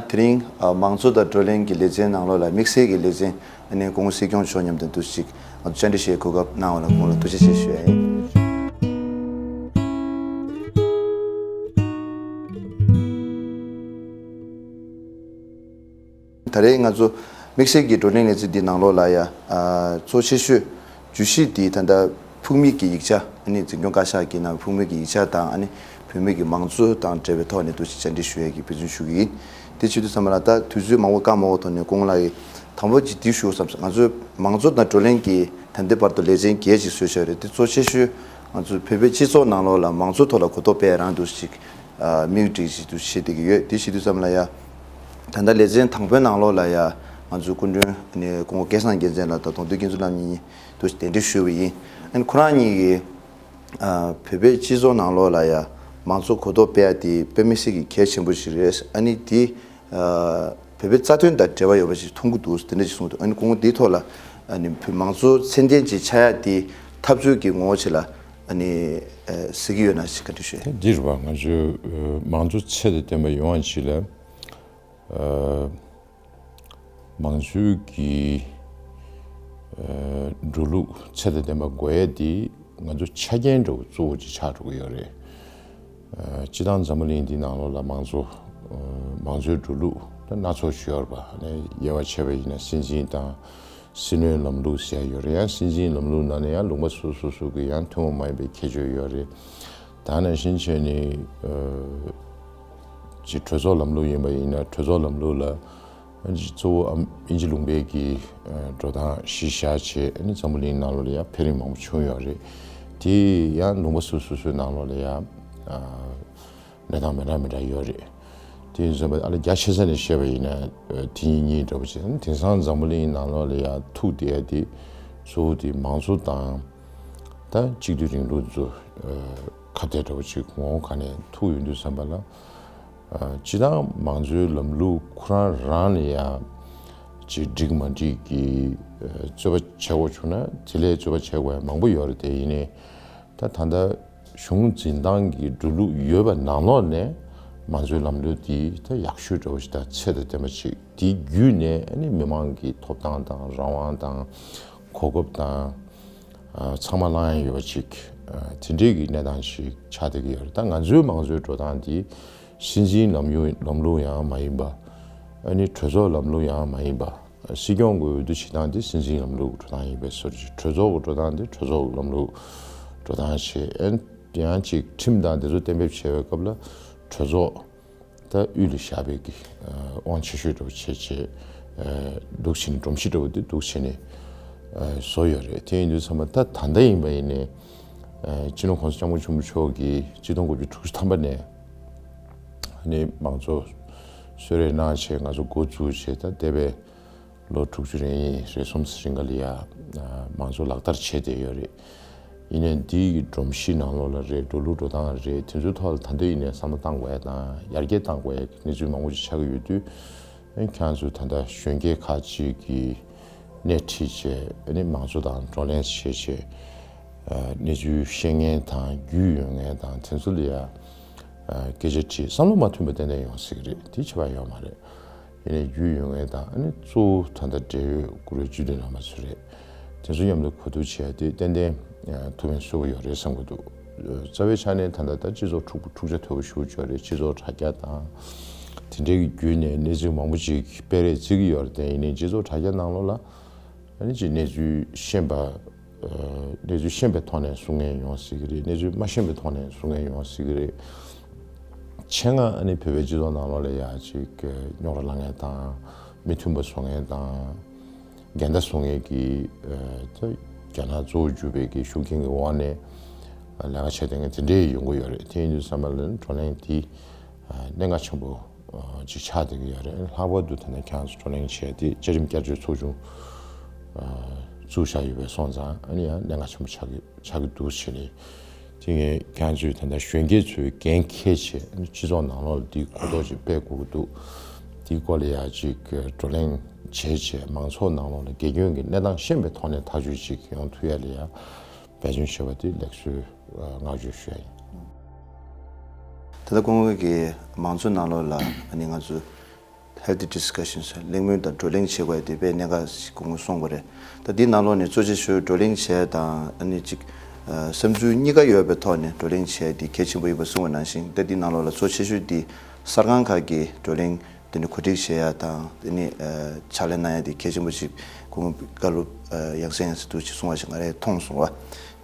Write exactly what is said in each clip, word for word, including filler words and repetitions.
དེ་རིང་ཨ་མང་གཙོ་དང་བགྲོ་གླེང་གི་ལེ་ཚན་ནང་ལོགས་ལ་དམིགས་བསལ་གྱི་ལེ་ཚན་ཨ་ནི་སྐུ་ངོ་སྲིད་སྐྱོང་མཆོག་མཉམ་དུ་འདུ་ཞིག་ང་ཚོ་བཅར་འདྲི་ཞུ་ཡའི་གོ་སྐབས་གནང་བ་ལ་སྐུ་ངོ་ལ་ཐུགས་རྗེ་ཆེ་ཞུ་ཡ་ཡིན། ད་རེས་ང་ཚོ་དམིགས་བསལ་གྱི་བགྲོ་གླེང་ལེ་ཚན་འདི་ནང་ལོགས་ལ་ཡ་ཨ་གཙོ་ཆེ་ཤོས་བརྗོད་གཞི་འདི་ད་ལྟ་ཕུགས་དམིགས་ཀྱི་ཡིག་ཆ། ཨ་ནི་འཛིན་སྐྱོང་བཀའ་ཤག་གི་ནང་ཕུགས་དམིགས་ཀྱི་ཡིག་ཆ་དང་། ཨ་ནི་བོད་མི་གི་མང་གཙོ་དང་འབྲེལ་བའི་ཐོག་ནས་འདུ་ཞིག་བཅར་འདྲི་ཞུ་ཡས་ཀྱི་འབད་བརྩོན་ཞུ་གི་ཡིན། དེ་བྱེད་དུས་ཙམ་པ་ལ་ད་དུས་ཚོད་མང་པོ་བཀག་མ་འོག་ཐོག་ནས་སྐུ་ངོ་ལགས་ཀྱིས་དང་པོ་ཅིག་འདི་ཞུ་བསམ། ང་ཚོའི་མང་གཙོ་དང་བགྲོ་གླེང་གི་ད་ལྟའི་བར་དུ་ལེ་ཚན་བརྒྱད་ཅིག་བཟོས་བཞག་རེད། དེ་གཙོ་ཆེ་ཤོས་ང་ཚོའི་བོད་པའི་སྤྱི་ཚོགས་ནང་ལོགས་ལ་མང་གཙོ་ཐོག་ལ་གོ་རྟོགས་སྤེལ་རང་འདུ་ཞིག་ཨ་དམིགས་སྒྲིག་ཅིག་ཏུ་བྱེད་བསྡད་ཀྱི་ཡོད། དེ་བྱེད་དུས་ཙམ་ལ་ཡ་ད་ལྟ་ལེ་ཚན་དང་པོའི་ནང་ལོགས་ལ་ཡ་ང་ཚོའི་སྐུ་མགྲོན་ནི་སྐུ་ངོ་སྐལ་བཟང་རྒྱལ་མཚན་ལགས་དང་དོན་གྲུབ་བསྟན་འཛིན་ལགས་གཉིས་འདུ་ཞིག་གདན་འདྲེན་ཞུས་པ་ཡིན། ཨ་ནི་ཁོ་རང་གཉིས་ཀྱིས་ཨ་བོད་པའི་སྤྱི་ཚོགས་ནང་ལོགས་ལ་ཡ་མང་གཙོ་གོ་རྟོགས་སྤེལ་ཡ་དེ་དཔེ་མི་སྲིད་ཀྱི་གལ་ཆེན་པོ་ཞིག་རེད། ཨ་ནི་དེ་ཨ་བོད་པའི་རྩ་དོན་དང་འབྲེལ་བ་ཡོད་པ་ཞིག་མཐོང་གི་འདུག་དེ་འདྲ་ཞིག་གསུངས་འདུག་ཨ་ནི་སྐུ་ངོ་འདིའི་ཐོག་ལ་ཨ་ནི་བོད་མང་གཙོ་ཚད་ལྡན་ཅིག་ཆགས་ཡ་དེ་འཐབ་རྩོད་ཀྱི་ངོ་བོ་ཅིག་ལ་ཨ་ནི་ཨ་གཟིགས་ཀྱི་ཡོད་ན་ཞིག་བཀའ་འདྲི་ཞུ། ད་འདིར་བ་ང་ཚོའི་ཨ་མང་གཙོ་ཚད་དང་ལྡན་པ་ཡོང་བ་ཅིག་ལ། ཨ་མང་གཙོའི་གི་ཨ་འགྲོ་ལུགས་ཚད་དང་ལྡན་པ་དགོས་ཡས་དེ་ང་ཚོ་ཆ་རྐྱེན་འདྲ་བོ་གཙོ་བོ་ཅིག་ཆགས་འགྲོ་གི་ཡོད་རེད། ཨ་སྤྱི་བཏང་འཛམ་བུ་གླིང་འདི་ནང་ལོགས་ལ་མང་གཙོ་ཨ་མང་གཙོའི་འགྲོ་ལུགས་ད་སྣ་ཚོགས་ཤིག་ཡོད་རེད་པ། ཨ་ནི་དབྱེ་བ་ཕྱེ་བ་ཡིན་ན་སྲིད་འཛིན་དང་སྲིད་བློན་ལམ་ལུགས་ཟེར་ཡ་ཡོད་རེད། ཡང་སྲིད་འཛིན་ལམ་ལུགས་ནང་ནས་ཡང་ལུང་པ་སོ་སོ་སོ་སོ་གི་ཡང་ཐུན་མོང་མ་ཡིན་པའི་ཁྱད་ཆོས་ཡོད་རེད། ད་ནང་བཞིན་བྱས་ནས་ཨ་ཅིག་གྲོས་ཚོགས་ལམ་ལུགས་ཡིན་པ་ཡིན་ན་གྲོས་ཚོགས་ལམ་ལུགས་ལ་ཨ་ཅིག་གཙོ་བོ་ཨམ་དབྱིན་ཇི་ལུང་པའི་གི་ཨ་འགྲོ་སྟངས་གཞི་བཞག་བྱས། ཨ་ནི་འཛམ་བུ་གླིང་ནང་ལོགས་ལ་ཡང་འཕེལ་རིམ་མང་པོ་བྱུང་ཡོད་རེད། དེ་ཡང་ལུང་པ་སོ་སོ་སོའི་ནང་ལོགས་ལ་ཡང་ཨ་གནས་སྟངས་མི་འདྲ་མི་འདྲ་ཡོད་རེད། དེ་ཡིན་ཙང་ཨ་ལ་རྒྱ་ཆེ་ས་ནས་བཤད་པ་ཡིན་ན་ཨ་དེ་གཉིས་གཉིས་འདྲ་པོ་བྱས། དེང་སང་འཛམ་བུ་གླིང་ནང་ལོགས་ལ་ཡང་ཐུག་བསྡད་ཡ་དེ་གཙོ་བོ་དེ་མང་གཙོ་དང་ད་གཅིག་སྡུད་རིང་ལུགས་ཚོ་ཨ་ཁ་གཏད་འདྲ་པོ་ཅིག་ངོ་བོ་ག་ནས་ཐུག་ཡོང་དུས་ཙམ་པ་ལ། ཨ་སྤྱི་བཏང་མང་གཙོའི་ལམ་ལུགས་ཁོ་རང་རང་ལ་ཡང་ཅིག་འགྲིག་མ་འགྲིག་གི་ཨ་རྩོད་པ་བྱེད་དགོས་བྱུང་ན་དེ་ལས་རྩོད་པ་བྱེད་དགོས་ཡ་མང་པོ་ཡོད་རེད། དེ་ཡིན་ནའི་ད་ད་ལྟ་གཞུང་འཛིན་སྟངས་ཀྱི་འགྲོ་ལུགས་ཡོད་པ་ནང་ལོགས་ནས་མང་གཙོའི་ལམ་ལུགས་འདི་ད་ཡག་ཤོས་འདྲ་བོ་ཞིག་དང་ཚད་དང་ལྡན་པ་ཞིག་དེ་བརྒྱུད་ནས་ཨ་ནི་མི་མང་གི་ཐོབ་ཐང་དང་རང་དབང་དང་གོ་སྐབས་དང་ཨ་ཚང་མ་བླང་ཡ་ཡོད་པ་ཅིག་ཨ་དེ་འདྲའི་གི་གནས་སྟངས་ཤིག་ཆགས་བསྡད་ཀྱི་ཡོད་རེད། ད་ང་ཚོའི་མང་གཙོའི་འགྲོ་སྟངས་འདི་སྲིད་འཛིན་ལམ་ཡུ་ལམ་ལུགས་ཡང་མ་ཡིན་པ། ཨ་ནི་གྲོས་ཚོགས་ལམ་ལུགས་ཡང་མ་ཡིན་པ། སྲིད་སྐྱོང་གི་འོས་བསྡུ་བྱེད་སྟངས་འདི་སྲིད་འཛིན་ལམ་ལུགས་འགྲོ་སྟངས་ཡིན་པའི་བཟོ་འདྲ་ཅིག་གྲོས་ཚོགས་ཀྱི་འགྲོ་སྟངས་འདི་གྲོས་ཚོགས་ལམ་ལུགས་འགྲོ་སྟངས་བྱས། ཨ་ནི་ཡང་ཅིག་ཁྲིམས་དང་དེ་ཚོ་གཏན་འབེབས་བྱེད་པའི་སྐབས་ལ་གྲོས་ཚོགས་ད་དབུས་ལ་བཞག་པའི་གི་ཨ་དབང་ཆེ་ཤོས་འདྲ་པོ་བྱས་བྱས། ཨ་འདུག་བྱས་ནས་སྒྲོམ་གཞི་འདྲ་པོ་འདི་འདུག་བྱས་ནས་ཨ་བཟོ་ཡོད་རེད། དེ་ཡིན་དུས་ཙམ་པ་ད་ད་ལྟ་ཡིན་པ་ཡིན་ནའི་ཨ་སྤྱི་ནོར་༸གོང་ས་༸སྐྱབས་མགོན་ཆེན་པོ་མཆོག་གིས་གཅིག་སྟོང་དགུ་བརྒྱ་དྲུག་ཅུ་ཐམ་པ་ནས་ཨ་ནི་མང་གཙོ་གསོལ་རས་གནང་བྱས་ང་ཚོ་འགོ་བཙུགས་བྱས། ད་འདས་པའི་ལོ་དྲུག་ཅུ་རེ་གཉིས་རེ་གསུམ་རིང་ག་ལ་ཡ་མང་གཙོ་ལག་བསྟར་བྱས་བསྡད་ཡོད་རེད། ཡིན་ནའི་འདི་གི་སྒྲོམ་གཞི་ནང་ལོགས་ལ་རེད། འགྲོ་ལུགས་འགྲོ་སྟངས་རེད། དེ་ཚོའི་ཐོག་ལ་ད་ལྟ་ཡིན་ནའི་བསམ་བློ་བཏང་དགོས་ཡ་དང་ཡར་རྒྱས་བཏང་དགོས་ཡ་གི་གནས་ཚུལ་མང་པོ་ཞིག་ཆགས་ཀྱི་ཡོད་དུས། ཨ་ནི་ཁྱེད་ཚོས་ད་ལྟ་གཞོན་སྐྱེས་ཁག་ཅིག་གིས་སྣེ་ཁྲིད་བྱས། ཨ་ནི་མང་གཙོ་དང་བགྲོ་གླེང་བྱས་བྱས། ཨ་གནས་ཚུལ་ཤེས་མཁན་དང་རྒྱུས་ཡོད་མཁན་དང་དེ་ཚོ་ལ་ཡ་ཨ་སྐད་ཆ་དྲིས། བསམ་བློ་མ་མཐུན་པ་ཏན་ཏན་ཡོང་སྲིད་ཀྱི་རེད། དེ་ཁྱད་པར་ཡོད་མ་རེད། ཡིན་ནའི་རྒྱུས་ཡོད་མཁན་དང་། ཨ་ནི་གཙོ་བོ་ད་ལྟ་འབྲེལ་ཡོད་བཀུར་འོས་སྤྱི་འཐུས་རྣམ་པ་ཚོ་རེད། དེ་ཚོ་མཉམ་དུ་གོ་བསྡུར་བྱས་ཏེ་ཏན་ཏན་ཐུགས་ཕན་གསོས་པོ་ཡོད་རེད་བསམ་གྱི་འདུག་རྩ་བའི་ཆ་ནས་ད་ལྟ་ད་སྤྱི་ཚོགས་འཁྲུག་པོ་འཁྲུག་ཆ་དོད་པོ་ཞེ་པོ་ཅིག་ཡོད་རེད། སྤྱི་ཚོགས་དྲ་རྒྱ་དང་དེ་འདྲའི་གི་བརྒྱུད་ནས་གནས་ཚུལ་མང་པོ་ཅིག་སྤེལ་རེས་བྱེད་ཀྱི་ཡོད་རེད། དེ་ཡིན་ནའི་སྤྱི་ཚོགས་དྲ་རྒྱ་ནང་ལོགས་ལ་ཨ་ནི་ཅིག་གནས་ཚུལ་ཤེས་པ། ཨ་གནས་ཚུལ་ཤེས་པའི་ཐོག་ནས་གསུང་མཁན་ཡོང་སྲིད་ཀྱི་རེད། གནས་ཚུལ་མ་ཤེས་པའི་ཐོག་ནས་གསུང་མཁན་ཡོང་སྲིད་ཀྱི་རེད། ཆེད་མངགས་ཨ་ནི་བོད་པའི་སྤྱི་ཚོགས་ནང་ལོགས་ལ་ཡ་ཅིག་རྙོག་དྲ་བསླང་མཁན་དང་། མི་མཐུན་པ་བཟོ་མཁན་དང་། འགལ་ཟླ་བཟོ་མཁན་གྱི་ཨ་ད་རྒྱ་ནག་གཙོ་བོ་གྱུར་པའི་གི་ཤུགས་རྐྱེན་གྱི་འོག་ནས་ལས་ཀ་བྱེད་བསྡད་མཁན་དེ་འདྲས་ཡོང་གི་ཡོད་རེད། དེ་ཡིན་དུས་ཙམ་པ་ལ་བགྲོ་གླེང་འདི་ཨ་གནད་འགག་ཆེན་པོ་ཨ་ཅིག་ཆགས་བསྡད་ཀྱི་ཡོད་རེད། ལྷག་པར་དུ་ད་ལྟ་ཁྱེད་རང་ཚོ་བགྲོ་གླེང་བྱས་ཏེ་བཅའ་ཁྲིམས་བསྐྱར་བཅོས་ཚོགས་ཆུང་ཨ་བཙུགས་བཞག་ཡོད་པས་སོང་ཙང་། ཨ་ནི་ཡང་གནད་འགག་ཆེན་པོ་ཆགས་ཀྱི་ཆགས་ཀྱི་འདུག་བྱས་ནས། དེ་ངས་ཁྱེད་ཚོས་ད་ལྟ་གཞོན་སྐྱེས་ཚོའི་འགན་འཁྱེར་བྱས་སྤྱི་ཚོགས་ནང་ལོགས་ལ་འདི་གོ་རྟོགས་ཅིག་སྤེལ་དགོས་ཀྱི་འདུག་འདིའི་སྐོར་ལ་ཡ་ཅིག་བགྲོ་གླེང་བྱས་བྱས་མང་ཚོགས་ནང་ལོགས་ལ་དགེ་སྐྱོན་གྱི་གནས་སྟངས་ཤེས་པའི་ཐོག་ནས་ཐག་གཅོད་ཅིག་ཡོང་ཐུབ་ཡ་ལ་ཡ་འབད་བརྩོན་བྱེད་པ་དེ་ལེགས་སོའི་བསྔགས་བརྗོད་ཞུ་ཡ་ཡིན། ད་ལྟ་སྐུ་ངོ་གིས་མང་གཙོའི་ནང་ལོགས་ལ་ཨ་ནི་ང་ཚོ་ healthy discussions གླེང་མོལ་དང་བགྲོ་གླེང་བྱེད་དགོས་ཡ་དེ་དཔེ་གནད་འགག་ཞིག་གོང་གོང་གསུངས་པ་རེད། ད་འདི་ནང་ལོགས་ནས་གཙོ་ཆེ་ཤོས་བགྲོ་གླེང་བྱས་དང་ཨ་ནི་གཅིག་བསམ་ཚུལ་གཉིས་ཀ་ཡོད་པའི་ཐོག་ནས་བགྲོ་གླེང་བྱས་དེ་གལ་ཆེན་པོ་ཡིན་པ་གསུངས་པ་ནང་བཞིན། ད་འདི་ནང་ལོགས་ལ་གཙོ་ཆེ་ཤོས་དེ་གསར་ཁང་ཁག་གི་བགྲོ་གླེང་དེ་ནི་གོ་སྒྲིག་བྱེད་ཡ་དང་དེ་ནི་ཕྱག་ལས་གནང་ཡ་དེ་གལ་ཆེན་པོ་ཞིག་སྐུ་ངོ་བཀའ་སློབ་ཡང་སེ་ཡང་སེ་འདུག་ཅེས་གསུངས་པ་ཞིག་ང་རས་མཐོང་སོང་བ།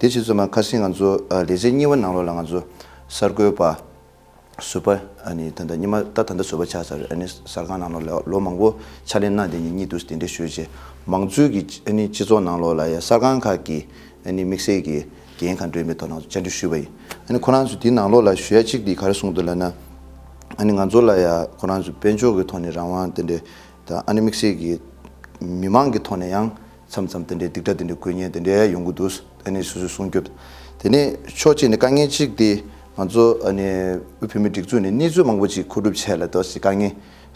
དེ་བྱས་ཙང་མ་ཁ་སང་ང་ཚོ་ལེ་ཚན་གཉིས་པ་ནང་ལོགས་ལ་ང་ཚོ་གསར་འགོད་པ་ཟུར་པ་ཨ་ནི་ད་ལྟ་ཉི་མ་ད་ད་ལྟ་ཟུར་པ་ཆགས་ཚར་རེད། ཨ་ནི་གསར་ཁང་ནང་ལོགས་ལ་ལོ་མང་པོ་ཕྱག་ལས་གནང་བསྡད་མཁན་གཉིས་འདུག་དེ་འདྲ་ཞུས་རྗེས་མང་གཙོའི་གི་ཨ་ནི་སྤྱི་ཚོགས་ནང་ལོགས་ལ་ཡ་གསར་ཁང་ཁག་གི་ཨ་ནི་དམིགས་བསལ་གྱི་འགན་ག་འདྲ་ཡོད་མེད་ཐོག་ནང་བཅར་འདྲི་ཞུས་པ་ཡིན། ཨ་ནི་ཁོ་རང་ཚོ་དེའི་ནང་ལོགས་ལ་ཞུ་ཡ་གཅིག་དེ་ག་རེ་གསུངས་འདུག་ལབ་ན། ཨ་ནི་ང་ཚོ་ལ་ཡ་ཁོ་རང་ཚོ་དཔལ་འབྱོར་གྱི་ཐོག་ནས་རང་དབང་དེ་འདྲ་དང་ཨ་ནི་དམིགས་བསལ་གྱི་མི་མང་གི་ཐོག་ནས་ཡང་མཚམས་མཚམས་དེ་འདྲའི་སྡིག་སྒྲ་དེ་འདྲ་འགོད་མཁན་དེ་འདྲ་ཡོང་གི་འདུག་ཨ་ནི་སོ་སོའི་སྲུང་སྐྱོབ། དེ་ནས་ཕྱོགས་གཅིག་ནས་དཀའ་ངལ་གཅིག་དེ་ང་ཚོ་ཨ་ནི་དབུས་བོད་མིའི་སྒྲིག་འཛུགས་ནས་གནས་ཚུལ་མང་པོ་ཅིག་མཁོ་སྒྲུབ་བྱས་ལ་ཏོག་ཙམ་དཀའ་ངལ་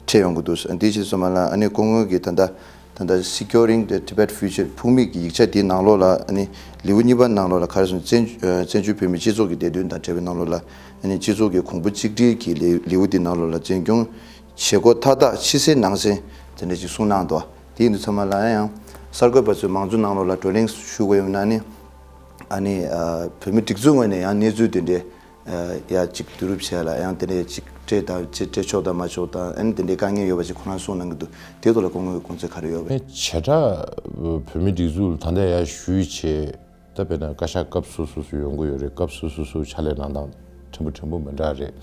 འཕྲད་ཡོང་གི་འདུག་དེའི་ཕྱིར་སོ་མ་ལ་ཨ་ནི་སྐུ་ངོ་གིས་ད་ལྟ་ད་ལྟ་Securing the Tibet Future ཕུགས་དམིགས་ཀྱི་ཡིག་ཆ་དེའི་ནང་ལོགས་ལ་ཨ་ནི་ལེའུ་གཉིས་པ་ནང་ལོགས་ལ་ག་རེ་གསུངས། བཙན་བཙན་བྱོལ་བོད་མིའི་སྤྱི་ཚོགས་ཀྱི་བདེ་དོན་དང་འབྲེལ་བའི་ནང་ལོགས་ལ་ཨ་ནི་སྤྱི་ཚོགས་ཀྱི་གོང་བུ་གཅིག་སྒྲིལ་གྱི་ལེའུ་ལེའུ་དེའི་ནང་ལོགས་ལ་འཛིན་སྐྱོང་བྱེད་སྒོ་མཐའ་དག་ཕྱི་གསལ་ནང་གསལ་དེ་འདྲ་ཅིག་གསུངས་གནང་འདུག་དེ་ཡིན་དུས་ཚང་མ་ལ་ཡང་གསར་འགོད་པ་ཚོས་མང་གཙོ་ནང་ལོགས་ལ་བགྲོ་གླེང་ཞུ་དགོས་ཡོད་ན་ནི་ཨ་ནི་བོད་མི་སྒྲིག་འཛུགས་ངོས་ནས་ཡང་གནས་ཚུལ་དེ་འདྲའི་ཡ་གཅིག་བསྡུ་རུབ་བྱས་ལ་ཡང་དེ་འདྲའི་གཅིག་སྤྲད་དང་ཅི་སྤྲད་ཆོག་དང་མ་ཆོག་དང་ཨ་ནི་དེ་འདྲའི་དཀའ་ངལ་ཡོད་པ་ཅིག་ཁོ་རང་གསུངས་གནང་གི་འདུག་དེ་ཐོག་ལ་སྐུ་ངོའི་དགོངས་ཚུལ་ག་རེ་ཡོད་པས། བྱེ་བྲག་བོད་མི་སྒྲིག་འཛུགས་ལ་ད་ལྟ་ཡ་ཞུས་བྱས། ད་དཔེར་ན་བཀའ་ཤག་སྐབས་སོ་སོ་སོ་ཡོང་གི་ཡོད་རེད། སྐབས་སོ་སོ་སོ་ཕྱག་ལས་གནང་སྟངས་ཕྲན་བུ་ཕྲན་བུ་མི་འདྲ་རེད།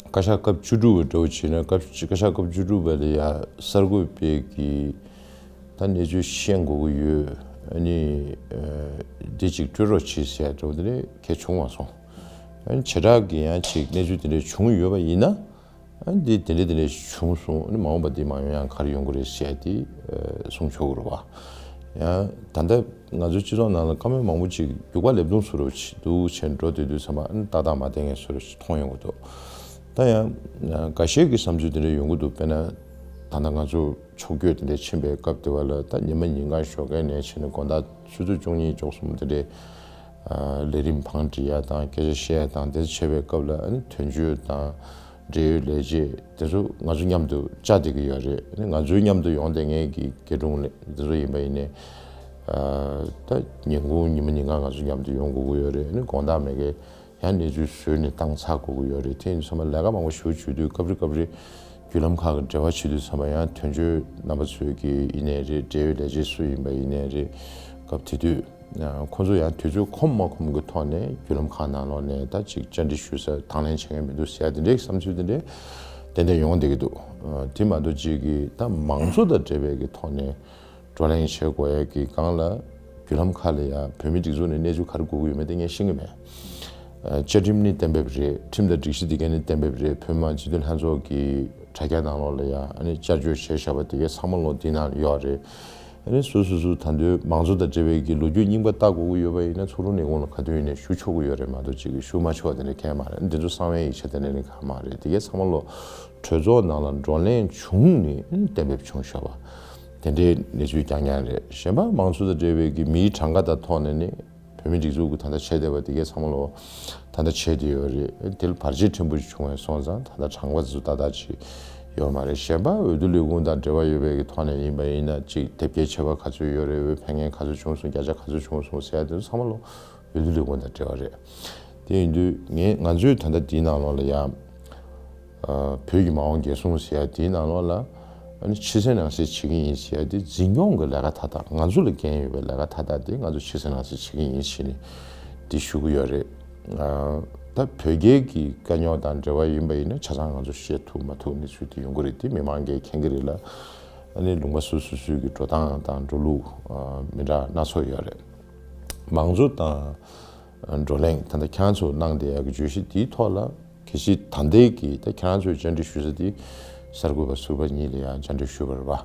བཀའ་ཤག་སྐབས་བཅུ་དྲུག་པ་འདྲ་བོ་བྱས་ན་སྐབས་བཅུ་བཀའ་ཤག་སྐབས་བཅུ་དྲུག་པ་ལ་ཡ་གསར་འགོད་པས་ཀྱི་ད་གནས་ཚུལ་ཤེས་དགོས་ཀྱི་ཡོད། ཨ་ནི་འདི་གཅིག་སྤྲོད་རོགས་བྱེད་ཟེར་ཡ་འདྲ་བོ་དེ་འདྲ་གལ་བྱུང་མ་སོང་། ཨ་ནི་བྱེ་བྲག་གི་ཡང་གཅིག་གནས་ཚུལ་དེ་འདྲ་བྱུང་ཡོད་པ་ཡིན་ན། ཨ་འདི་དེ་འདྲ་དེ་འདྲ་བྱུང་སོང་། ཨ་ནི་མ་འོངས་པ་འདི་མ་ཡོང་ཡང་ག་རེ་ཡོང་གི་རེད་ཟེར་ཏེ་གསུང་ཆོག་གི་རེད་བ། ཡང་ད་ལྟ་ང་ཚོའི་སྤྱི་ཚོགས་ནང་ལ་བཀའ་མོལ་མང་པོ་ཅིག་རྒྱུག་པ་ལེབ་རྡུང་བཟོ་འདྲ་བྱེད་འདུག་བྱས་འགྲོ་སྡོད་དུས་ཙམ་པ་ཨ་ནི་ཏག་ཏག་མ་བསྡད་མཁན་བཟོ་འདྲ་ཞིག་མཐོང་ཡོང་གི་འདུག་ད་ཡང་འགའ་ཤས་ཀྱི་བསམ་ཚུལ་དེ་འདྲ་ཡོང་གི་འདུག་དཔེར་ན་ད་ལྟ་ང་ཚོ་ཕྱོགས་བསྐྱོད་དེ་འདྲ་ཕྱིན་པའི་སྐབས་དེ་བ་ལ་ད་ཉི་མ་ཉིན་གང་ཞོགས་ཀས་ནས་ཕྱིན་ནས་དགོང་དག་ཆུ་ཚོད་བཅུ་གཉིས་བཅུ་གསུམ་དེ་འདྲའི་ལས་རིམ་བང་སྒྲིག་ཡ་དང་སྐད་ཆ་བཤད་ཡ་དང་དེ་ཚོ་བྱེད་པའི་སྐབས་ལ་ཨ་ནི་དོན་གཅོད་དང་། འབྲེལ་ཡོད་ལས་བྱེད་དེ་ཚོ་ང་ཚོ་མཉམ་དུ་བཅར་བསྡད་ཀྱི་ཡོད་རེད། ང་ཚོའི་མཉམ་དུ་ཡོང་བསྡད་མཁན་གྱི་སྐྱིད་གྲོང་ལས་དེ་ཚོ་ཡིན་པ་ཡིན་ནའི། ད་ཉིན་གུང་ཉི་མ་ཉིན་གང་ང་ཚོ་མཉམ་དུ་ཡོང་དགོས་ཀྱི་ཡོད་རེད། དགོང་དག་མེད་མཁན་ཡང་གནས་ཚུལ་བཟོས་ནས་བཏང་ཚར་དགོས་ཀྱི་ཡོད་རེད། དེ་ཡིན་དུས་ཙམ་པ་ལས་ཀ་མང་པོ་ཞེ་པོ་བྱེད་དུས་སྐབས་རེ་སྐབས་རེ་བརྒྱུད་ལམ་ཁག་གི་འབྲེལ་བ་བྱེད་དུས་ཙམ་པ་ཡང་དོན་གཅོད་རྣམ་པ་ཚོས་ཀྱི་ཡིན་ནའི་རེད། འབྲེལ་ཡོད་ལས་བྱེད་སུ་ཡིན་པ་ཡིན་ནའི་རེད། སྐབས་དེ་དུས། ཁོང་ཚོ་ཡང་དུས་ཚོད་ཁོམ་མ་ཁོམ་གྱི་ཐོག་ནས་བརྒྱུད་ལམ་ཁག་ནང་ལོགས་ནས་ད་ཅིག་བཅར་འདྲི་ཞུ་ས་དང་ལེན་བྱེད་མཁན་མི་འདུག་ཟེར་ཡ་དེ་འདྲའི་བསམ་ཚུལ་དེ་འདྲའི་ཏན་ཏན་ཡོང་བསྡད་ཀྱི་འདུག་དེ་མ་གཏོགས་ཅིག་གི་ད་མང་གཙོ་དང་འབྲེལ་བའི་གི་ཐོག་ནས་བགྲོ་གླེང་བྱེད་དགོས་ཡ་གི་སྒང་ལ་བརྒྱུད་ལམ་ཁག་ལ་ཡ་བོད་མི་སྒྲིག་འཛུགས་ནས་གནས་ཚུལ་ག་རེ་དགོས་ཀྱི་ཡོད་མེད་དེ་ངས་ཤེས་ཀྱི་མེད། བཅའ་ཁྲིམས་ནི་གཏན་འབེབས་རེད། ཁྲིམས་དང་སྒྲིག་གཞི་དེ་ག་ནི་གཏན་འབེབས་རེད། བོད་མི་མང་སྤྱི་འཐུས་ལྷན་ཚོགས་ཀྱི་དྲ་རྒྱ་ནང་ལོགས་ལ་ཡ་ཨ་ནི་བསྐྱར་བཅོས་བྱས་བཞག་པ་དེ་གའི་ཚང་མ་ལོག་འདི་ནང་ཡོད་རེད། ཨ་ནི་སོ་སོ་སོ་ད་དུང་མང་གཙོ་དང་འབྲེལ་བའི་གི་ལོ་རྒྱུས་རྙིང་པ་ལྟ་དགོས་ཀྱི་ཡོད་པ་ཡིན་ན་ཚོགས་དྲུང་ལས་ཁུངས་ལ་ག་དུས་ཡིན་ནའི་ཞུ་ཆོག་གི་ཡོད་རེད་མ་གཏོགས་ཅིག་གི་ཞུ་མ་ཆོག་དེ་འདྲ་གང་ཡང་མ་རེད། འདི་ཚོ་གསང་བའི་ཡིག་ཆ་དེ་འདྲ་ནི་གང་མ་རེད། དེ་གའི་ཚང་མ་ལོ་གྲོས་ཚོགས་ནང་ལ་བགྲོ་གླེང་བྱུང་ནས་ཨ་ནི་གཏན་འབེབས་བྱུང་བཞག་པ་དེ་འདྲའི་གནས་ཚུལ་རྐྱང་རྐྱང་རེད། གཞན་པ་མང་གཙོ་དང་འབྲེལ་བའི་གི་མིའི་གྲངས་ཀ་དང་ཐོག་ནས་ནི་བོད་མི་སྒྲིག་འཛུགས་ཀྱི་ད་ལྟ་བྱས་བསྡད་པ་དེ་གའི་ཚང་མ་ལོ་ད་ལྟ་བྱས་བསྡད་ཡོད་རེད། དེ་ལ་བར་ཆད་ཕྲན་བུ་ཞིག་བྱུང་བའི་སོང་ཙང་ད་ལྟ་གྲངས་ཀ་དེ་ཚོ་ཏག་ཏག་ཅིག་ཡོད་མ་རེད། གཞན་པ་འོས་བསྡུ་ལས་ཁུངས་དང་འབྲེལ་བ་ཡོད་པའི་གི་ཐོག་ནས་ཡིན་པ་ཡིན་ན་ཅིག་དེབ་སྐྱེལ་བྱས་པ་ག་ཚོད་ཡོད་རེད། འོས་འཕེན་མཁན་ག་ཚོད་བྱུང་སོང་། བརྒྱ་ཆ་ག་ཚོད་བྱུང་སོང་ཟེར་ཡ་དེ་ཚོ་ཚང་མ་ལོ་འོས་བསྡུ་ལས་ཁུངས་དང་འབྲེལ་བ་རེད། དེ་ཡིན་དུས་ངས་ང་ཚོས་ད་ལྟ་འདིའི་ནང་ལོགས་ལ་ཡ་བོད་ཀྱི་མ་འོངས་རྒྱལ་སྲུང་ཟེར་ཡ་དེའི་ནང་ལོགས་ལ་ཨ་ནི་ཕྱི་གསལ་ནང་གསལ་བྱེད་ཀྱི་ཡིན་ཟེར་ཡ་དེ་འཛིན་སྐྱོང་གི་ལས་ཀ་མཐའ་དག་ང་ཚོ་ལ་འགན་ཡོད་པའི་ལས་ཀ་མཐའ་དག་དེ་ང་ཚོ་ཕྱི་གསལ་ནང་གསལ་བྱེད་ཀྱི་ཡིན་ཟེར་ནས་དེ་ཞུ་གི་ཡོད་རེད། ད་བོད་རྒྱའི་གི་དཀའ་རྙོག་དང་འབྲེལ་བ་ཡིན་པ་ཡིན་ན་ཆ་ཚང་ང་ཚོ་བཤད་ཐུབ་མ་ཐུབ་གནས་ཚུལ་དེ་ཡོང་གི་རེད། དེ་མི་མང་གིས་མཁྱེན་གི་རེད་ལ། ཨ་ནི་ལུང་པ་སོ་སོ་སོའི་གི་འགྲོ་སྟངས་དང་འགྲོ་ལུགས་མི་འདྲ་སྣ་ཚོགས་ཡོད་རེད། མང་གཙོ་དང་བགྲོ་གླེང་ད་ལྟ་ཁྱེད་རང་ཚོ་གནང་བསྡད་ཡག་གི་བརྗོད་གཞི་དེའི་ཐོག་ལ་གལ་སྲིད་ད་ལྟའི་གི་ད་ཁྱེད་རང་ཚོའི་བཅར་འདྲི་ཞུ་ས་དེ་གསར་འགོད་པ་ཟུར་པ་གཉིས་ལ་ཡང་བཅར་འདྲི་ཞུས་པ་རེད་པ།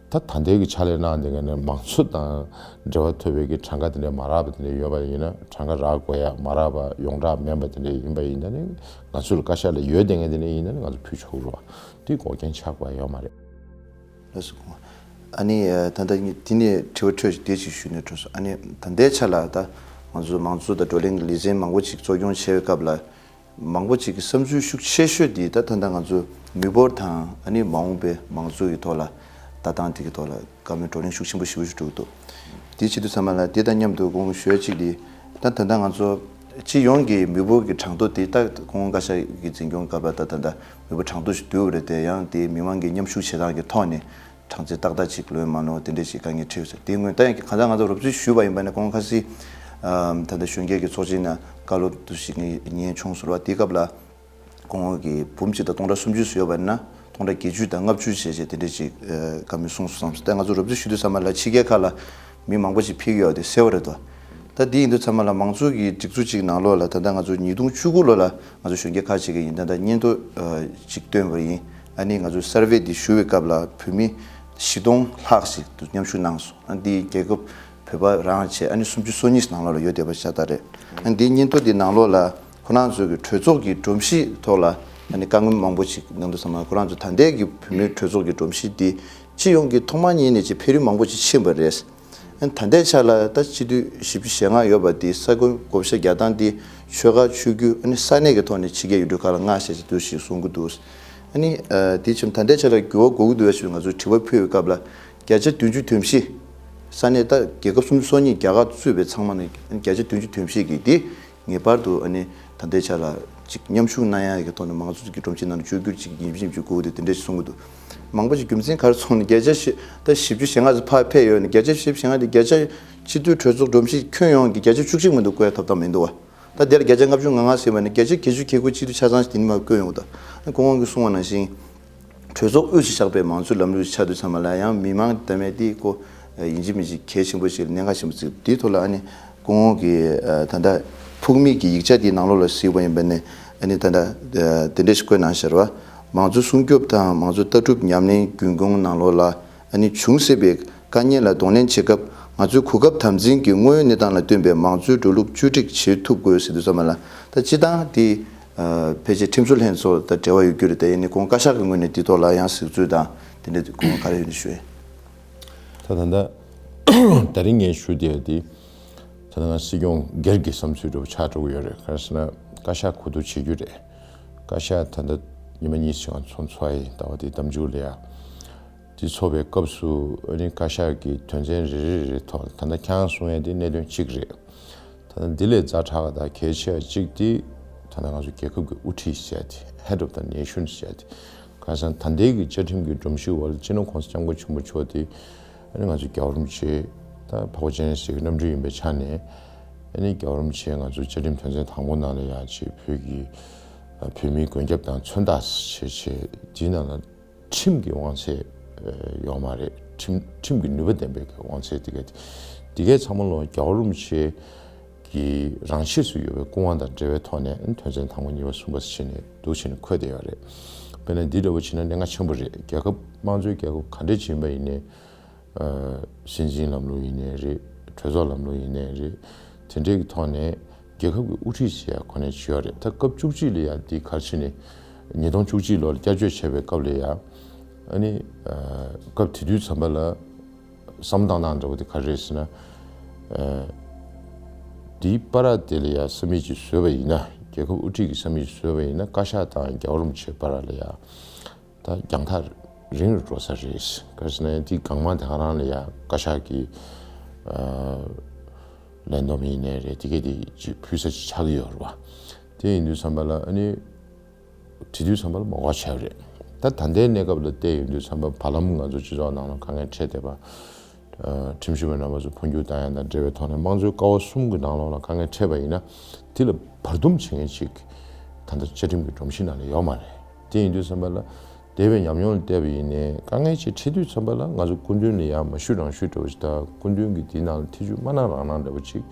ད་ད་ལྟའི་གི་ཕྱག་ལས་གནང་བསྡད་མཁན་ནི་མང་གཙོ་དང་འབྲེལ་བ་ཐོབ་པའི་གི་གྲངས་ཀ་དེ་འདྲ་མ་རག་པ་དེ་འདྲ་ཡོད་པ་ཡིན་ན་གྲངས་ཀ་རག་དགོས་ཡ་མ་རག་པ་ཡོངས་གྲགས་མིན་པ་དེ་འདྲ་ཡིན་པ་ཡིན་ན་ནི་ང་ཚོ་ལ་བཀའ་ཤག་ལ་ཡོད་བསྡད་མཁན་དེ་འདྲ་ཡིན་ན་ནི་ང་ཚོ་ཕུལ་ཆོག་གི་རེད་པ། དེ་འགོག་རྐྱེན་ཆགས་པ་ཡོད་མ་རེད། ལགས་སོ་སྐུ་ངོ། ཨ་ནི་ད་ལྟ་དེ་ནས་དྲི་བ་འཕྲོས་ཤིག་དེ་ཅིག་ཞུས་ནས་འགྲོ་སོང་། ཨ་ནི་ད་ལྟའི་ཆ་ལ་ད་ང་ཚོ་མང་གཙོ་དང་བགྲོ་གླེང་གི་ལེ་ཚན་མང་པོ་ཅིག་གཙོ་སྐྱོང་བྱེད་པའི་སྐབས་ལ་མང་པོ་ཅིག་གི་བསམ་ཚུལ་ཤུགས་ཆེ་ཤོས་དེ་ད་ད་ལྟ་ང་ཚོ་ མི་འབོར་དང་ཨ་ནི་མ་འོངས་པའི་མང་གཙོ་ཡི་ཐོག་ལ་ལྟ་སྟངས་དེ་གི་ཐོག་ལ་བཀའ་མོལ་བགྲོ་གླེང་ཤུགས་ཆེན་པོ་ཞེ་པོ་ཞིག་འགྲོ་གི་འདུག་དེ་བྱེད་དུས་ཙམ་པ་ལ་དེ་དང་མཉམ་དུ་དགོངས་ཞུ་ཡ་གཅིག་དེ། ད་ད་ལྟ་ང་ཚོ་སྤྱི་ཡོངས་ཀྱི་མི་འབོར་གྱི་གྲངས་ཐོ་དེ་ད་ཁོང་བཀའ་ཤག་གི་འཛིན་སྐྱོང་སྐབས་ལ་ད་ད་ལྟ་མི་འབོར་གྲངས་ཐོ་ཞིག་བསྡུས་པ་རེད་དེ། ཡང་དེ་མི་མང་གི་མཉམ་ཞུགས་བྱེད་སྟངས་ཀྱི་ཐོག་ནས་གྲངས་ཚད་ཏག་ཏག་ཅིག་ལོན་མ་ལོན་དེ་འདྲ་ཞིག་དཀའ་ངལ་འཕྲད་ཡོད་ཟེར། དེའི་སྔོན་ད་ཡང་གང་ལྟར་ང་ཚོ་རོབ་ཙམ་ཞུས་པ་ཡིན་པ་ནས་ཁོང་ཁ་སང་ཨམ་ད་ལྟ་གཞོན་སྐྱེས་ཀྱི་ཚོགས་ཆེན་ནང་བཀའ་སློབ་དུ་ཞིག་ངས་ཉན་བྱུང་ཟེར་བ། དེའི་སྐབས་ལ་ཁོང་གིས་འབུམ་གཅིག་དང་སྟོང་ཕྲག་སུམ་ཅུ་ཙམ་ཡོད་པ་ན་སྟོང་ཕྲག་བརྒྱད་ཅུ་དང་ལྔ་བཅུ་བྱས་བྱས་དེ་འདྲ་ཞིག་ཨ་བཀའ་མོལ་གསུངས་སོང་བསམ་སོང་། ད་ང་ཚོ་རོབ་ཙམ་ཞུ་དུས་ཙམ་པ་ལ་ཕྱི་རྒྱལ་ཁག་ལ་མི་མང་པོ་ཞིག་ཕེབས་ཀྱི་ཡོད་དེ་གསལ་བོ་རེད་དོ། ད་དེ་ཡིན་དུས་ཙམ་པ་ལ་མང་གཙོ་གི་སྒྲིག་འཛུགས་གཅིག་ནང་ལོགས་ལ་ད་ལྟ་ང་ཚོ་ཉིས་སྟོང་བཅུ་དགུ་ལོ་ལ་ང་ཚོ་གཞོན་སྐྱེས་ཁག་ཅིག་གིས་ཡིན་ད་ལྟ་སྙན་ཐོ་ཨ་ཅིག་བཏོན་པ་ཡིན། ཨ་ནི་ང་ཚོ་སར་ཝེ་འདི་ཞུ་བའི་སྐབས་ལ་བོད་མི་བཞི་སྟོང་ལྷག་ཞིག་ཏུ་མཉམ་ཞུགས་གནང་སོང་། ཨ་འདི་རྒྱལ་ཁབ་བོད་པ་རང་བྱས་ཨ་ནི་སུམ་ཅུ་སོ་གཉིས་ནང་ལོགས་ལ་ཡོད་བསྡད་པ་ཤ་སྟག་རེད། ཨ་འདིའི་སྙན་ཐོ་འདི་ནང་ལོགས་ལ་ཁོ་རང་ཚོའི་གི་གྲོས་ཚོགས་ཀྱི་སྒྲོམ་གཞི་ཐོག་ལ་ཨ་ནི་དཀའ་ངལ་མང་པོ་ཞིག་གནང་དུས་ཙམ་པ་ཁོ་རང་ཚོ་ད་ལྟའི་གི་བོད་མིའི་གྲོས་ཚོགས་ཀྱི་སྒྲོམ་གཞི་འདི་སྤྱི་ཡོངས་ཀྱི་ཐོག་མ་ཉིད་ནས་ཅིག་འཕེལ་རིམ་མང་པོ་ཞིག་ཕྱིན་པ་རེད། ཨ་ནི་ད་ལྟའི་ཆ་ལ་ད་སྤྱི་འཐུས་བཞི་བཅུ་ཞེ་ལྔ་ཡོད་པ་འདི་ས་ཁུལ་བགོ་བཤའ་རྒྱག་སྟངས་འདི་ཆོལ་ཁ་ཆོས་བརྒྱུད་ཨ་ནི་ས་གནས་ཀྱི་ཐོག་ནས་ཕྱི་རྒྱལ་ཡུལ་གྲུ་ཁག་ལ་མངའ་བཞག་ཅིག་འདུག་ཞེས་གསུང་གི་འདུག་ཨ་ནི་ཨ་དེ་བཞིན་ད་ལྟའི་ཆ་ལ་འགྱུར་བ་དགོས་ཀྱི་འདུག་ཞེས་ང་ཚོས་དྲི་བ་ཕུལ་བའི་སྐབས་ལ་བརྒྱ་ཆ་བདུན་ཅུ་དོན་བཞི། ས་གནས་ད་རྒྱལ་ཁབ་སུམ་ཅུ་སོ་གཉིས་རྒྱ་གར་གཙོས་པའི་ཚང་མ་ནས་བརྒྱ་ཆ་བདུན་ཅུ་དོན་བཞི་གིས་འདི་ངེས་པར་དུ་ཨ་ནི་ད་ལྟའི་ཆ་ལ་ཅིག་མཉམ་ཞུགས་གནང་ཡ་གི་ཐོག་ནས་མང་གཙོ་གི་སྒྲོམ་གཞི་ནང་ནས་བཅོས་བསྒྱུར་ཅིག་ཡིན་གཅིག་མིན་གཅིག་དགོས་འདུག་དེ་འདྲ་ཞིག་གསུང་གི་འདུག་མང་པོ་ཞིག་རྒྱུ་མཚན་ག་རེ་གསུངས་ནས་བརྒྱ་ཆ་བཞི་ད་བཞི་བཅུ་ཞེ་ལྔ་ཙམ་ཕར་ཕེབས་ཡོད་ནས་བརྒྱ་ཆ་བཞི་བཅུ་ཞེ་ལྔ་དེ་བརྒྱ་ཆ་སྤྱི་འཐུས་གྲོས་ཚོགས་སྒྲོམ་གཞི་ཁྱོན་ཡོངས་ཀྱི་བརྒྱ་ཆ་བཅུ་གཅིག་མ་གཏོགས་བཀོད་ཐུབ་ཐབས་མི་འདུག་བ། ད་དེར་བརྒྱ་ཆ་ལྔ་བཅུ་ང་ལྔ་ཟེར་བ་ནི་བརྒྱ་ཆ་བརྒྱད་ཅུ་གྱ་དགུ་སྤྱི་འཐུས་ཆ་ཚང་ཞིག་དེ་ནི་མར་བསྐོས་ཡོང་གི་འདུག་ཁོང་གིས་གསུངས་པ་ནང་བཞིན་གྲོས་ཚོགས་དབུས་སུ་བཞག་པའི་མང་གཙོའི་ལམ་ལུགས་ཆགས་དུས་ཙམ་པ་ལ་ཡང་མི་མང་དེ་མེད་དེ་ཁོ་ཡིན་གཅིག་མིན་གཅིག་གལ་ཆེན་པོ་ཞིག་གནད་འགག་ཆེན་པོ་ཅིག་དེའི་ཐོག་ལ་ཨ་ནི་ཁོང་གིས་ད་ལྟ་ཕུགས་དམིགས་ཀྱི་ཡིག་ཆ་དེའི་ནང་ལོགས་ལ་གཟིགས་པ་ཡིན་པ་ནི་ཨ་ནི་ད་ལྟ་དེ་འདྲ་ཞིག་བཀོད་གནང་ཤར་བ། མང་གཙོ་སྲུང་སྐྱོབ་དང་མང་གཙོ་ལྟ་གྲུབ་ཉམས་ལེན་རྒྱུན་འཁྱོངས་ནང་ལོགས་ལ། ཨ་ནི་བྱུང་སྲིད་པའི་དཀའ་ངལ་ལ་གདོང་ལེན་བྱེད་སྐབས་ང་ཚོའི་གོ་སྐབས་དམ་འཛིན་གྱིས་དངོས་ཡོད་གནས་སྟངས་ལ་བསྟུན་པའི་མང་གཙོའི་འགྲོ་ལུགས་བཅོས་སྒྲིག་བྱེད་ཐུབ་དགོས་ཟེར་དུས་ཙམ་པ་ལ་ད་སྤྱི་བཏང་དེ་ཕལ་ཆེར་ཁྲིམས་བཟོ་ལྷན་ཚོགས་དང་འབྲེལ་བ་ཡོད་རྒྱུ་རེད། དེ་ཡིན་ནའི་ཁོང་བཀའ་ཤག་གི་ངོས་ནས་དེ་ཐོག་ལ་ཡང་གཟིགས་ཚུལ་དང་དེ་འདྲ་ཁོང་ག་རེ་ཡོད་ན་ཞུ་ཡས། ད་ད་ལྟ་ད་རིང་ངས་ཞུ་བསྡད་དེ་ད་ལྟ་ང་སྲིད་སྐྱོང་སྒེར་གྱི་བསམ་ཚུལ་འདྲ་པོ་ཆགས་འགྲོ་གི་ཡོད་རེད། ག་རེ་ཟེར་ན་བཀའ་ཤག་གོ་བསྡུར་བྱེད་རྒྱུ་རེད། བཀའ་ཤག་ད་ལྟ་ཉི་མ་གཉིས་ཤིག་ང་ཚོ་འཚོགས་ཡིན། ཟླ་བ་འདིའི་གཏམ་རྒྱུད་ལ་ཡ། དེ་ཚོགས་པའི་སྐབས་སུ་ཨ་ནི་བཀའ་ཤག་གི་དོན་ཚན་རེ་རེ་རེ་ཐོག་ད་ལྟ་ཁྱེད་རང་གསུང་ཡ་དེ་གནད་དོན་གཅིག་རེད། ད་ལྟ་འདི་ལས་ཛ་དྲག་དང་གལ་ཆེ་བ་གཅིག་དེ་ད་ལྟ་ང་ཚོ་རྒྱལ་ཁབ་ཀྱི་དབུ་ཁྲིད་ཟེར་ཡ་དེ་Head of the Nation ཟེར་ཡ་དེ་གང་ཟེར་ན་ད་ལྟའི་གི་བཅའ་ཁྲིམས་ཀྱི་སྒྲོམ་གཞི་འོག་ལ་སྤྱི་ནོར་༸གོང་ས་༸སྐྱབས་མགོན་ཆེན་པོ་མཆོག་དེ་ཨ་ནི་ང་ཚོ་རྒྱལ་བ་རིན་པོ་ཆེ་ད་འཕགས་པ་སྤྱན་རས་གཟིགས་ཀྱི་རྣམ་སྤྲུལ་ཡིན་པའི་ཆ་ནས་ཨ་ནི་རྒྱལ་བ་རིན་པོ་ཆེ་ང་ཚོ་བཅའ་ཁྲིམས་དོན་ཚན་དང་པོ་ནང་ལ་ཡ་ཆེ་བོད་ཀྱི་བོད་མིའི་མགོན་སྐྱབས་དང་མཚོན་རྟགས་བྱས་བྱས་དེའི་ནང་ལ་ཁྲིམས་ཀྱི་དབང་ཚད་ཡོད་མ་རེད། ཁྲིམས་ཁྲིམས་ཀྱི་ནུས་པ་ལྡན་པའི་དབང་ཚད་དེ་ག་དེ་གའི་ཚང་མ་ལོ་རྒྱལ་བ་རིན་པོ་ཆེ་གི་རང་ཆས་སུ་ཡོད་པའི་སྐུ་དབང་དང་འབྲེལ་བའི་ཐོག་ནས་དོན་ཚན་དང་པོ་གཉིས་པ་གསུམ་པ་ཟེར་ནས་འདུག་བྱས་ནས་འཁོད་བསྡད་ཡོད་རེད། དཔེར་ན་འདི་འདྲ་བོ་བྱས་ན་གནད་འགག་ཆེན་པོ་རེད། རྒྱལ་ཁབ་དམངས་གཙོའི་རྒྱལ་ཁབ་ག་འདྲས་ཅིག་ཡིན་པ་ཡིན་ནའི། སྲིད་འཛིན་ལམ་ལུགས་ཡིན་ནའི་རེད། གྲོས་ཚོགས་ལམ་ལུགས་ཡིན་ནའི་རེད། དེ་འདྲའི་གི་ཐོག་ནས་རྒྱལ་ཁབ་ཀྱི་དབུ་ཁྲིད་ཟེར་ཡ་གོ་གནས་ཅིག་ཡོད་རེད། ད་སྐབས་བཅུ་གཅིག་ལ་ཡ་འདི་ག་རེ་བྱས་ནས་ཉིས་སྟོང་བཅུ་གཅིག་ལོར་བསྐྱར་བཅོས་བྱས་པའི་སྐབས་ལ་ཡ་ཨ་ནི་སྐབས་དེ་དུས་ཙམ་པ་ལ་བསམ་བློ་བཏང་སྟངས་འདྲ་བོ་དེ་ག་རེ་རེད་ཟེར་ན། འདིའི་བར་དེ་ལ་ཡ་ས་མིག་ཅིག་བཟོས་པ་ཡིན་ན། རྒྱལ་ཁབ་དབུ་ཁྲིད་ཀྱི་ས་མིག་ཅིག་བཟོས་པ་ཡིན་ན་བཀའ་ཤག་དང་རྒྱལ་བ་རིན་པོ་ཆེའི་བར་ལ་ཡ། ད་རྒྱང་ཐག་རིང་རུ་འགྲོ་ས་རེད། ག་རེ་ཟེར་ན་དེ་གང་མང་དེ་ག་རང་ལ་ཡ་བཀའ་ཤག་གི་ཨ་ལས་བསྡོམས་ཡིན་ནའི་རེད། དེ་གས་དེ་ཅིག་ཕུལ་ས་ཅིག་ཆགས་ཀྱི་ཡོད་རེད་བ། དེ་ཡིན་དུས་ཙམ་པ་ལ་ཨ་ནི་དེ་དུས་ཙམ་པ་ལ་མ་དགོས་ཆགས་རེད། ད་ད་ལྟའི་གནས་སྐབས་ལ་བལྟས་ཡོང་དུས་ཙམ་པ་བར་ལམ་ང་ཚོ་སྤྱི་ཚོགས་ནང་ལ་དཀའ་ངལ་འཕྲད་བསྡད་པ། ཁྲིམས་ཞིབ་པ་རྣམ་པ་ཚོ་འཕོ་འགྱུར་བཏང་ཡ་དང་འབྲེལ་བའི་ཐོག་ནས་དམངས་གཙོའི་ཀ་བ་གསུམ་གྱི་ནང་ལོགས་ལ་དཀའ་ངལ་འཕྲད་པ་ཡིན་ན་དེ་ལ་བར་འདུམ་བྱེད་མཁན་ཞིག་ད་ལྟ་བཅའ་ཁྲིམས་ཀྱི་སྒྲོམ་གཞི་ནང་ལ་ཡོད་མ་རེད། དེ་ཡིན་དུས་ཙམ་པ་ལ་འདས་པའི་ཉམས་མྱོང་ལ་བལྟས་པ་ཡིན་ནའི་དཀའ་ངལ་ཅིག་འཕྲད་དུས་ཙམ་པ་ལ་ང་ཚོ་སྐུ་མདུན་ལ་ཡང་མ་ཞུས་རང་ཞུས་འདྲ་བོ་ཞིག་དང་སྐུ་མདུན་གྱིས་དེའི་ནང་ལ་ཐེ་བྱུས་མ་གནང་རང་གནང་འདྲ་བོ་ཅིག་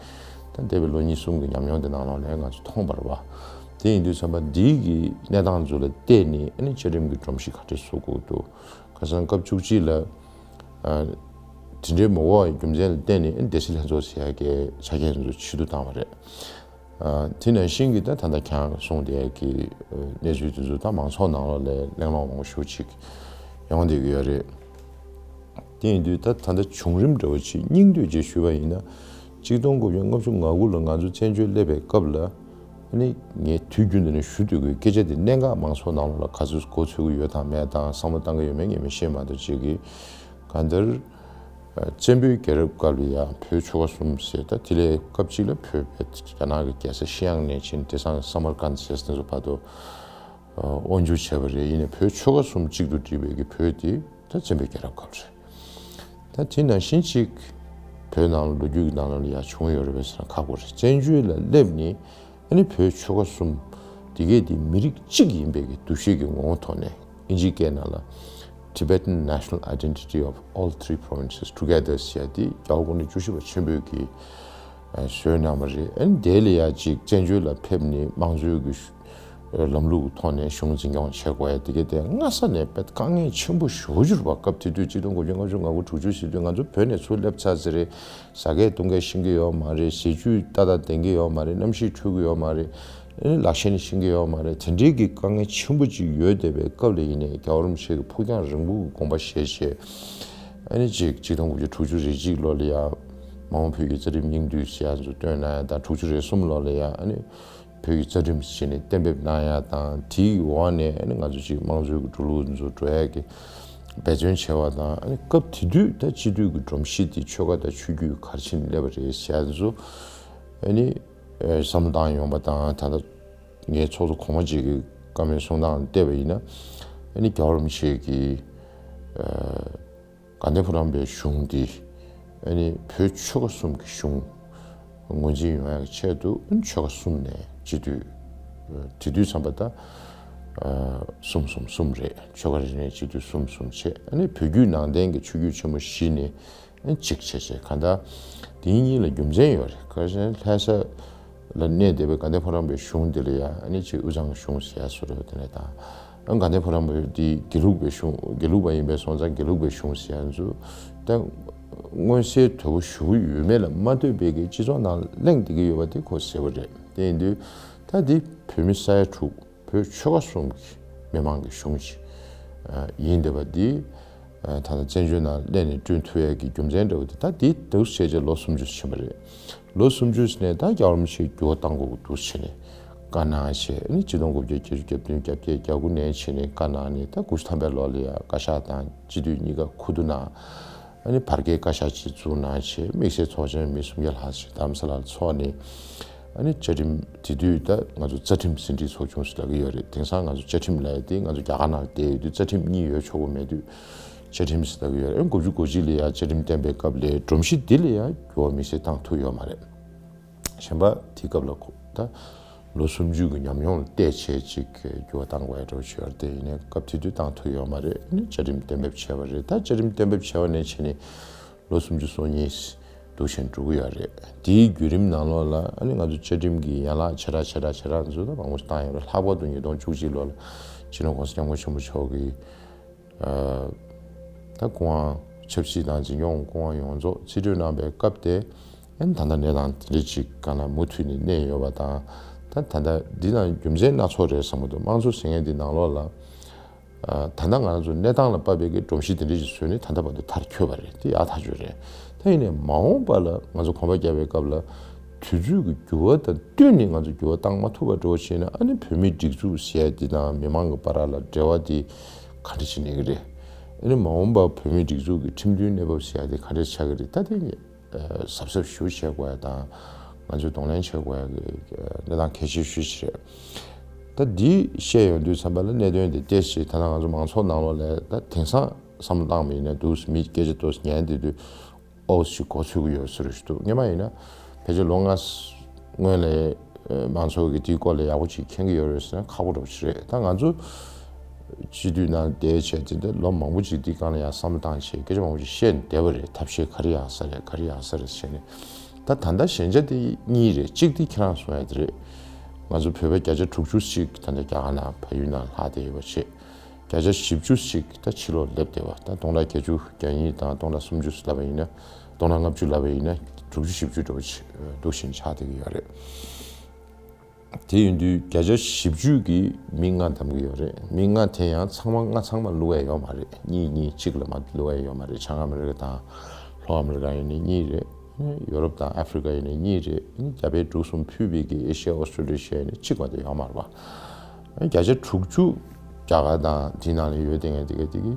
ད་འདས་པའི་ལོ་གཉིས་གསུམ་གྱི་ཉམས་མྱོང་དེ་ནང་ལོགས་ནས་ང་ཚོ་མཐོང་བ་རེད་བ། དེ་ཡིན་དུས་ཙམ་པ་འདིའི་གི་གནས་སྟངས་ཚོ་ལ་བལྟས་ནས་ཨ་ནི་བཅའ་ཁྲིམས་ཀྱི་སྒྲོམ་གཞི་ག་འདྲས་བཟོ་དགོས་འདུག་ཁ་སང་སྐབས་བཅུ་གཅིག་ལ། ཨ་དེ་འདྲའི་མ་དགོས་པའི་རྒྱུ་མཚན་ལ་བརྟེན་ནས་ཨ་ནི་སྡེ་སྲིད་ལྷན་ཚོགས་ཟེར་ཡ་གི་ཆ་རྐྱེན་ཚོ་ཕྱིར་བསྡུ་བཏང་བ་རེད། ཨ་དེ་ནང་བཞིན་གྱི་ད་ད་ལྟ་ཁྱེད་རང་གིས་གསུངས་བསྡད་ཡ་གི་ཨ་གནས་ཚུལ་དེ་ཚོ་ད་མང་ཚོགས་ནང་ལོགས་ལ་གླེང་སློང་མང་པོ་ཞེ་པོ་ཅིག་ཡོང་བསྡད་ཀྱི་ཡོད་རེད། དེ་ཡིན་དུས་ད་ད་ལྟ་བྱུང་རིམ་འདྲ་བོ་ཅིག་སྙིང་བསྡུས་ཅིག་ཞུས་པ་ཡིན་ན། གཅིག་སྟོང་དགུ་བརྒྱ་ལྔ་བཅུ་ང་དགུ་ལ་ང་ཚོ་བཙན་བྱོལ་སླེབས་པའི་སྐབས་ལ། ཨ་ ནི་ངས་དུས་རྒྱུན་དུ་ནས་ཞུ་འདོད་ཀྱི་སྐད་ཆ་དེ་གནད་འགག་མང་ཚོགས་ནང་ལོགས་ལ་ག་ཚོད་མགོ་ཚོད་ཀྱི་ཡོད་དང་མེད་དང་བསམ་བློ་བཏང་གི་ཡོད་མེད་ངས་མི་ཤེས་མ་གཏོགས་ཅིག་གིས་གང་ལྟར། བཙན་པོའི་རྒྱལ་རབས་སྐབས་ལ་ཡང་བོད་ཆོལ་ཁ་གསུམ་ཟེར། ད་དེ་ལས་སྐབས་གཅིག་ལ་བོད་པས་རྒྱ་ནག་གི་རྒྱལ་ས་ཤི་ཡང་ནས་ཕྱིན་དེང་སང་སམ་མར་ཀན་ཟེར་དེ་ཚོ་བར་དུ་དབང་བསྒྱུར་བྱས་པ་རེད། ཡིན་ནའི་བོད་ཆོལ་ཁ་གསུམ་གཅིག་ཏུ་བསྒྲིལ་བའི་གི་བོད་དེ་ད་བཙན་པོའི་རྒྱལ་རབས་སྐབས་རེད། ད་དེ་ནང་བཞིན་གཅིག་བོད་ནང་ལ་ལོ་རྒྱུས་ཀྱི་ནང་ལ་ཡང་བྱུང་ཡོད་རེད་པས་ཟེར་ན་ཁག་པོ་རེད། བཙན་བྱོལ་ལ་སླེབས་ནས་ཨ་ནི་བོད་ཆོལ་ཁ་གསུམ་དེ་གས་དེ་མི་རིགས་གཅིག་ཡིན་པའི་གི་འདུ་ཤེས་ཀྱི་ངོ་བོ་ཐོག་ནས་ཨིན་ཇིའི་སྐད་ནང་ལ་Tibetan National Identity of All Three Provinces Together ཟེར་ཡ་དེ་རྒྱལ་བ་སྐུ་ཕྲེང་བཅུ་བཞི་པ་ཆེན་པོས་ཀྱིས་བཟོས་གནང་བ་རེད། ཨ་ནི་དེ་ལ་ཡ་གཅིག་བཙན་བྱོལ་ལ་ཕེབས་ནས་དམངས་གཙོའི་གི་ལམ་ལུགས་ཐོག་ནས་གཞུང་འཛིན་སྐྱོང་བྱེད་དགོས་ཡ་དེ་གས་དེ་སྔ་ས་ནས་དཔེ་དཀའ་ངལ་ཆེན་པོ་ཞེ་པོ་ཅིག་རེད་པ། སྐབས་དེ་དུས་གཅིག་སྟོང་དགུ་བརྒྱ་ལྔ་བཅུ་ང་དགུ་དྲུག་ཅུ་ཟེར་དུས་ང་ཚོ་བོད་ནས་ཚུར་སླེབས་ཚར་ཟེར་རེད། ཟ་སྐད་བཏུང་སྐད་ཤེས་ཀྱི་ཡོད་མ་རེད། ཟས་བཅུད་ཏག་ཏག་ལྡན་གྱི་ཡོད་མ་རེད། གནམ་གཤིས་འཕྲོད་ཀྱི་ཡོད་མ་རེད། ཨ་ནི་ལག་ཤེས་ནི་ཤེས་ཀྱི་ཡོད་མ་རེད། དེ་འདྲའི་གི་དཀའ་ངལ་ཆེན་པོ་ཅིག་ཡོད་བསྡད་པའི་སྐབས་ལ་ཡིན་ནའི་རྒྱལ་བ་རིན་པོ་ཆེ་གི་ཕུགས་རྒྱང་རིང་པོ་གི་དགོངས་པ་བཞེས་བྱས། ཨ་ནི་གཅིག་གཅིག་སྟོང་དགུ་བརྒྱ་དྲུག་ཅུ་རེ་གཅིག་ལོ་ལ་ཡང་མ་འོངས་བོད་ཀྱི་རྩ་ཁྲིམས་སྙིང་བསྡུས་ཟེར་ཡ་ཚོ་བཏོན་གནང་ཡ་དང་། དྲུག་ཅུ་རེ་གསུམ་ལོ་ལ་ཡང་ཨ་ནི་བོད་ཀྱི་རྩ་ཁྲིམས་ཟེར་ནས་གཏན་འབེབས་གནང་ཡ་དང་། དེའི་འོག་ནས་ཨ་ནི་ང་ཚོ་གཅིག་དམངས་གཙོའི་གི་འགྲོ་ལུགས་ཚོ་འགྲོ་ཡ་གི་འབད་བརྩོན་བྱས་པ་དང་། ཨ་ནི་སྐབས་དེ་དུས་ད་སྤྱི་འཐུས་ཀྱི་སྒྲོམ་གཞི་དེ་ཆོལ་ཁ་དང་ཆོས་བརྒྱུད་ག་རེ་བྱས་ནས་སླེབས་པ་རེད་ཟེར་ཡ་ཚོ་ཨ་ནི་བསམ་བློ་བཏང་ཡོང་པ་དང་། ད་ལྟ་ངའི་ཚོགས་གཙོ་གོང་མ་ཅིག་གི་བཀའ་མོལ་གསུང་སྟངས་ལ་བལྟས་པ་ཡིན་ན་ཨ་ནི་རྒྱལ་བ་རིན་པོ་ཆེ་གིས་དགའ་ལྡན་ཕོ་བྲང་པའི་གཞུང་འདི་ཨ་ནི་བོད་ཆོལ་ཁ་གསུམ་གྱི་གཞུང་ངོས་འཛིན་ཡོང་ཡག་གི་ཆེད་དུ་ཨ་ནི་ཆོལ་ཁ་གསུམ་ནས་སྤྱི་འཐུས་དེ་དུས་ཙམ་པ་ད་གསུམ་གསུམ་གསུམ་རེད། ཆོལ་ཁ་རེ་ནས་སྤྱི་འཐུས་གསུམ་གསུམ་བྱས། ཨ་ནི་བོད་བརྒྱུད་ནང་བསྟན་གྱི་ཆོས་བརྒྱུད་ཆེན་མོ་བཞི་ནས་ཨ་ནི་གཅིག་བྱས་བྱས། གང་ལྟར་དེ་གཉིས་ལ་རྒྱུ་མཚན་ཡོད་རེད། ག་རེ་ཟེར་ན་ལྷ་ས་ལ་གནས་བསྡད་པའི་དགའ་ལྡན་ཕོ་བྲང་པའི་གཞུང་འདི་ལ་ཡང་ཨ་ནི་ཅིག་དབུས་གཙང་གཞུང་ཟེར་ཡ་བཟོ་འདྲ་དེ་འདྲ་དང་། ཨ་དགའ་ལྡན་ཕོ་བྲང་པ་འདི་དགེ་ལུགས་པའི་གཞུང་། དགེ་ལུགས་པ་ཡིན་པའི་སོང་ཙང་དགེ་ལུགས་པའི་གཞུང་ཟེར་ཡ་ཚོ་ད་མངོན་གསལ་དོད་པོ་ཞེ་པོ་ཡོད་མེད་ལ་མ་ལྟོས་པའི་གི་སྤྱི་ཚོགས་ནང་གླེང་བསྡད་ཀྱི་ཡོད་པ་དེ་ཁོ་གསལ་པོ་རེད། དེ་ཡིན་དུས་ད་འདི་བོད་མི་ས་ཡ་དྲུག་བོད་ཆོལ་ཁ་གསུམ་གྱི་མི་མང་གི་གཞུང་ཅིག་ཡིན་བསྡད་པ་འདི་ད་ལྟ་བཙན་བྱོལ་ནང་སླེབས་ནས་བསྐྲུན་ཐུབ་ཡས་ཀྱི་རྒྱུ་མཚན་འདྲ་བོ་དེ་ད་འདི་འདུག་བྱས་རྗེས་ལོ་སུམ་ཅུ་ཕྱིན་པ་རེད། ལོ་སུམ་ཅུ་ནས་ད་རྒྱལ་བ་རིན་པོ་ཆེས་འགྱུར་བ་བཏང་དགོས་ཀྱི་འདུག་བྱས་ནས་བཀའ་གནང་བྱས། ཨ་ནི་ཆིག་སྟོང་དགུ་བརྒྱ་བརྒྱད་ཅུ་གྱ་བདུན་གྱ་བརྒྱད་གྱ་དགུ་ནས་བྱས་ནས་བཀའ་གནང་ནས་ད་དགུ་བཅུ་ཐམ་པའི་ལོ་ལ་ཡ་བཀའ་ཤག་དང་སྤྱི་འཐུས་གཉིས་ཀ་ཁུ་བསྡུ་གནང་། ཨ་ནི་བར་བརྒལ་བཀའ་ཤག་ཅིག་བཙུགས་གནང་བྱས། དམིགས་བསལ་ཚོགས་ཆེན་མི་སུམ་བརྒྱ་ལྷག་ཅིག་རྡ་རམ་ས་ལར་འཚོགས་ནས། ཨ་ནི་བཅའ་ཁྲིམས་དེ་དུས་ད་ང་ཚོ་རྩ་ཁྲིམས་ཟིན་བྲིས་ཚོགས་ཆུང་ཟེར་ལབ་ཀྱི་ཡོད་རེད། དེང་སང་ང་ཚོ་བཅའ་ཁྲིམས་ལབ་ཡ་དེ་ང་ཚོ་རྒྱ་གར་ནང་བསྡད་ཡོད་དུས་རྩ་ཁྲིམས་གཉིས་ཡོད་ཆོག་གི་མེད་དུས་བཅའ་ཁྲིམས་ཟེར་ལབ་ཀྱི་ཡོད་རེད། ཨ་ནི་དགུ་བཅུ་གོ་གཅིག་ལ་ཡ་བཅའ་ཁྲིམས་གཏན་འབེབས་སྐབས་ལ་སྒྲོམ་གཞི་འདི་ལ་ཡ་འགྱུར་བ་དམིགས་བསལ་བཏང་ཐུབ་ཡོད་མ་རེད། གཞན་པ་དེ་སྐབས་ལ་ཁོ་ད་ལོ་སུམ་ཅུ་གི་ཉམས་མྱོང་ལ་བལྟས་བྱས་ཅིག་འགྱུར་བ་བཏང་དགོས་ཡ་འདྲ་བོ་ཅིག་ཡོད་རེད། དེ་ཡིན་ནའི་སྐབས་དེ་དུས་བཏང་ཐུབ་ཡོད་མ་རེད། ཨ་ནི་བཅའ་ཁྲིམས་གཏན་འབེབས་བྱས་པ་རེད། ད་བཅའ་ཁྲིམས་གཏན་འབེབས་བྱས་པ་ནས་བྱས་ནས་ལོ་སུམ་ཅུ་སོ་གཉིས་འདུག་བཞིན་འགྲོ་གི་ཡོད་རེད། དེའི་བརྒྱུད་རིམ་ནང་ལོགས་ལ་ཨ་ནི་ང་ཚོ་བཅའ་ཁྲིམས་ཀྱི་ཡན་ལག་ཆེ་དྲགས་ཆེ་དྲགས་ཆེ་དྲགས་ཚོ་ད་མང་པོ་ཞིག་བཏང་ཡོད་རེད། ལྷག་པར་དུ་ཉིས་སྟོང་བཅུ་གཅིག་ལོ་ལ་སྤྱི་ནོར་༸གོང་ས་༸སྐྱབས་མགོན་ཆེན་པོ་མཆོག་གིས་ཨ་ད་སྐུ་དབང་ཆབ་སྲིད་དང་འཛིན་སྐྱོང་སྐུ་དབང་ཡོངས་རྫོགས་རྩིས་སྤྲོད་གནང་པའི་སྐབས་དེ། ཨ་ནི་ད་ལྟ་གནས་སྟངས་དེ་འདྲ་ཅིག་སྒང་ལ་མུ་མཐུད་ནས་གནས་ཡོད་པ་དང་། ད་ད་ལྟ་འདི་ནང་རྒྱུ་མཚན་སྣ་ཚོགས་རེད་བསམ་གྱི་འདུག་དམངས་གཙོ་ཟེར་མཁན་འདི་ནང་ལོགས་ལ། ཨ་ད་ལྟ་ང་ཚོ་གནས་སྟངས་ལ་དཔག་པའི་གི་སྒྲོམ་གཞི་དེ་འདྲ་ཞིག་བཟོས་ནས་ད་ལྟ་བར་དུ་མཐར་འཁྱོལ་བ་རེད། དེ་ཡག་ཐག་ཆོད་རེད། ད་ཡིན་ནའི་མ་འོངས་པ་ལ་ང་ཚོ་གོམ་པ་རྒྱག་པའི་སྐབས་ལ་དུས་ཚོད་ཀྱི་འགྱུར་བ་དང་བསྟུན་ནས་ང་ཚོ་འགྱུར་བ་བཏང་མ་ཐུབ་པ་འདྲ་བོ་བྱས་ན། ཨ་ནི་བོད་མིའི་སྒྲིག་འཛུགས་ཟེར་ཡ་འདི་དང་མི་མང་གི་བར་ལ་འབྲེལ་བ་འདི་ག་འདྲ་ཞིག་གནས་ཀྱི་རེད། ཨ་ནི་མ་འོངས་པ་བོད་མིའི་སྒྲིག་འཛུགས་ཀྱི་ཁྲིམས་མཐུན་གནས་བབ་ཟེར་ཡ་དེ་ག་འདྲ་ཆགས་ཀྱི་རེད། ད་དེ་ངས་གཟབ་གཟབ་ཞེ་པོ་བྱེད་དགོས་ཡ་དང་། ང་ཚོས་གདོང་ལེན་བྱེད་དགོས་ཡ་གི་གནས་སྟངས་གལ་ཆེ་ཤོས་ཤིག་རེད། ད་འདི་བཤད་ཡོང་དུས་ཙམ་པ་ལ་གནད་དོན་དེ་ཏོག་ཙམ་ད་ལྟ་ང་ཚོ་མང་ཚོགས་ནང་ལོགས་ལ་ད་དེང་སང་བསམ་བློ་བཏང་བ་ཡིན་ན་འདུག་མི་སྐད་ཆ་ཏོག་ཙམ་ཉན་བསྡད་དུས་ཨོ་ཞིག་གོ་ཚོད་ཀྱི་ཡོད་ཟེར་ཞུ་འདུག་སྔོན་མ་ཡིན་ན་ཕལ་ཆེར་ལོ་ལྔ་སྔོན་ལ་མང་ཚོགས་ཀྱིས་དེའི་སྐོར་ལ་ཡག་པོ་ཅིག་མཁྱེན་གྱི་ཡོད་རེད་ཟེར་ན་ཁག་པོ་འདྲ་པོ་ཞིག་རེད། ད་ང་ཚོ་སྤྱི་འཐུས་ནང་བསྡད་བྱས་ཙང་ད་ལོ་མང་པོ་ཅིག་འདི་སྒང་ལ་ཡང་བསམ་བློ་བཏང་བྱས་སྐད་ཆ་མང་པོ་ཅིག་བཤད་ནས་བསྡད་པ་རེད། ཐབས་ཤེས་ག་རེ་ཡག་ས་རེད། ག་རེ་ཡག་ས་རེད་བྱས་ནས། ད་ད་ལྟ་ཞན་ཆ་དེ་གཉིས་རེད། གཅིག་དེ་ཁྱེད་རང་གསུང་ཡ་དེ་རེད། ང་ཚོ་བོད་པ་བརྒྱ་ཆ་དྲུག་ཅུ་ཞིག་ད་ལྟ་རྒྱ་གར་ནང་བལ་ཡུལ་ནང་ལྷག་བསྡད་ཡོད་པ་བྱས། བརྒྱ་ཆ་བཞི་བཅུ་ཞིག་ད་ཕྱི་ལོགས་སླེབས་བསྡད་པ། ད་སྟོང་ཕྲག་བརྒྱད་ཅུ་གྱ་གཉིས་དང་སྟོང་ཕྲག་སུམ་ཅུ་ལབ་པ་ཡིན་ན། སྟོང་ཕྲག་ལྔ་བཅུ་ལབ་པ་ཡིན་ན་དྲུག་ཅུ་བཞི་བཅུ་འདྲ་པོ་ཞིག་འདུག་བཞིན་ཆགས་བསྡད་ཀྱི་ཡོད་རེད། དེ་ཡིན་དུས་བརྒྱ་ཆ་བཞི་བཅུ་གིས་མི་ལྔ་བདམས་ཀྱི་ཡོད་རེད། མི་ལྔ་དེ་ཡང་ཚང་མ་ལྔ་ཚང་མ་བླུག་ཡ་ཡོད་མ་རེད། གཉིས་གཉིས་གཅིག་ལ་མ་བླུག་ཡ་ཡོད་མ་རེད། བྱང་ཨ་མི་རི་ཀ་དང་ལྷོ་ཨ་མི་རི་ཀ་ཡིན་ནའི་གཉིས་རེད། ཡོ་རོབ་དང་ཨ་ཕི་རི་ཀ་ཡིན་ན་གཉིས་རེད། རྒྱ་བལ་འབྲུག་གསུམ་ཕུད་པའི་གི་ཨེ་ཤི་ཡ་ཨོ་སི་ཀྲོ་ལི་ཡ་ཡིན་ན་གཅིག་མ་གཏོགས་ཡོད་མ་རེད་པ། བརྒྱ་ཆ་དྲུག་ཅུ་རྒྱ་གར་དང་དེའི་ནང་ལ་ཡོད་དེ་ངས་དེ་ག་དེ་གི་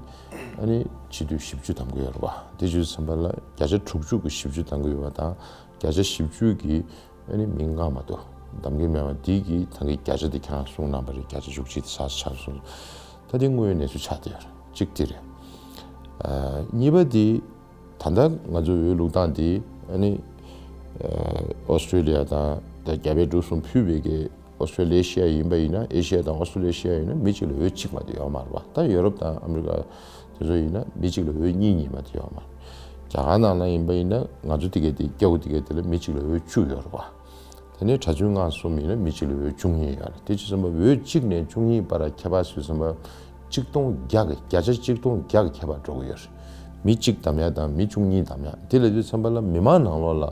ཨ་ནི་སྤྱི་འཐུས་བཞི་བཅུ་བདམས་ཀྱི་ཡོད་རེད་པ། དེ་བྱས་ཙམ་པ་ལ་བརྒྱ་ཆ་དྲུག་ཅུ་གི་བཞི་བཅུ་བདམས་ཀྱི་ཡོད་པ་དང་། བརྒྱ་ཆ་བཞི་བཅུ་གི་ཨ་ནི་མི་ལྔ་མ་གཏོགས་བདམས་ཀྱི་མེད་པ་འདི་གིས་ད་གིན་བརྒྱ་ཆ་དེ་ཁྱེད་རང་གསུངས་གནང་བ་རེད། བརྒྱ་ཆ་བཅུ་གཅིག་དེ་ཚར་ཆགས་སོང་། ད་དེ་དངོས་ཡོད་གནས་ཚུལ་ཆགས་བསྡད་ཡོད་རེད། གཅིག་དེ་རེད། ཨ། གཉིས་པ་དེ་ད་ལྟ་ང་ཚོའི་འོས་བླུག་སྟངས་དེ་ཨ་ནི་ཨ་ཨོ་སི་ཀྲོ་ལི་ཡ་དང་ད་རྒྱ་བལ་འབྲུག་གསུམ་ཕུད་པའི་གི་ཨོ་སི་ཀྲོ་ལེ་ཤི་ཡ་ཡིན་པ་ཡིན་ན། ཨེ་ཤི་ཡ་དང་ཨོ་སི་ཀྲོ་ལེ་ཤི་ཡ་ཡིན་ན་མི་གཅིག་ལ་འོས་གཅིག་མ་གཏོགས་ཡོད་མ་རེད་པ། ད་ཡོ་རོབ་དང་ཨ་མི་རི་ཀ་དེ་ཚོ་ཡིན་ན་མི་གཅིག་ལ་འོས་གཉིས་གཉིས་མ་གཏོགས་ཡོད་མ་རེད། རྒྱ་གར་ནང་ལ་ཡིན་པ་ཡིན་ན་ང་ཚོ་དེ་གའི་དེ་སྐྱ་བོ་དེ་གའི་དེ་ལ་མི་གཅིག་ལ་འོས་བཅུ་ཡོད་རེད་པ། དེ་ནས་གྲྭ་བཙུན་ལྔ་གསུམ་ཡིན་ན་མི་གཅིག་ལ་འོས་བཅུ་གཉིས་ཡོད་རེད། དེ་བྱས་ཙམ་པ་འོས་གཅིག་ནས་བཅུ་གཉིས་བར་ཁྱད་པར་བཟོས་ཙམ་པ་གཅིག་སྟོང་བརྒྱ་གི་བརྒྱ་ཆ་གཅིག་སྟོང་བརྒྱ་གི་ཁྱད་པར་འགྲོ་གི་ཡོད་རེད། མི་གཅིག་བདམས་ཡ་དང་མི་བཅུ་གཉིས་བདམས་ཡ་དེ་ལབ་དུས་ཙམ་པ་ལ་མི་མང་ནང་ལོགས་ལ་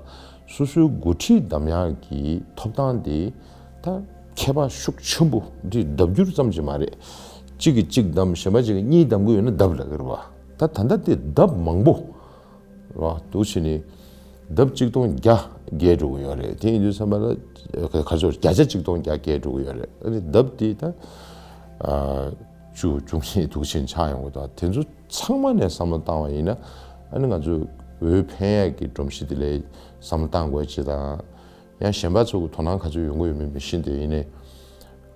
སོ་སོའི་འགོ་ཁྲིད་བདམས་ཡ་གི་ཐོབ་ཐང་དེ་ད་ཁྱད་པར་ཤུགས་ཆེན་པོ་འདི་ལྡབ་འགྱུར་ཙམ་ཅིག་མ་རེད། གཅིག་གིས་གཅིག་བདམས། གཞན་པ་གཅིག་གིས་གཉིས་བདམས་ཀྱི་ཡོད་ན་ལྡབ་ལབ་ཀྱི་རེད་པ། ད་ད་ལྟ་དེ་ལྡབ་མང་པོ་རེད་པ། འདུག་བྱས་ནས་ལྡབ་གཅིག་སྟོང་བརྒྱ་བརྒལ་འགྲོ་གི་ཡོད་རེད། དེ་ཡིན་དུས་ཙམ་པ་ལ་ག་ཚོད་བརྒྱ་ཆ་གཅིག་སྟོང་བརྒྱ་བརྒལ་འགྲོ་གི་ཡོད་རེད། ཨ་ནི་ལྡབ་དེ་ད་ཨ་བཅུ་བཅུ་གཉིས་འདུག་བྱས་ནས་ཆགས་ཡོང་གི་འདུག་དེ་ཚོ་ཚང་མ་ནས་བསམ་བློ་བཏང་བ་ཡིན་ན། ཨ་ནི་ང་ཚོས་འོས་འཕེན་ཡག་གི་སྒྲོམ་གཞི་དེ་ལ་བསམ་བློ་བཏང་དགོས་ཅེས་དང་། ཡང་གཞན་པ་ཚོ་གི་དོ་སྣང་ག་ཚོད་ཡོང་གི་ཡོད་མེད་མི་ཤེས། དེ་ཡིན་ནའི་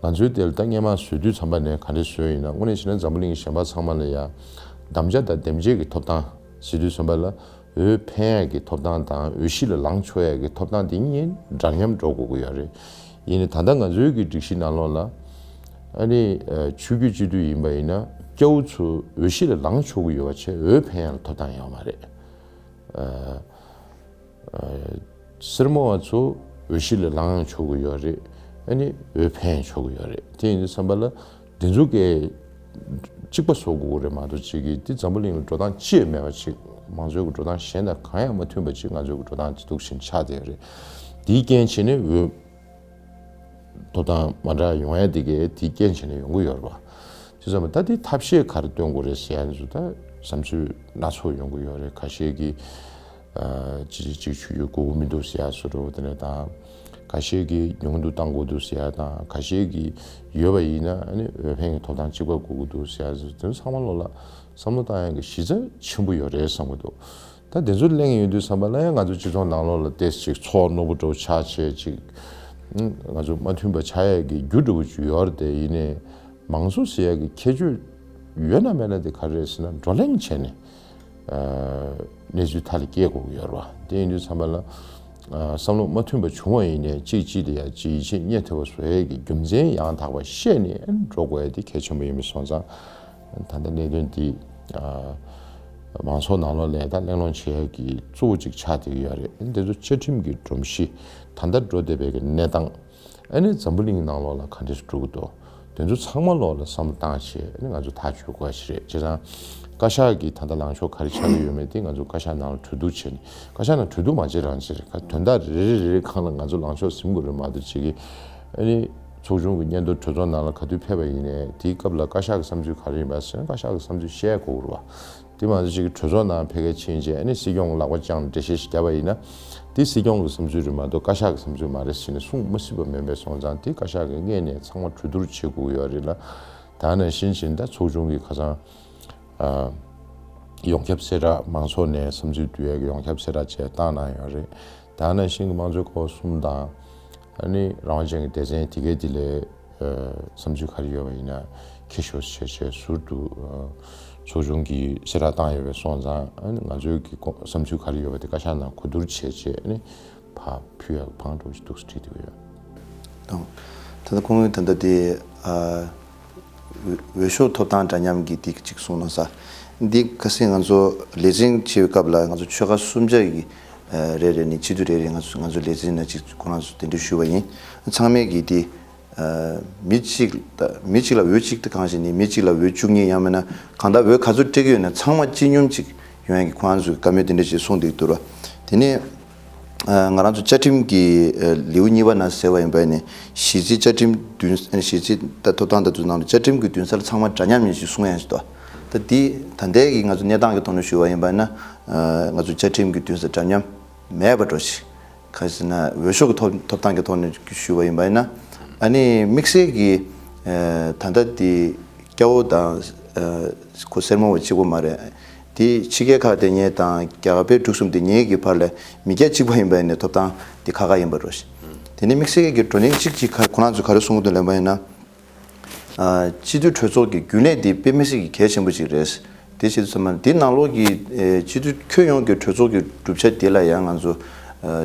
ང་ཚོའི་དེ་ལ་ད་སྔོན་མ་བཟོས་དུས་ཙམ་པ་ནས་ག་འདྲས་བཟོས་ཡིན་ན། དངོས་གནས་བྱས་ན་འཛམ་བུ་གླིང་གི་གཞན་པ་ཚང་མ་ལ་ཡང་དམ་བཅའ་དང་འདེམས་བྱེད་ཀྱི་ཐོབ་ཐང་ཟེར་དུས་ཙམ་པ་ལ། འོས་འཕེན་ཡག་གི་ཐོབ་ཐང་དང་འོས་གཞི་ལ་ལངས་ཆོག་ཡག་གི་ཐོབ་ཐང་དེ་གཉིས་འདྲ་མཉམ་འགྲོ་དགོས་ཀྱི་ཡོད་རེད། ཡིན་ནའི་ད་ལྟ་ང་ཚོའི་གི་སྒྲིག་གཞི་ནང་ལོགས་ལ་ཨ་ནི་ཨ་ཆོས་བརྒྱུད་སྤྱི་འཐུས་ཡིན་པ་ཡིན་ན་སྐྱ་བོ་ཚོ་འོས་གཞི་ལ་ལངས་ཆོག་གི་ཡོད་པ་བྱས། འོས་འཕེན་ཡག་ལ་ཐོབ་ཐང་ཡོད་མ་རེད། ཨ། ཨ། སེར་མོ་བ་ཚོ་འོས་གཞི་ལ་ལངས་ཆོག་གི་ཡོད་རེད། ཨ་ནི་འོས་འཕེན་ཆོག་གི་ཡོད་རེད། དེ་ཡིན་དུས་ཙམ་པ་ལ་འདི་ཚོ་གས་གཅིག་པ་བཟོ་དགོས་ཀྱི་རེད་མ་གཏོགས། གཅིག་གིས་འདི་འཛམ་བུ་གླིང་ལ་འགྲོ་སྟངས་ཅི་ཡང་མེད་པ་ཅིག་མང་གཙོའི་གི་འགྲོ་སྟངས་གཞན་དང་གང་ཡང་མ་མཐུན་པ་ཅིག་ང་ཚོའི་གི་འགྲོ་སྟངས་ཅིག་འདུག་བཞིན་ཆགས་བསྡད་ཡོད་རེད། དེའི་རྐྱེན་བྱས་ནས་འོས་ཐོབ་ཐང་མ་འདྲ་ཡོང་ཡ་དེ་གས་དེའི་རྐྱེན་བྱས་ནས་ཡོང་གི་ཡོད་རེད་པ། བྱས་ཙང་ད་དེ་ཐབས་ཤེས་ག་རེ་སྟོན་དགོས་རེད་ཟེར་ཡ་ཚོ་ད་བསམ་ཚུལ་སྣ་ཚོགས་ཡོང་གི་ཡོད་རེད། ཁ་ཤས་ཀྱིས་ཨ་ཅི་ཅི་ཅིག་ཞུ་རྒྱུ་དགོས་ཀྱི་མི་འདུག་ཟེར་ཡ་བཟོ་འདྲ་བོ། དེ་ནས་ད་ཁ་ཤས་ཀྱིས་ཉུང་དུ་བཏང་དགོས་འདུག་ཟེར་ཡ་དང་། ཁ་ཤས་ཀྱིས་ཡོད་པ་ཡིན་ན་ཨ་ནི་འོས་འཕེན་གྱི་ཐོབ་ཐང་གཅིག་པ་དགོས་ཀྱི་འདུག་ཟེར་ཡ་ཚོ་དེ་ཚོ་ཚང་མ་ལོག་ལ་བསམ་བློ་བཏང་ཡ་གི་གཞི་རྩ་ཆེན་པོ་ཡོད་རེད་བསམ་གྱི་འདུག་ད་དེ་ཚོ་གླེང་ཡོང་དུས་ཙམ་པ་ལ་ཡང་ང་ཚོ་སྤྱི་ཚོགས་ནང་ལོགས་ལ་ཏོག་ཙམ་ཅིག་ཚོར་རྣོ་པོ་འདྲ་བོ་ཆགས་བྱས་ཅིག་ང་ཚོ་མ་མཐུན་པ་ཆགས་ཡས་ཀྱི་རྒྱུ་འདྲ་བོ་ཅིག་ཡོད་རེད་དེ། ཡིན་ནའི་མང་གཙོ་ཟེར་ཡས་ཀྱི་ཁྱད་ཆོས་ཡོད་ན་མེད་ན་དེ་ག་རེ་རེད་ཟེར་ན། བགྲོ་གླེང་བྱས་ནས་ཨ་གནས་ཚུལ་མཐའ་ལ་སྐྱེལ་དགོས་ཀྱི་ཡོད་རེད་པ། དེ་ཡིན་དུས་ཙམ་པ་ལ་ཨ་བསམ་བློ་མ་མཐུན་པ་བྱུང་བ་ཡིན་ནའི་གཅིག་གཅིག་ལ་ཡ་གཅིག་ཡིད་ཆེས་རྙེད་ཐུབ་པ་བཟོ་ཡས་ཀྱི་རྒྱུ་མཚན་ཡང་དག་པ་བཤད་ནས་འགྲོ་དགོས་ཡས་དེ་གལ་ཆེན་པོ་ཡིན་པ་སོང་ཙང་། ད་ལྟ་གནད་དོན་འདི་ཨ་མང་ཚོགས་ནང་ལོགས་ལ་ད་གླེང་སློང་བྱེད་ཡག་གི་གཙོ་བོ་གཅིག་ཆགས་བསྡད་ཀྱི་ཡོད་རེད། འདི་ཚོ་བཅའ་ཁྲིམས་ཀྱི་སྒྲོམ་གཞི། ད་ལྟ་འགྲོ་བསྡད་པའི་གི་གནས་སྟངས། ཨ་ནི་འཛམ་བུ་གླིང་ནང་ལོགས་ལ་ག་འདྲས་འགྲོ་གི་འདུག་དེ་ཚོ་ཚང་མ་ལོགས་ལ་བསམ་བློ་བཏང་བྱས། ཨ་ནི་ང་ཚོ་ཐག་གཅོད་དགོས་ཡ་ཞིག་རེད། བྱས་ཙང་བཀའ་ཤག་གི་ད་ལྟ་ལངས་ཕྱོགས་ག་རེ་ཆགས་ཀྱི་ཡོད་མེད་དེ་ང་ཚོ་བཀའ་ཤག་ནང་ལ་གྲོས་བསྡུར་བྱས་ནས། བཀའ་ཤག་ནང་གྲོས་བསྡུར་མ་བྱེད་རང་བྱེད་རེད། ཁ་དོན་དག་རེ་རེ་རེ་རེ་སྒང་ལ་ང་ཚོ་ལངས་ཕྱོགས་ཟིན་དགོས་རེད་མ་གཏོགས། གཅིག་གིས་ཨ་ནི་ཚོགས་ཆུང་གི་སྙན་ཐོ་གྲོས་ཚོགས་ནང་ལ་ག་དུས་ཕེབས་པ་ཡིན་ནའི་དེའི་སྐབས་ལ་བཀའ་ཤག་གི་བསམ་ཚུལ་ག་རེ་ཡིན་པ་ཟེར་ན། བཀའ་ཤག་གི་བསམ་ཚུལ་བཤད་དགོས་རེད་པ། དེ་མ་གཏོགས་གཅིག་གིས་གྲོས་ཚོགས་ནང་ཕེབས་མཁན་ཕྱིན་རྗེས་ཨ་ནི་སྲིད་སྐྱོང་ལག་པ་བརྐྱངས་འགྲེལ་བཤད་ཞིག་བརྒྱབ་པ་ཡིན་ན། དེ་སྲིད་སྐྱོང་གི་བསམ་ཚུལ་རེད་མ་གཏོགས་བཀའ་ཤག་གི་བསམ་ཚུལ་མ་རེད་ཟེར་ནས་གསུང་མི་སྲིད་པ་མིན་པས་སོང་ཙང་། དེ་བཀའ་ཤག་གི་ངོས་ནས་ཚང་མ་གྲོས་བསྡུར་བྱེད་དགོས་ཡོད་རེད་ལ། ད་ནང་བཞིན་བྱས་ན་ད་ཚོགས་ཆུང་གི་ཁ་སང་ཨ་ཡོངས་ཁྱབ་གསལ་བསྒྲགས། མང་ཚོགས་ནས་བསམ་ཚུལ་བསྡུ་ཡས་ཀྱི་ཡོངས་ཁྱབ་གསལ་བསྒྲགས་བཅས་བཏང་གནང་ཡོད་རེད། ད་ནང་བཞིན་གྱི་དམངས་གཙོའི་སྐོར་གསུམ་དང་། ཨ་ནི་རང་དབང་ཅན་གྱི་སྡེ་ཚན་དེ་གའི་དེ་ལས་ཨ་བསམ་ཚུལ་ག་རེ་ཡོད་པ་ཡིན་ན་འཁྱེར་ཤོག་ཟེར་བྱས་ཟུར་དུ་ཨ་ཚོགས་ཆུང་གིས་གསལ་བསྒྲགས་བཏང་ཡོད་པས་སོང་ཙང་། ཨ་ནི་ང་ཚོའི་གི་བསམ་ཚུལ་ག་རེ་ཡོད་པ་དེ་བཀའ་ཤག་ནང་གོ་བསྡུར་བྱས་བྱས། ཨ་ནི་ཕར་ཕུལ་ཡག་བང་འགྲོ་ཞིག་འདུག་སེ་བྲིས་བསྡད་ཡོད། དང་། ད་ལྟ་ཁོང་གིས་ད་ལྟ་དེ་ཨ་འོས་འོས་ཤོག་ཐོབ་ཐང་འདྲ་མཉམ་གྱི་དེ་གཅིག་གསུངས་གནང་ས། འདི་ཁ་སང་ང་ཚོ་ལས་འཛིན་བྱེད་པའི་སྐབས་ལ་ང་ཚོ་ཆོལ་ཁ་གསུམ་ཆ་གི་ཨ་རེ་རེ་ནས་སྤྱི་འཐུས་རེ་རེ་ང་ཚོ་ང་ཚོ་ལས་འཛིན་ནང་གཅིག་ཁོ་རང་ཚོ་གདན་འདྲེན་ཞུས་པ་ཡིན། ཚང་མས་ཀྱིས་དེ་ཨ་མི་གཅིག་ད་མི་གཅིག་ལ་འོས་གཅིག་ད་གང་ཞིག་ནི་མི་གཅིག་ལ་འོས་བཅུ་གཉིས་ཡང་མིན་ན་གང་ལྟར་འོས་ག་ཚོད་སྤྲད་ཀྱི་ཡོད་ན་ཚང་མ་གཅིག་སྙོམས་གཅིག་ཡོང་ཡག་གི་ཁོ་རང་ཚོས་བཀའ་མོལ་དེ་འདྲ་ཞིག་གསུངས་བསྡད་འདུག་ར། དེ་ནས་ཨ་ང་རང་ཚོ་བཅའ་ཁྲིམས་ཀྱི་ཨ་ལེའུ་གཉིས་པ་ནང་གསལ་བ་ཡིན་པ་ནི་གཞི་རྩའི་བཅའ་ཁྲིམས་འདུན་ཨ་གཞི་རྩའི་ད་ཐོབ་ཐང་ལྟ་དུས་ནང་ལ་བཅའ་ཁྲིམས་ཀྱི་འདུན་སར་ཚང་མ་འདྲ་མཉམ་ཡིན་ཞེས་གསུང་ཡག་ཞིག་འདུག་ད་འདི་ད་ལྟའི་གི་ང་ཚོ་གནས་སྟངས་ཀྱི་ཐོག་ནས་ཞུས་པ་ཡིན་པ་ན་ཨ་ང་ཚོ་བཅའ་ཁྲིམས་ཀྱི་འདུན་ས་འདྲ་མཉམ་ མེད་པ་འགྲོ་ཞིག་ག་ཟེར་ན་འོས་ཤོག་གི་ཐོབ་ཐོབ་ཐང་གི་ཐོག་ནས་ཞུས་པ་ཡིན་པ་ཡིན་ན། ཨ་ནི་དམིགས་བསལ་གྱི་ད་ལྟ་དེ་སྐྱ་བོ་དང་ཁོ་སེར་མོ་བ་གཅིག་པོ་མ་རེད། དེ་ཕྱི་རྒྱལ་ཁག་དེ་གཉིས་དང་རྒྱ་བལ་འབྲུག་གསུམ་དེ་གཉིས་ཀྱི་བར་ལ་མི་སྐྱ་གཅིག་པ་ཡིན་པ་ཡིན་ནའི་ཐོབ་ཐང་དེ་ཁག་ཁག་ཡིན་པ་འགྲོ་ཞིག་དེ་ནི་དམིགས་བསལ་གྱི་བགྲོ་གླེང་གཅིག་གཅིག་ཁ་ཁོ་རང་ཚོས་ག་རེ་གསུང་གི་འདུག་ལབ་པ་ཡིན་ན། སྤྱི་འཐུས་གྲོས་ཚོགས་ཀྱི་རྒྱུན་ལས་འདི་དཔེ་མི་སྲིད་ཀྱི་གལ་ཆེན་པོ་ཅིག་རེད། དེ་བྱེད་དུས་ཙམ་པ་འདི་ནང་ལོགས་ཀྱི་སྤྱི་འཐུས་ཁྱོན་ཡོངས་ཀྱི་གྲོས་ཚོགས་ཀྱི་གྲུབ་ཆ་འདི་ལ་ཡང་ང་ཚོ་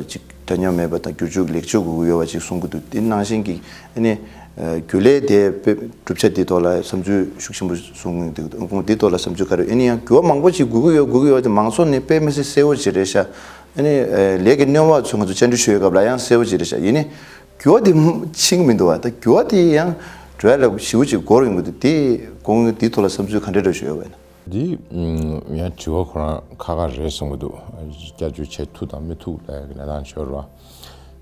ཅིག་འདྲ་མཉམ་མེད་པ་དང་བསྒྱུར་བཅོས་ལེགས་བཅོས་དགོས་ཀྱི་ཡོད་པ་ཅིག་གསུང་གི་འདུག་དེ་ནང་བཞིན་གྱི་ཨ་ནི་རྒྱུན་ལས་དེ་དཔེ་གྲུབ་ཆ་འདི་ཐོག་ལ་བསམ་ཚུལ་ཤུགས་ཆེན་པོ་གསུང་གི་འདུག་ཁོང་འདི་ཐོག་ལ་བསམ་ཚུལ་ག་རེ་ཨ་ནི་ཡང་འགྱུར་བ་མང་པོ་ཅིག་དགོས་ཀྱི་ཡོད་དགོས་ཀྱི་ཡོད་དེ་མང་ཚོགས་ནས་དཔེ་མི་སྲིད་གསལ་བོ་ཅིག་རེད་ཤག་ཨ་ནི་ལས་ཀྱི་སྣེ་བ་ཚོས་ང་ཚོ་བཅར་འདྲི་ཞུ་ཡོད་སྐབས་ལ་ཡང་གསལ་བོ་ཅིག་རེད་ཤག་ཡིན་ནི། འགྱུར་བ་དེ་ཕྱིན་གྱི་མི་འདུག་བ། ད་འགྱུར་བ་དེ་ཡང་འགྲོ་ཡ་ལ་ཞེ་པོ་ཅིག་འགོར་ཡོང་གི་འདུག་དེ་དགོངས་དེའི་ཐོག་ལ་བསམ་ཚུལ་ག་འདྲ་འདྲ་ཞུ་ཡོད་པ་ཡིན་ན། འདི་ཡང་དྲི་བ་ཁོ་རང་ཁག་ཁག་རེད་བསམ་གྱི་འདུག་བསྐྱར་བཅོས་བྱེད་ཐུབ་དང་མི་ཐུབ་ལ་ཡང་གནས་སྟངས་ཤོར་བ།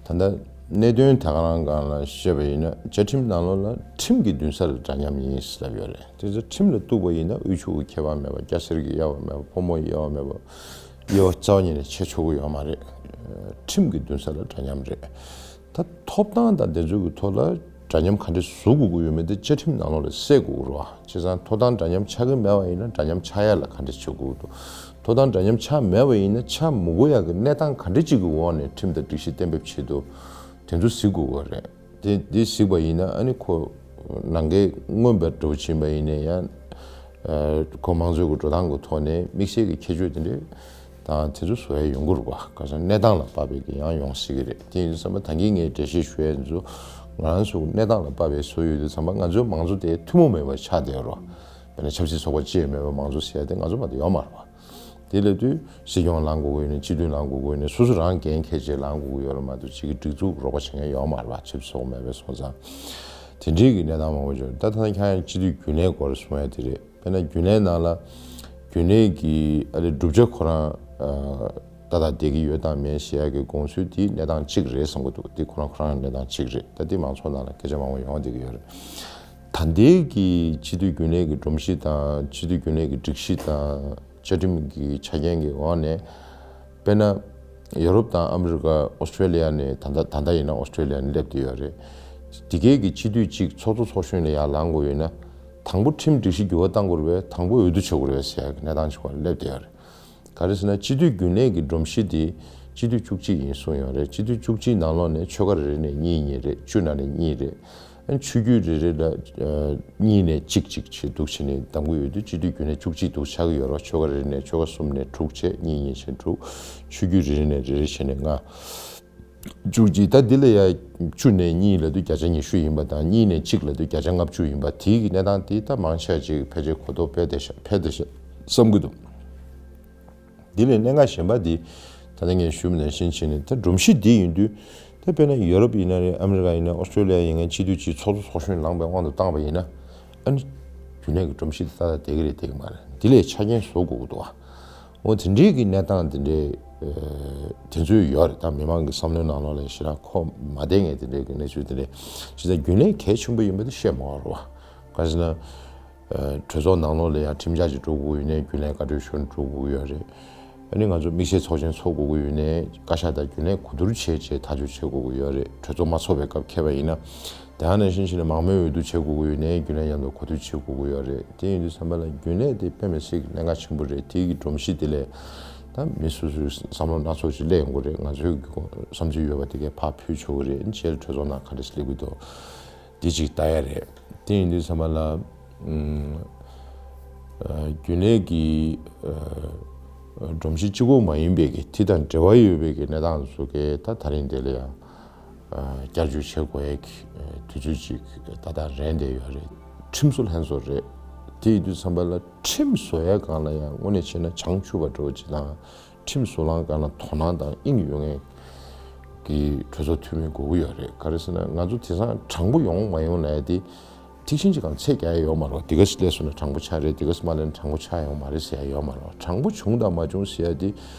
ད་ལྟ་གནད་དོན་ད་ག་རང་སྒང་ལ་བཤད་པ་ཡིན་ན་བཅའ་ཁྲིམས་ནང་ལོགས་ལ་ཁྲིམས་ཀྱི་འདུན་ས་ལ་འདྲ་མཉམ་ཡིན་ཟེར་ལབ་ཡོད་རེད། དེ་ཚོ་ཁྲིམས་ལ་གཏུགས་པ་ཡིན་ན་དབུལ་ཕྱུག་གི་ཁྱད་པར་མེད་པ། སྐྱ་སེར་གྱི་དབྱེ་བ་མེད་པ། ཕོ་མོ་དབྱེ་བ་མེད་པ། དབྱེ་བ་རྩ་བ་ཉིད་ནས་ཕྱེ་ཆོག་གི་ཡོད་མ་རེད། ཁྲིམས་ཀྱི་འདུན་ས་ལ་འདྲ་མཉམ་རེད། ད་ཐོབ་ཐང་དང་དེ་ཚོའི་གི་ཐོག་ལ་འདྲ་མཉམ་ག་འདྲས་བཟོ་དགོས་ཀྱི་ཡོད་མེད་དེ་བཅའ་ཁྲིམས་ནང་ལོགས་ལ་གསལ་དགོས་ཀྱི་རེད་བ། བྱས་ཙང་ཐོབ་ཐང་འདྲ་མཉམ་ཆགས་ཀྱི་མེད་པ་ཡིན་ན་འདྲ་མཉམ་ཆགས་ཡ་ལ་ག་འདྲས་བྱེད་དགོས་ཀྱི་འདུག་ཐོབ་ཐང་འདྲ་མཉམ་ཆགས་མེད་པ་ཡིན་ན་ཆགས་མི་དགོས་ཡ་གི་གནས་སྟངས་ག་འདྲས་ཅིག་གི་འོག་ནས་ཁྲིམས་དང་སྒྲིག་གཞི་གཏན་འབེབས་བྱེད་འདུག་དེ་ཚོ་གཟིགས་དགོས་ཀྱི་རེད། དེ་འདི་གཟིགས་པ་ཡིན་ན་ཨ་ནི་ཁོ་ནང་འགལ་མངོན་པར་འགྲོ་ཕྱིན་པ་ཡིན་ན་ཡང་ཨ་ཁོ་མང་གཙོའི་གི་འགྲོ་སྟངས་ཀྱི་ཐོག་ནས་དམིགས་བསལ་གྱི་ཁྱད་ཆོས་དེ་འདྲས་དང་དེ་ཚོ་བཟོ་ཡ་ཡོང་གི་རེད་བ། ག་ས་གནས་སྟངས་ལ་དཔག་པའི་གི་ཡང་ཡོང་སྲིད་ཀྱི་རེད། དེ་ཡིན་དུས་ཙམ་པ་ད་གིན་ངས་འགྲེལ་བཤད་ཞུ་ཡ་ཚོ་ང་རང་ཚོ་གི་གནས་སྟངས་ལ་དཔག་པའི་བཟོ་ཡོད་དུས་ཙམ་པ་ང་ཚོའི་མང་གཙོ་དེ་ཐུན་མོང་མེད་པ་ཆགས་བསྡད་ཡོད་རེད་བ། དཔེར་ན་ཆབ་སྲིད་ཚོགས་པ་ཅིག་མེད་པའི་མང་གཙོ་ཟེར་ཡ་དེ་ང་ཚོ་མ་གཏོགས་ཡོད་མ་རེད་བ། དེ་ལབ་དུས་སྲིད་སྐྱོང་ལངས་དགོས་ཀྱི་ཡོད་ནའི་སྤྱི་འཐུས་ལངས་དགོས་ཀྱི་ཡོད་ནའི་སོ་སོ་རང་འགན་འཁྱེར་བྱས་ལངས་དགོས་ཀྱི་ཡོད་རེད་མ་གཏོགས་གཅིག་གི་སྒྲིག་འཛུགས་རོགས་པ་བྱེད་མཁན་ཡོད་མ་རེད་བ། ཆབ་སྲིད་ཚོགས་མེད་པའི་སོང་ཙང་། དེ་འདྲའི་གི་གནས་སྟངས་མང་པོ་བྱུང་། ད་ད་ལྟ་ཁྱེད་རང་སྤྱི་འཐུས་རྒྱུན་ལས་སྐོར་གསུང་ཡ་དེ་རེད། དཔེར་ན་རྒྱུན་ལས་ནང་ལ་རྒྱུན་ལས་ཀྱི་ཨ་ལས་གྲུབ་ཆ་ཁོ་རང་ཏག་ཏག་བསྡད་ཀྱི་ཡོད་དང་མེད་ཞེས་ཡ་གི་དགོངས་ཚུལ་དེ་གནས་སྟངས་གཅིག་རེད་བསམ་གྱི་འདུག་དེ་ཁོ་རང་ཁོ་རང་གནས་སྟངས་གཅིག་རེད། ད་དེ་མང་ཚོགས་ནང་ལ་སྐད་ཆ་མང་པོ་ཡོང་བསྡད་ཀྱི་ཡོད་རེད། ད་ལྟའི་གི་སྤྱི་འཐུས་རྒྱུན་ལས་ཀྱི་སྒྲོམ་གཞི་དང་སྤྱི་འཐུས་རྒྱུན་ལས་ཀྱི་སྒྲིག་གཞི་དང་། བཅའ་ཁྲིམས་ཀྱི་ཆ་རྐྱེན་གྱི་འོག་ནས། དཔེར་ན། ཡོ་རོབ་དང་ཨ་མི་རི་ཀ། ཨོ་སི་ཀྲེ་ལི་ཡ་ནས་ད་ལྟ་ད་ལྟ་ཡིན་ན་ཨོ་སི་ཀྲེ་ལི་ཡ་ནས་སླེབས་བསྡད་ཡོད་རེད། འདི་གའི་གི་སྤྱི་འཐུས་གཅིག་ཚོགས་གཙོ་ཚོགས་གཞོན་ལ་ཡར་ལངས་དགོས་ཡོད་ན། དང་པོ་ཁྲིམས་སྒྲིག་གཞི་འགྱུར་བ་གཏང་དགོས་རེད་པས། དང་པོ་འོས་བསྡུ་བྱེད་དགོས་རེད་པས་ཟེར་ཡག་གི་གནས་སྟངས་ཅིག་བར་སླེབས་བསྡད་ཡོད་རེད། ག་རེ་ཟེར་ན་སྤྱི་འཐུས་རྒྱུན་ལས་ཀྱི་སྒྲོམ་གཞི་དེ་སྤྱི་འཐུས་བཅུ་གཅིག་ཡིན་གསུངས་ཡོད་རེད། སྤྱི་འཐུས་བཅུ་གཅིག་ནང་ལོགས་ནས་ཆོལ་ཁ་རེ་རེ་ནས་གཉིས་གཉིས་རེད། བཅུ་ནང་ནས་གཉིས་རེད། ཨ་ནི་ཆོས་བརྒྱུད་རེ་རེ་ལ་ཨ་གཉིས་ནས་གཅིག་གཅིག་བྱས་འདུག་བྱས་ནས་གདམ་གྱི་ཡོད་དུས་སྤྱི་འཐུས་རྒྱུན་ལས་བཅུ་གཅིག་འདུག་ཆགས་ཀྱི་ཡོད་རེད། ཆོལ་ཁ་རེ་རེ་ནས་ཆོལ་ཁ་གསུམ་ནས་དྲུག་བྱས་གཉིས་གཉིས་བྱས་དྲུག་ཆོས་བརྒྱུད་རེ་རེ་ནས་རེ་རེ་བྱས་ནས་ལྔ། བཅུ་གཅིག་ད་འདི་ལ་ཡ་བཅུ་ནས་གཉིས་ལབ་དུས་བརྒྱ་ཆ་ཉི་ཤུ་ཡིན་པ་དང་གཉིས་ནས་གཅིག་ལབ་དུས་བརྒྱ་ཆ་ལྔ་བཅུ་ཡིན་པ་དེའི་གི་གནས་སྟངས་དེ་ད་མང་ཆེ་བ་ཅིག་ཕལ་ཆེར་གོ་རྟོགས་སྤེལ་བསྡད་ཤག་འཕེལ་བསྡད་ཤག་བསམ་གྱི་འདུག་འདི་ལས་གནད་འགག་གཞན་པ་འདི་ད་ལྟ་ངས་ཞུས་པ་ནང་བཞིན་བྱས་ནས་ད་སྒྲོམ་གཞི་འདི་ཡིན་དུས་ད་དཔེར་ན་ཡོ་རོབ་ཡིན་ན་རེད། ཨ་མི་རི་ཀ་ཡིན་ན། ཨོ་སི་ཀྲེ་ལི་ཡ་ཡིན་ན། སྤྱི་འཐུས་གཅིག་ཚོགས་གཙོ་ཚོགས་གཞོན་ལངས་པའི་དབང་དུ་བཏང་བ་ཡིན་ན་ཨ་ནི་རྒྱུན་ལས་ཀྱི་སྒྲོམ་གཞི་འདི་ཏག་ཏག་བསྡད་ཀྱི་རེད་བསྡད་ཀྱི་མ་རེད། འདི་ལས་ཆ་རྐྱེན་བཟོ་དགོས་ཀྱི་འདུག་ཨ། འོ་དེ་འདྲའི་གི་གནས་སྟངས་དེ་འདྲའི་དེ་ཚོ་ཡོད་རེད། ད་མི་མང་གི་བསམ་བློའི་ནང་ལོགས་ལ་ཞེ་དྲག་གོ་མ་བདེ་མཁན་དེ་འདྲའི་གི་གནས་ཚུལ་དེ་འདྲའི་ཇི་ལྟར་རྒྱུན་ལས་གལ་ཆེན་པོ་ཡིན་པ་དེ་བཤད་མ་དགོས་རེད་བ། ག་ཟེར་ན། གྲོས་ཚོགས་ནང་ལོགས་ལ་ཡང་ཁྲིམས་འཆར་ཅིག་འགྲོ་དགོས་ཡོད་ནའི་རྒྱུན་ལས་བཀའ་འཁྲོལ་ཞུ་འགྲོ་དགོས་ཡོད་རེད། ཨ་ནི་ང་ཚོ་དམིགས་བསལ་ཚོགས་ཆེན་ཚོགས་དགོས་ཀྱི་ཡོད་ནའི་བཀའ་ཤག་དང་རྒྱུན་ལས་གོ་བསྡུར་བྱས་བྱས་ཐག་གཅོད་བྱེད་དགོས་ཀྱི་ཡོད་རེད། གྲོས་ཚོགས་མ་ཚོགས་པའི་སྐབས་འཁེལ་བ་ཡིན་ན། དེ་ཡང་ནང་བཞིན་བྱས་ནས་མང་མོས་འོས་བསྡུ་བྱེད་དགོས་ཀྱི་ཡོད་ནའི་རྒྱུན་ལས་མཉམ་དུ་གོ་བསྡུར་བྱེད་དགོས་ཀྱི་ཡོད་རེད། དེ་ཡིན་དུས་ཙམ་པ་ལ་རྒྱུན་ལས་དེ་དཔེ་མི་སྲིད་ཀྱི་གནད་འགག་ཆེན་པོ་རེད། དེ་གི་སྒྲོམ་གཞི་དེ་ལས་ད་མི་སོ་སོའི་བསམ་བློ་སྣ་ཚོགས་ཤིག་སླེབས་ཡོང་གི་རེད། ང་ཚོའི་གི་བསམ་ཚུལ་ཡོད་པ་དེ་གས་ཕར་ཕུལ་ཆོག་གི་རེད། རྗེས་ལ་གྲོས་ཚོགས་ནང་ག་འདྲ་ཞིག་སླེབས་ཀྱི་འདུག་འདི་གཅིག་ལྟ་ཡ་རེད། དེ་ཡིན་དུས་ཙམ་པ་ལ། ཨ་རྒྱུན་ལས་ཀྱི་ཨ་སྒྲོམ་གཞི་གཅིག་པོ་མ་ཡིན་པའི་གི་དེ་དང་འབྲེལ་བ་ཡོད་པའི་གི་གནས་སྟངས་ཚོ་གི་ད་ད་རིང་འདི་ལ་ཡང་ཨ་བསྐྱར་བཅོས་བྱེད་དགོས་ཡ་གི་དུས་ཚོད་ཅིག་ད་ལྟ་རན་བསྡད་ཡོད་རེད། ཁྲིམས་བཟོ་ལྷན་ཚོགས་རེད། དེ་ཡིན་དུས་ཙམ་པ་ལ་ཁྲིམས་བཟོ་ཡ་སྒང་ལ་ཡང་དངོས་གནས་བྱས་ན་བྱང་ཆུབ་པ་འདྲ་བོ་ཅིག་དང་། ཁྲིམས་བཟོ་ལམ་སྒང་ལ་དོ་སྣང་དང་དབྱིངས་ཡོད་མཁན་གྱི་གྲོས་ཚོགས་འཐུས་མི་དགོས་ཀྱི་ཡོད་རེད། ག་རེ་ཟེར་ན་ང་ཚོ་དེང་སང་དྲང་པོ་ཡོང་མ་ཡོང་ལབ་ཡ་དེ་ཐིག་ཤིང་གཅིག་གམ་ཚད་རྒྱག་ཡ་ཡོད་མ་རེད། དེ་ག་སླེབས་སོང་ན་དྲང་པོ་ཆགས་རེད། དེ་ག་མ་སླེབས་ན་དྲང་པོ་ཆགས་ཡོང་མ་རེད་ཟེར་ཡ་ཡོད་མ་རེད། དྲང་པོ་བྱུང་དང་མ་བྱུང་ཟེར་ཡ་དེ་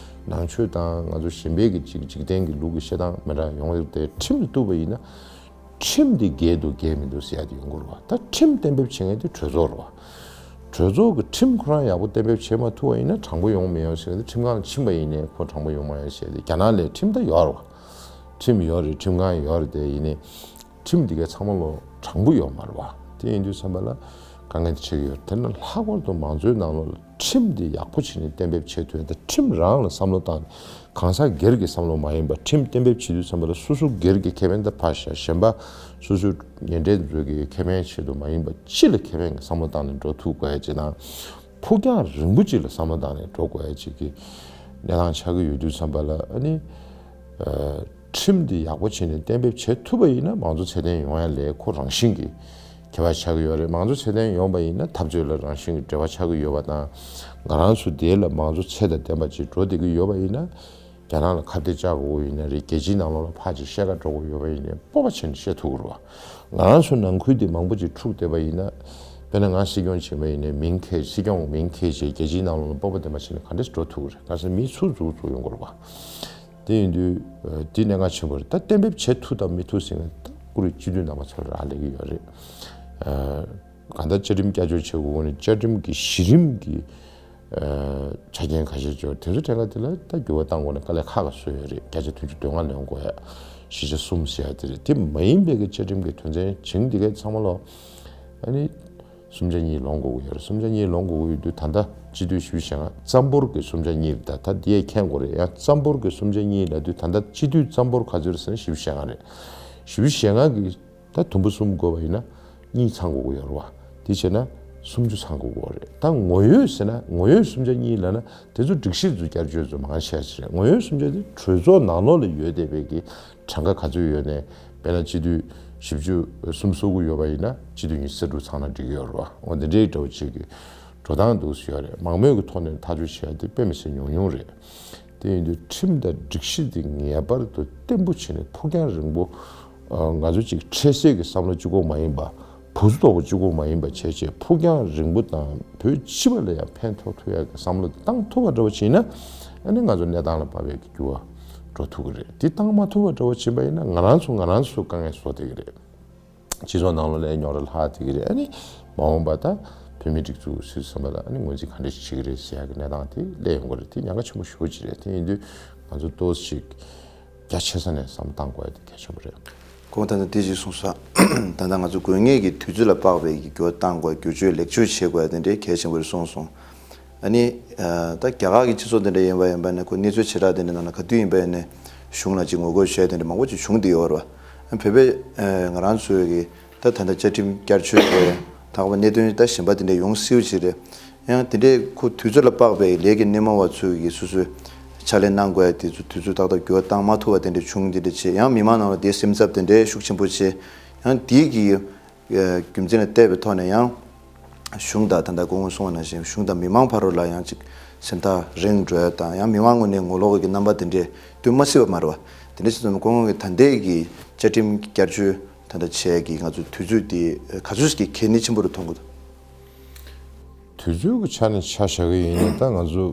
ནང་ཆོས་དང་ང་ཚོ་གཞན་པའི་གི་ཅིག་འཇིག་རྟེན་གྱི་ལུགས་ཀྱི་བཤད་སྟངས་མི་འདྲ་ཡོང་ཡོད་དེ། ཁྲིམས་ལ་གཏུགས་པ་ཡིན་ན། ཁྲིམས་དེ་འགལ་འདུག་འགལ་མི་འདུག་ཟེར་ཡ་དེ་ཡོང་གི་རེད་བ། ད་ཁྲིམས་གཏན་འབེབས་བྱེད་མཁན་དེ་གྲོས་ཚོགས་རེད་བ། གྲོས་ཚོགས་ཀྱི་ཁྲིམས་ཁོ་རང་ཡག་པོ་གཏན་འབེབས་བྱེད་མ་ཐུབ་པ་ཡིན་ན་དྲང་པོ་ཡོང་མི་ཡོང་ཟེར་ཏེ། ཁྲིམས་ཁང་ལ་ཕྱིན་པ་ཡིན་ནའི་ཁོ་དྲང་པོ་ཡོང་མ་ཡོང་ཟེར་ཏེ། རྒྱ་ནག་ལ་ཁྲིམས་ད་ཡོད་རེད་བ། ཁྲིམས་ཡོད་རེད། ཁྲིམས་ཁང་ཡོད་རེད། དེ་ཡིན་ནའི་ཁྲིམས་འདི་གའི་ཚང་མ་ལོ་དྲང་པོ་ཡོད་མ་རེད་བ། དེ་ཡིན་དུས་ཙམ་པ་ལ་དཀའ་ངལ་དེ་འཕྲད་ཀྱི་ཡོད་རེད། དེ་ནི་ལྷག་པར་དུ་མང་གཙོའི་ནང་ལོགས་ལ་ཁྲིམས་འདི་ཡག་པོ་བྱས་ནས་གཏན་འབེབས་བྱེད་ཐུབ་ཡ། ད་ཁྲིམས་རང་ལ་བསམ་བློ་བཏང་ནས། གང་ཟག་སྒེར་གྱི་བསམ་བློ་མ་ཡིན་པ། ཁྲིམས་གཏན་འབེབས་བྱེད་དུས་ཙམ་པ་ལ་སོ་སོ་སྒེར་གྱི་ཁེ་ཕན་དང་ཕར་བཞག་གཞན་པ་སོ་སོའི་ཉེ་འབྲེལ་ཚོ་གི་ཁེ་ཕན་ཆེད་དུ་མ་ཡིན་པ། སྤྱི་ལ་ཁེ་ཕན་གྱི་བསམ་བློ་བཏང་ནས་འགྲོ་ཐུབ་དགོས་ཡ་ཅིག་དང་། ཕུགས་རྒྱང་རིང་པོ་ཅིག་ལ་བསམ་བློ་བཏང་ནས་འགྲོ་དགོས་ཡ་ཅིག་གི་གནས་སྟངས་ཆགས་ཀྱི་ཡོད་དུས་ཙམ་པ་ལ། ཨ་ནི། ཨ། ཁྲིམས་འདི་ཡག་པོ་བྱས་ནས་གཏན་འབེབས་བྱེད་ཐུབ་པ་ཡིན་ན་མང་གཙོ་ཚད་ལྡན་ཡོང་ཡ་ལས་ཁོ་རང་བཞིན་གྱིས་ཁྱད་པར་ཆགས་ཀྱི་ཡོད་རེད། མང་གཙོ་ཚད་ལྡན་ཡོང་བ་ཡིན་ན་འཐབ་རྩོད་ལ་རང་བཞིན་གྱིས་འབྲེལ་བ་ཆགས་ཀྱི་ཡོད་པ་དང་། ང་རང་ཚོ་དེ་ལ་མང་གཙོ་ཚད་དང་ལྡན་པ་ཅིག་འགྲོ་བསྡད་ཀྱི་ཡོད་པ་ཡིན་ན། རྒྱ་ནག་ལ་ཁ་གཏད་བཅག་དགོས་ཡིན་ན་རེད། རྒྱལ་སྤྱིའི་ནང་ལོགས་ལ་ཕར་ཅིག་བཤད་ག་འགྲོ་དགོས་ཡོད་པ་ཡིན་ནའི་སྤོབས་པ་བྱས་ནས་བཤད་ཐུབ་ཀྱི་རེད་བ། ང་རང་ཚོ་ནང་ཁུལ་དེ་མང་པོ་ཅིག་འཁྲུག་བསྡད་པ་ཡིན་ན། དཔེར་ན་ང་སྲིད་སྐྱོང་བྱེད་པ་ཡིན་ནའི་མིང་འཁྱེར། སྲིད་སྐྱོང་མིང་འཁྱེར་བྱས་རྒྱལ་སྤྱིའི་ནང་ལོགས་ལ་སྤོབས་པ་ལྡན་པ་བྱས་ནས་ག་འདྲས་འགྲོ་ཐུབ་ཀྱི་རེད། ག་ས་མི་ཚུར་འཛུགས་འཛུགས་ཡོང་གི་རེད་བ། དེ་ཡིན་དུས་ཨ། འདི་གནད་འགག་ཆེན་པོ་རེད། ད་གཏན་འབེབས་བྱེད་ཐུབ་དང་མི་ཐུབ་ཟེར་མཁན་ད་ཁོ་རང་སྤྱི་འཐུས་རྣམ་པ་ཚོ་ལ་རག་ལས་ཀྱི་ཡོད་རེད། ཨ། གང་ལྟར་བཅའ་ཁྲིམས་བསྐྱར་བཅོས་བྱེད་དགོས་ནས་བཅའ་ཁྲིམས་ཀྱི་གཞི་རིམ་གྱི་ཨ། ཆ་རྐྱེན་ཁ་ཤས་ཅིག་ཡོད་རེད། དེ་ཚོ་གྲས་ཀ་དེ་ལ་ད་འགྱུར་བ་གཏང་དགོས་ནས་དཀའ་ལས་ཁག་ཁག་བཟོས་ཡོད་རེད། བརྒྱ་ཆ་བདུན་ཅུ་དོན་ལྔ་ལོན་དགོས་ཡ། བཞི་ཆ་གསུམ་ཟེར་ཡ་དེ་རེད། དེ་མ་ཡིན་པའི་གི་བཅའ་ཁྲིམས་ཀྱི་དོན་ཚན་བྱིངས་འདི་གའི་ཚང་མ་ལོ། ཨ་ནི། གསུམ་ཆ་གཉིས་ལོངས་དགོས་ཀྱི་ཡོད་རེད། གསུམ་ཆ་གཉིས་ལོངས་དགོས་ཀྱི་ཡོད་དུས་ད་ལྟ་སྤྱི་འཐུས་བཞི་བཅུ་ཞེ་ལྔ། རྩ་འབོར་གྱི་གསུམ་ཆ་གཉིས་རེད། ད་ད་འདི་ཡས་མཁྱེན་དགོས་རེད། ཡང་རྩ་འབོར་གྱི་གསུམ་ཆ་གཉིས་ལབ་དུས་ད་ལྟ་སྤྱི་འཐུས་རྩ་འབོར་ག་ཚོད་རེད་ཟེར་ན་བཞི་བཅུ་ཞེ་ལྔ་རེད། བཞི་བཅུ་ཞེ་ལྔ་གི་ད་དུམ་བུ་གསུམ་བགོས་པ་ཡིན་ན་གཉིས་ཚང་དགོས་ཀྱི་ཡོད་རེད་བ། དེ་བྱས་ན་སུམ་ཅུ་ཚང་དགོས་ཀྱི་ཡོད་རེད། ད་ངོ་ཡོད་ཟེར་ན། ངོ་ཡོད་གསུམ་ཆ་གཉིས་ལབ་ན་དེ་ཚོ་སྒྲིག་གཞི་ཚོ་བསྐྱར་བཅོས་ཚོ་མང་ཆེ་བ་ཞིག་རེད། ངོ་ཡོད་གསུམ་ཆ་དེ་གྲོས་ཚོགས་ནང་ལོགས་ལ་ཡོད་བསྡད་པའི་གི་གྲངས་ཀ་ག་ཚོད་ཡོད་ནའི། དཔེར་ན་སྤྱི་འཐུས་བཞི་བཅུ་གསུམ་བཟོ་དགོས་ཡོད་པ་ཡིན་ན་སྤྱི་འཐུས་ཉི་ཤུ་རྩ་དྲུག་ཚང་ན་འགྲིག་གི་ཡོད་རེད་བ། འོ་དེ་འདྲའི་འདྲ་བོ་ཅིག་གི་འགྲོ་སྟངས་འདུག་སེ་ཡོད་རེད། མང་མོས་ཀྱི་ཐོག་ནས་ཐག་གཅོད་བྱེད་ཡ་དེ་དཔེ་མི་སྲིད་ཉུང་ཉུང་རེད། དེ་ཡིན་དུས་ཁྲིམས་དང་སྒྲིག་གཞི་དེ་ངེས་པར་དུ་བརྟན་པོ་བྱས་ནས་ཕུགས་རྒྱང་རིང་པོ། ཨ། ང་ཚོ་གཅིག་འཕྲལ་སེལ་གྱི་བསམ་བློ་གཅིག་པོ་མ་ཡིན་པ། བུ་ཚོ་དོག་པོ་གཅིག་པོ་མ་ཡིན་པ་བྱས་བྱས་ཕུགས་རྒྱང་རིང་པོ་དང་བོད་སྤྱི་པ་ལ་ཡང་ཕན་ཐོགས་ཐུབ་ཡག་གི་བསམ་བློ་བཏང་ཐུབ་པ་འདྲ་བོ་བྱས་ན། ཨ་ནི་ང་ཚོ་གནས་སྟངས་ལ་བབ་པའི་གི་འགྱུར་བ་འགྲོ་ཐུབ་ཀྱི་རེད། དེ་བཏང་མ་ཐུབ་པ་འདྲ་བོ་བྱས་པ་ཡིན་ན་ང་རང་ཚོ་ང་རང་ཚོ་དཀའ་ངལ་བཟོ་བསྡད་ཀྱི་རེད། སྤྱི་ཚོགས་ནང་ལོགས་ལ་རྙོག་དྲ་ལྷག་བསྡད་ཀྱི་རེད། ཨ་ནི་མ་འོངས་པ་ད་བོད་མིའི་སྒྲིག་འཛུགས་ཟེར་དུས་ཙམ་པ་ལ་ཨ་ནི་ངོས་འཛིན་ག་འདྲ་ཞིག་བྱེད་ཀྱི་རེད་ཟེར་ཡག་གི་གནས་སྟངས་དེ་སླེབས་ཡོང་གི་རེད། དེ་ཉེན་ཁ་ཆེན་པོ་ཞེ་པོ་ཅིག་རེད། དེ་ཡིན་དུས་ང་ཚོ་ཏོག་ཙམ་ཅིག་རྒྱ་ཆེ་ས་ནས་བསམ་བློ་གཏང་དགོས་ཡ་དེ་གལ་ཆེན་པོ་རེད། ཁོང་ད་ལྟ་དེ་ཅིག་གསུངས་ས། ད་ལྟ་ང་ཚོ་དགོས་ངེས་ཀྱི་དུས་ཚོད་ལ་དཔག་པའི་གི་འགྱུར་བ་གཏང་དགོས། བསྒྱུར་བཅོས་ལེགས་བཅོས་བྱེད་དགོས་ཡ་དེ་འདྲའི་གལ་ཆེན་པོ་རེད་གསུངས་སོང་། ཨ་ནི། ཨ། ད་རྒྱ་གར་གྱི་སྤྱི་ཚོགས་དེ་འདྲ་ཡིན་པ་ཡིན་པ་ནི་ཁོ་གནས་ཚུལ་བྱེ་བྲག་དེ་འདྲ་ནང་ལ་ག་དུས་ཡིན་པ་ཡིན་ནའི་གཞུང་ལ་ཅིག་ངོ་རྒོལ་བྱས་དེ་འདྲ་མང་པོ་ཅིག་བྱུང་བསྡད་ཡོད་རེད་བ། བོད་པའི། ཨ། ང་རང་ཚོའི་གི་ད་ད་ལྟ་བཅའ་ཁྲིམས་བསྐྱར་བཅོས་དེ་ད་ག་པ་གནད་དོན་ད་གཞན་པ་དེ་འདྲ་ཡོང་སྲིད་ཅིག་རེད། ཡང་དེ་འདྲའི་ཁོ་དུས་ཚོད་ལ་དཔག་པའི་ལས་ཀྱི་སྣེ་མོ་བ་ཚོས་ཀྱིས་སོ་སོའི་ཕྱག་ལས་གནང་དགོས་ཡ་དེ་ཚོ་དུས་ཚོད་ཏག་ཏག་འགྱུར་བ་བཏང་མ་ཐུབ་པ་དེ་འདྲ་བྱུང་། དེ་འདྲ་བྱས་ཡང་མི་མང་ནང་ལ་དེའི་སེམས་འཚབ་དེ་འདྲའི་ཤུགས་ཆེན་པོ་བྱས། ཡང་དེའི་གི་རྒྱུ་མཚན་ལ་བལྟས་པའི་ཐོག་ནས་ཡང་གཞུང་དང་ད་ལྟ་སྐུ་ངོས་གསུངས་པ་ནང་བཞིན་གཞུང་དང་མི་མང་བར་རུ་ལ་ཡང་ཅིག་སེམས་ཐག་རིང་འགྲོ་ཡ་དང་། ཡང་མི་མང་ངོས་ནས་ངོ་ལོག་གི་རྣམ་པ་དེ་འདྲས་སྟོན་མ་སྲིད་པ་མ་རེད་བ། དེ་འདྲ་བྱས་ཙང་སྐུ་ངོས་ཀྱིས་ད་ལྟའི་གི་བཅའ་ཁྲིམས་བསྐྱར་བཅོས་ད་ལྟ་བྱས་ཀྱི་ང་ཚོ་དུས་ཚོད་དེ་ག་ཚོད་ཅིག་གལ་གནད་ཆེན་པོ་རུ་མཐོང་གི་འདུག་དུས་ཚོད་ཀྱི་ཆ་ནས་ཆ་བཞག་གི་ཡིན་ན་ད་ང་ཚོ་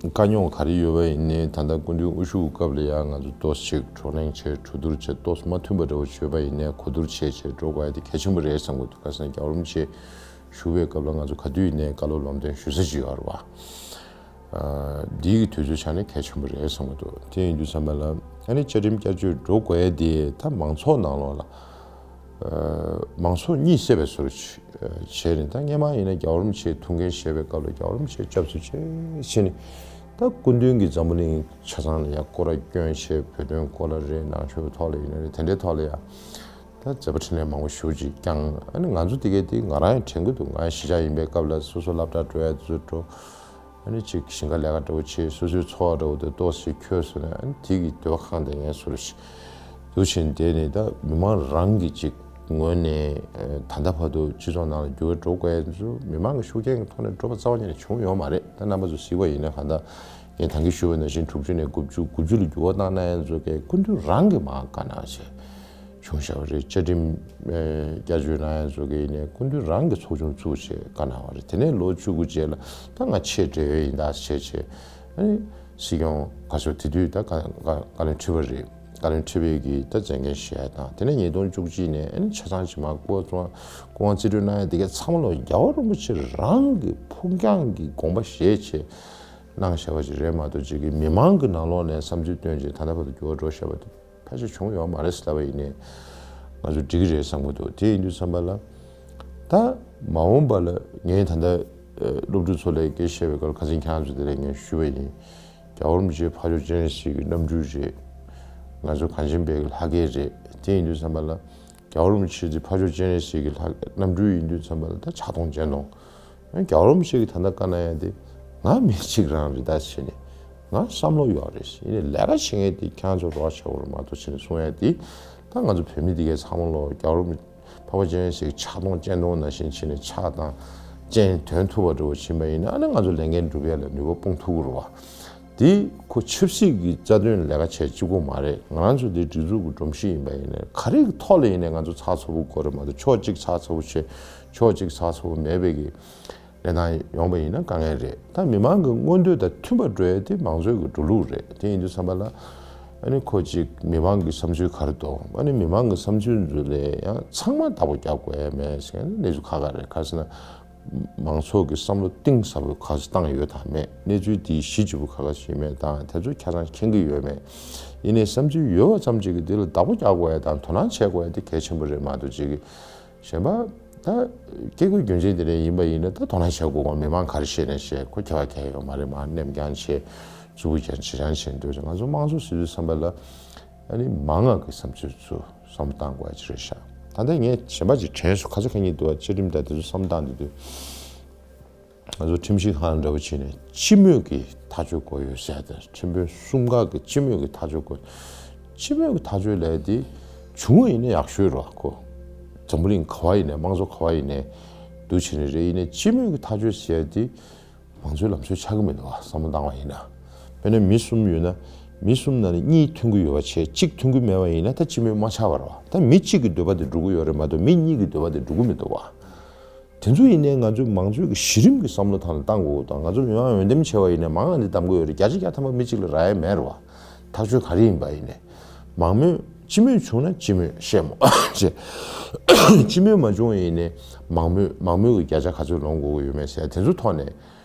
དཀའ་རྙོག་ག་རེ་ཡོད་པ་ཡིན་ནའི་ད་ལྟ་སྐུ་མདུན་དབུ་བཞུགས་སྐབས་ལ་ཡང་ང་ཚོ་ཏོག་ཙམ་ཅིག་བགྲོ་གླེང་བྱས། གྲོས་བསྡུར་བྱས། ཏོག་ཙམ་མ་མཐུན་པ་འདྲ་བོ་བྱས་པ་ཡིན་ནའི་གོ་བསྡུར་བྱས་བྱས་འགྲོ་དགོས་ཡ་དེ་གལ་ཆེན་པོ་རེད་བསམ་གྱི་འདུག་ག་ཟེར་ན་རྒྱལ་བ་རིན་པོ་ཆེ་བཞུགས་པའི་སྐབས་ལ་ང་ཚོ་ག་དུས་ཡིན་ནའི་བཀའ་སློབ་ལམ་སྟོན་ཞུ་ས་ཅིག་ཡོད་རེད་བ། ཨ། འདིའི་གི་དུས་ཚོད་ཆ་ནས་གལ་ཆེན་པོ་རེད་བསམ་གྱི་འདུག་དེ་ཡིན་དུས་ཙམ་པ་ལ་ཨ་ནི་བཅའ་ཁྲིམས་བསྐྱར་བཅོས་འགྲོ་དགོས་ཡ་དེ་ད་མང་ཚོགས་ནང་ལོགས་ལ། ཨ། མང་ཚོགས་གཉིད་སད་པའི་བཟོ་འདྲ་བྱས་ནས། ད་སྔོན་མ་ཡིན་ན་རྒྱལ་བ་རིན་པོ་ཆེ་ཐུགས་འགན་བཞེས་པའི་སྐབས་ལ་རྒྱལ་བ་རིན་པོ་ཆེ་སྐྱབས་སུ་མཆི་བྱས་ནས། ད་སྐུ་མདུན་གྱིས་འཛམ་བུ་གླིང་ཆ་ཚང་ལ་ཡང་སྐོར་ར་བསྐྱོན་བྱས། བོད་དོན་སྐོར་ལ་རེད། ནང་ཆོས་ཐོག་ལ་ཡིན་ན་རེད། དེ་འདྲའི་ཐོག་ལ་ཡང་ད་མཛད་པ་འཕྲིན་ལས་མང་པོ་ཞེ་པོ་ཅིག་བསྐྱངས། ཨ་ནི་ང་ཚོ་དེ་གའི་དེ་ང་རང་ཡང་དྲན་གྱི་འདུག་ང་ཡང་གཞིས་ཆགས་ཡིན་པའི་སྐབས་ལ་སོ་སོ་སློབ་གྲྭ་འགྲོ་ཡ་དེ་ཚོ་འགྲོ། ཨ་ནི་ཅིག་ཞིང་ཁ་ལས་ཀ་འདྲ་བོ་བྱེད། སོ་སོའི་འཚོ་བ་འདྲ་བོ་དེ་ཏོག་ཙམ་འཁྱོལ་སོང་ན། ཨ་ནི་དེ་གི་འདོད་པ་ཁེངས་ཏེ་ངས་སོ་ར་ཞིག་འདུག་བྱས་ནས་བསྡད་ནས། ད་མི་མང་རང་གི་ཅིག་ངོས་ནས་ད་ལྟ་བར་དུ་སྤྱི་ཚོགས་ནང་ལ་འགྱུར་བ་འགྲོ་དགོས་ཡ་ཚོ་མི་མང་གི་ཤུགས་རྐྱེན་གྱི་ཐོག་ནས་འགྲོ་བ་རྩ་བ་ཉིད་ནས་བྱུང་ཡོད་མ་རེད། ད་རྣམ་པ་ཚོ་གཟིགས་པ་ཡིན་ན་གང་ལྟར་ངས་ད་གིན་ཞུས་པ་ནང་བཞིན་དྲུག་ཅུ་ནས་དགུ་བཅུ། དགུ་བཅུ་ལ་འགྱུར་བ་བཏང་གནང་ཡ་ཚོ་གས་སྐུ་མདུན་རང་གིས་མར་བཀའ་གནང་བྱས། བྱུང་བཞག་པ་རེད། བཅའ་ཁྲིམས་ཨེ་བསྐྱར་བཅོས་གནང་ཡ་ཚོ་གིས་ནས་སྐུ་མདུན་རང་གི་ཚོགས་ཆུང་བཙུགས་བྱས་བཀའ་གནང་བ་རེད། དེ་ནས་ལོ་བཅུ་དགུ་རྗེས་ལ་ད་ང་ཆེད་འབྲེལ་ཡོད་ཡིན་ད་བྱས་བྱས། ཨ་ནི་སྲིད་སྐྱོང་ག་ཚོད་དེ་དུས་ད་བཀའ་བཀའ་བཀའ་བློན་ཁྲི་པ་རེད། བཀའ་བློན་ཁྲི་པའི་གི་ད་མཛད་འགན་བཞེས་དང་། དེ་ནས་ཉིས་སྟོང་བཅུ་གཅིག་ནས་ཨ་ནི་ཆ་ཚང་ཇི་མ་སྐུ་ཚང་སྐུ་དབང་རྩིས་སྤྲོད་གནང་ཡ་དེ་གའི་ཚང་མ་ལོ་རྒྱལ་བ་རིན་པོ་ཆེ་རང་གི་ཕུགས་རྒྱང་གི་དགོངས་པ་བཞེས་བྱས་གནང་བཞག་པ་ཞིག་རེད་མ་གཏོགས། ཅིག་གི་མི་མང་གི་ནང་ལོགས་ནས་བསམ་ཚུལ་བཏོན་བྱས་ད་ལྟ་བར་དུ་འགྱུར་བ་འགྲོ་བཞག་པ་དེ་ཕལ་ཆེར་བྱུང་ཡོད་མ་རེད་ཟེར་ལབ་པ་ཡིན་ནའི་ང་ཚོ་འགྲིག་གི་རེད་བསམ་གྱི་འདུག་དེ་ཡིན་དུས་ཙམ་པ་ལ། ད་མ་འོངས་པ་ལ་ངས་ད་ལྟ་ཨ་སློབ་ཕྲུག་ཚོ་ལ་སྐད་ཆ་བཤད་པའི་སྐབས་ལ་ཁ་སང་ཁྱེད་རང་ཚོ་དེ་ལ་ངས་ཞུས་པ་ཡིན། རྒྱལ་བ་རིན་པོ་ཆེ་ཕ་ཇོ་སྤྱན་རས་གཟིགས་ཀྱི་རྣམ་སྤྲུལ་རེད། ང་ཚོ་གངས་ཅན་པའི་ལྷ་སྐལ་རེད། དེ་ཡིན་དུས་ཙམ་པ་ལ་རྒྱལ་བ་རིན་པོ་ཆེ་དེ་ཕ་ཇོ་སྤྱན་རས་གཟིགས་ཀྱི་ལྷ་རྣམ་སྤྲུལ་ཡིན་དུས་ཙམ་པ་ལ་ད་ཕྱག་སྟོང་སྤྱན་སྟོང་། རྒྱལ་བ་རིན་པོ་ཆེ་གིས་ད་ལྟ་བཀའ་གནང་ཡ་དེ་ང་མི་གཅིག་རང་རེད། ད་བྱས་ནས་ང་བསམ་བློ་ཡོད་རེད། ཡིན་ནའི་ལས་ཀ་བྱེད་མཁན་དེ་ཁྱེད་རང་ཚོ་རོགས་བྱེད་དགོས་རེད་མ་གཏོགས་བྱས་ནས་གསུང་ཡ་དེ་ད་ང་ཚོ་བོད་མི་དེ་གའི་ཚང་མ་ལོ་རྒྱལ་བ་རིན་པོ་འཕགས་པ་སྤྱན་རས་གཟིགས་ཕྱག་སྟོང་སྤྱན་སྟོང་ནང་བཞིན་བྱས་ནས་ཕྱག་དང་སྤྱན་དོན་ཐུབ་པ་འདྲ་བོ་བྱིན་པ་ཡིན་ན་ཨ་ནི་ང་ཚོ་ལས་འགན་སྒྲུབ་ཡ་ལ་ནུས་པ་སྤུངས་ཐུབ་ཀྱི་རེད་བ། དེ་ཁོ་ཆབ་སྲིད་ཀྱི་རྩ་དོན་ལས་ཀ་བྱེད་གཅིག་པོ་མ་རེད། ང་རང་ཚོ་དེ་སྒྲིག་འཛུགས་ཀྱི་སྒྲོམ་གཞི་ཡིན་པ་ཡིན་ན་ག་རེ་གི་ཐོག་ལ་ཡིན་ནའི་ང་ཚོ་ཚགས་ཚུད་པོ་དགོས་རེད་མ་གཏོགས་ཕྱོགས་གཅིག་ཚགས་ཚུད་པོ་བྱས་ཕྱོགས་གཅིག་ཚགས་ཚུད་པོ་མེད་པའི་གི་གནས་སྟངས་ཡོང་པ་ཡིན་ན་དཀའ་ངལ་རེད། ད་མི་མང་གི་མངོན་འདོད་དང་མཐུན་པར་འགྲོ་ཡ་དེ་མང་གཙོའི་གི་འགྲོ་ལུགས་རེད། དེ་ཡིན་དུས་ཙམ་པ་ལ་ཨ་ནི་ཁོ་ཅིག་མི་མང་གི་བསམ་ཚུལ་ག་རེ་འདུག་ཨ་ནི་མི་མང་གི་བསམ་ཚུལ་ཚོ་ལ་ཡང་ཚང་མ་བདག་པོ་རྒྱག་དགོས་ཡ་མེད་ཟེར་མཁན་གནས་ཚུལ་ཁག་ཁག་རེད། ག་རེ་ཟེར་ན་མང་ཚོགས་ཀྱི་བསམ་བློ་གཏིང་ཟབ་པོ་ག་ཚོད་བཏང་ཡོད་དང་མེད། གནས་ཚུལ་དེའི་གཞི་ལྗིད་པོ་ག་ག་ཞིག་མེད་དང་དེ་ཚོ་ཁྱེད་རང་མཁྱེན་གྱི་ཡོད་མེད། ཡིན་ནའི་བསམ་ཚུལ་ཡོད་པ་ཙམ་ཅིག་གིས་དེ་ལ་བདག་པོ་རྒྱག་དགོས་ཡ་དང་དོ་སྣང་བྱེད་དགོས་ཡ་དེ་གལ་ཆེན་པོ་རེད་མ་གཏོགས་ཅིག་གིས་གཞན་པ་ད་སྐྱེ་དགུའི་རྒྱུ་མཚན་དེ་འདྲ་ཡིན་པ་ཡིན་ན་ད་དོ་སྣང་བྱེད་དགོས་གོ་མི་མང་ག་རེ་བཤད་ནས་བཤད་ཁོ་ཁྱད་པར་གང་ཡང་ཡོད་མ་རེད། མར་ནེམ་རྐྱང་བྱས་རྩུབ་པོ་རྐྱང་བྱེད་རྐྱང་བྱས་འདུག་ང་ཚོ་དམངས་གཙོ་ཟེར་དུས་ཙམ་པ་ལ་ཨ་ནི་མང་བ་གི་བསམ་ཚུལ་ཚོ་བསམ་བློ་བཏང་དགོས་ཡ་ཅིག་རེད་ཤག་ད་ལྟ་ངས་གཞན་པ་ཅིག་དྲན་སོང་། ཁ་ཚ་ཁ་ཉིན་འདུག་བ་བཅའ་ཁྲིམས་དང་དེ་ཚོ་བསམ་བློ་བཏང་དུས་དུས། ང་ཚོ་ཁྲིམས་ཞིབ་ཁང་འདྲ་བོ་བྱས་ནས་སྤྱི་མོས་ཀྱི་ཐག་གཅོད་དགོས་ཡོད་ཟེར་ཏེ། ཁྲིམས་དཔོན་གསུམ་ཀ་གི་སྤྱི་མོས་ཀྱི་ཐག་གཅོད་དགོས། སྤྱི་མོས་ཀྱི་ཐག་གཅོད་ལས་དེ་བྱུང་བ་ཡིན་ན་ཡག་ཤོས་རེད་བ། ཁོ་འཛམ་བུ་གླིང་ག་བ་ཡིན་ནའི་དམངས་གཙོ་ག་བ་ཡིན་ནའི་འདུག་བྱས་ནས་རེད། ཡིན་ནའི་སྤྱི་མོས་ཀྱི་ཐག་གཅོད་ཟེར་དེ་མང་གཙོའི་ལམ་སྲོལ་ཆགས་ཀྱི་མི་འདུག་བ། བསམ་བློ་བཏང་བ་ཡིན་ན། དཔེར་ན་མི་གསུམ་ཡོད་ན་མི་གསུམ་ནང་ནས་གཉིས་མཐུན་གྱི་ཡོད་པ་བྱས་གཅིག་མཐུན་གྱི་མེད་པ་ཡིན་ན་ད་སྤྱི་མོས་མ་ཆགས་པ་རེད་བ། ད་མི་གཅིག་གི་འདོད་པ་དེ་འགྲུབ་ཀྱི་ཡོད་རེད་མ་གཏོགས་མི་གཉིས་ཀྱི་འདོད་པ་དེ་འགྲུབ་ཀྱི་མི་འདུག་བ། དེ་ཚོ་ཡིན་ནའི་ང་ཚོས་མང་གཙོའི་གི་གཞི་རིམ་གྱི་བསམ་བློ་ཐང་ལ་བཏང་དགོས་དང་། ང་ཚོ་མི་མང་འོས་འདེམས་བྱས་པ་ཡིན་ནའི་མང་བ་འདི་བདམས་དགོས་ཡོད་རེད། བརྒྱ་ཆ་བརྒྱ་ཐམ་པ་མི་གཅིག་ལ་རག་ཡ་མེད་རེད་བ། ཐག་གཅོད་ག་རེ་ཡིན་པ་ཡིན་ནའི་མང་མོས་སྤྱི་མོས་བྱུང་ན་སྤྱི་མོས་བཤད་མོ་བྱས། སྤྱི་མོས་མ་བྱུང་བ་ཡིན་ནའི་མང་མོས་མང་མོས་ཀྱི་བརྒྱ་ཆ་ག་ཚོད་ལོངས་དགོས་ཀྱི་ཡོད་མེད་ཟེར་དེ་ཚོ་ཐོག་ནས་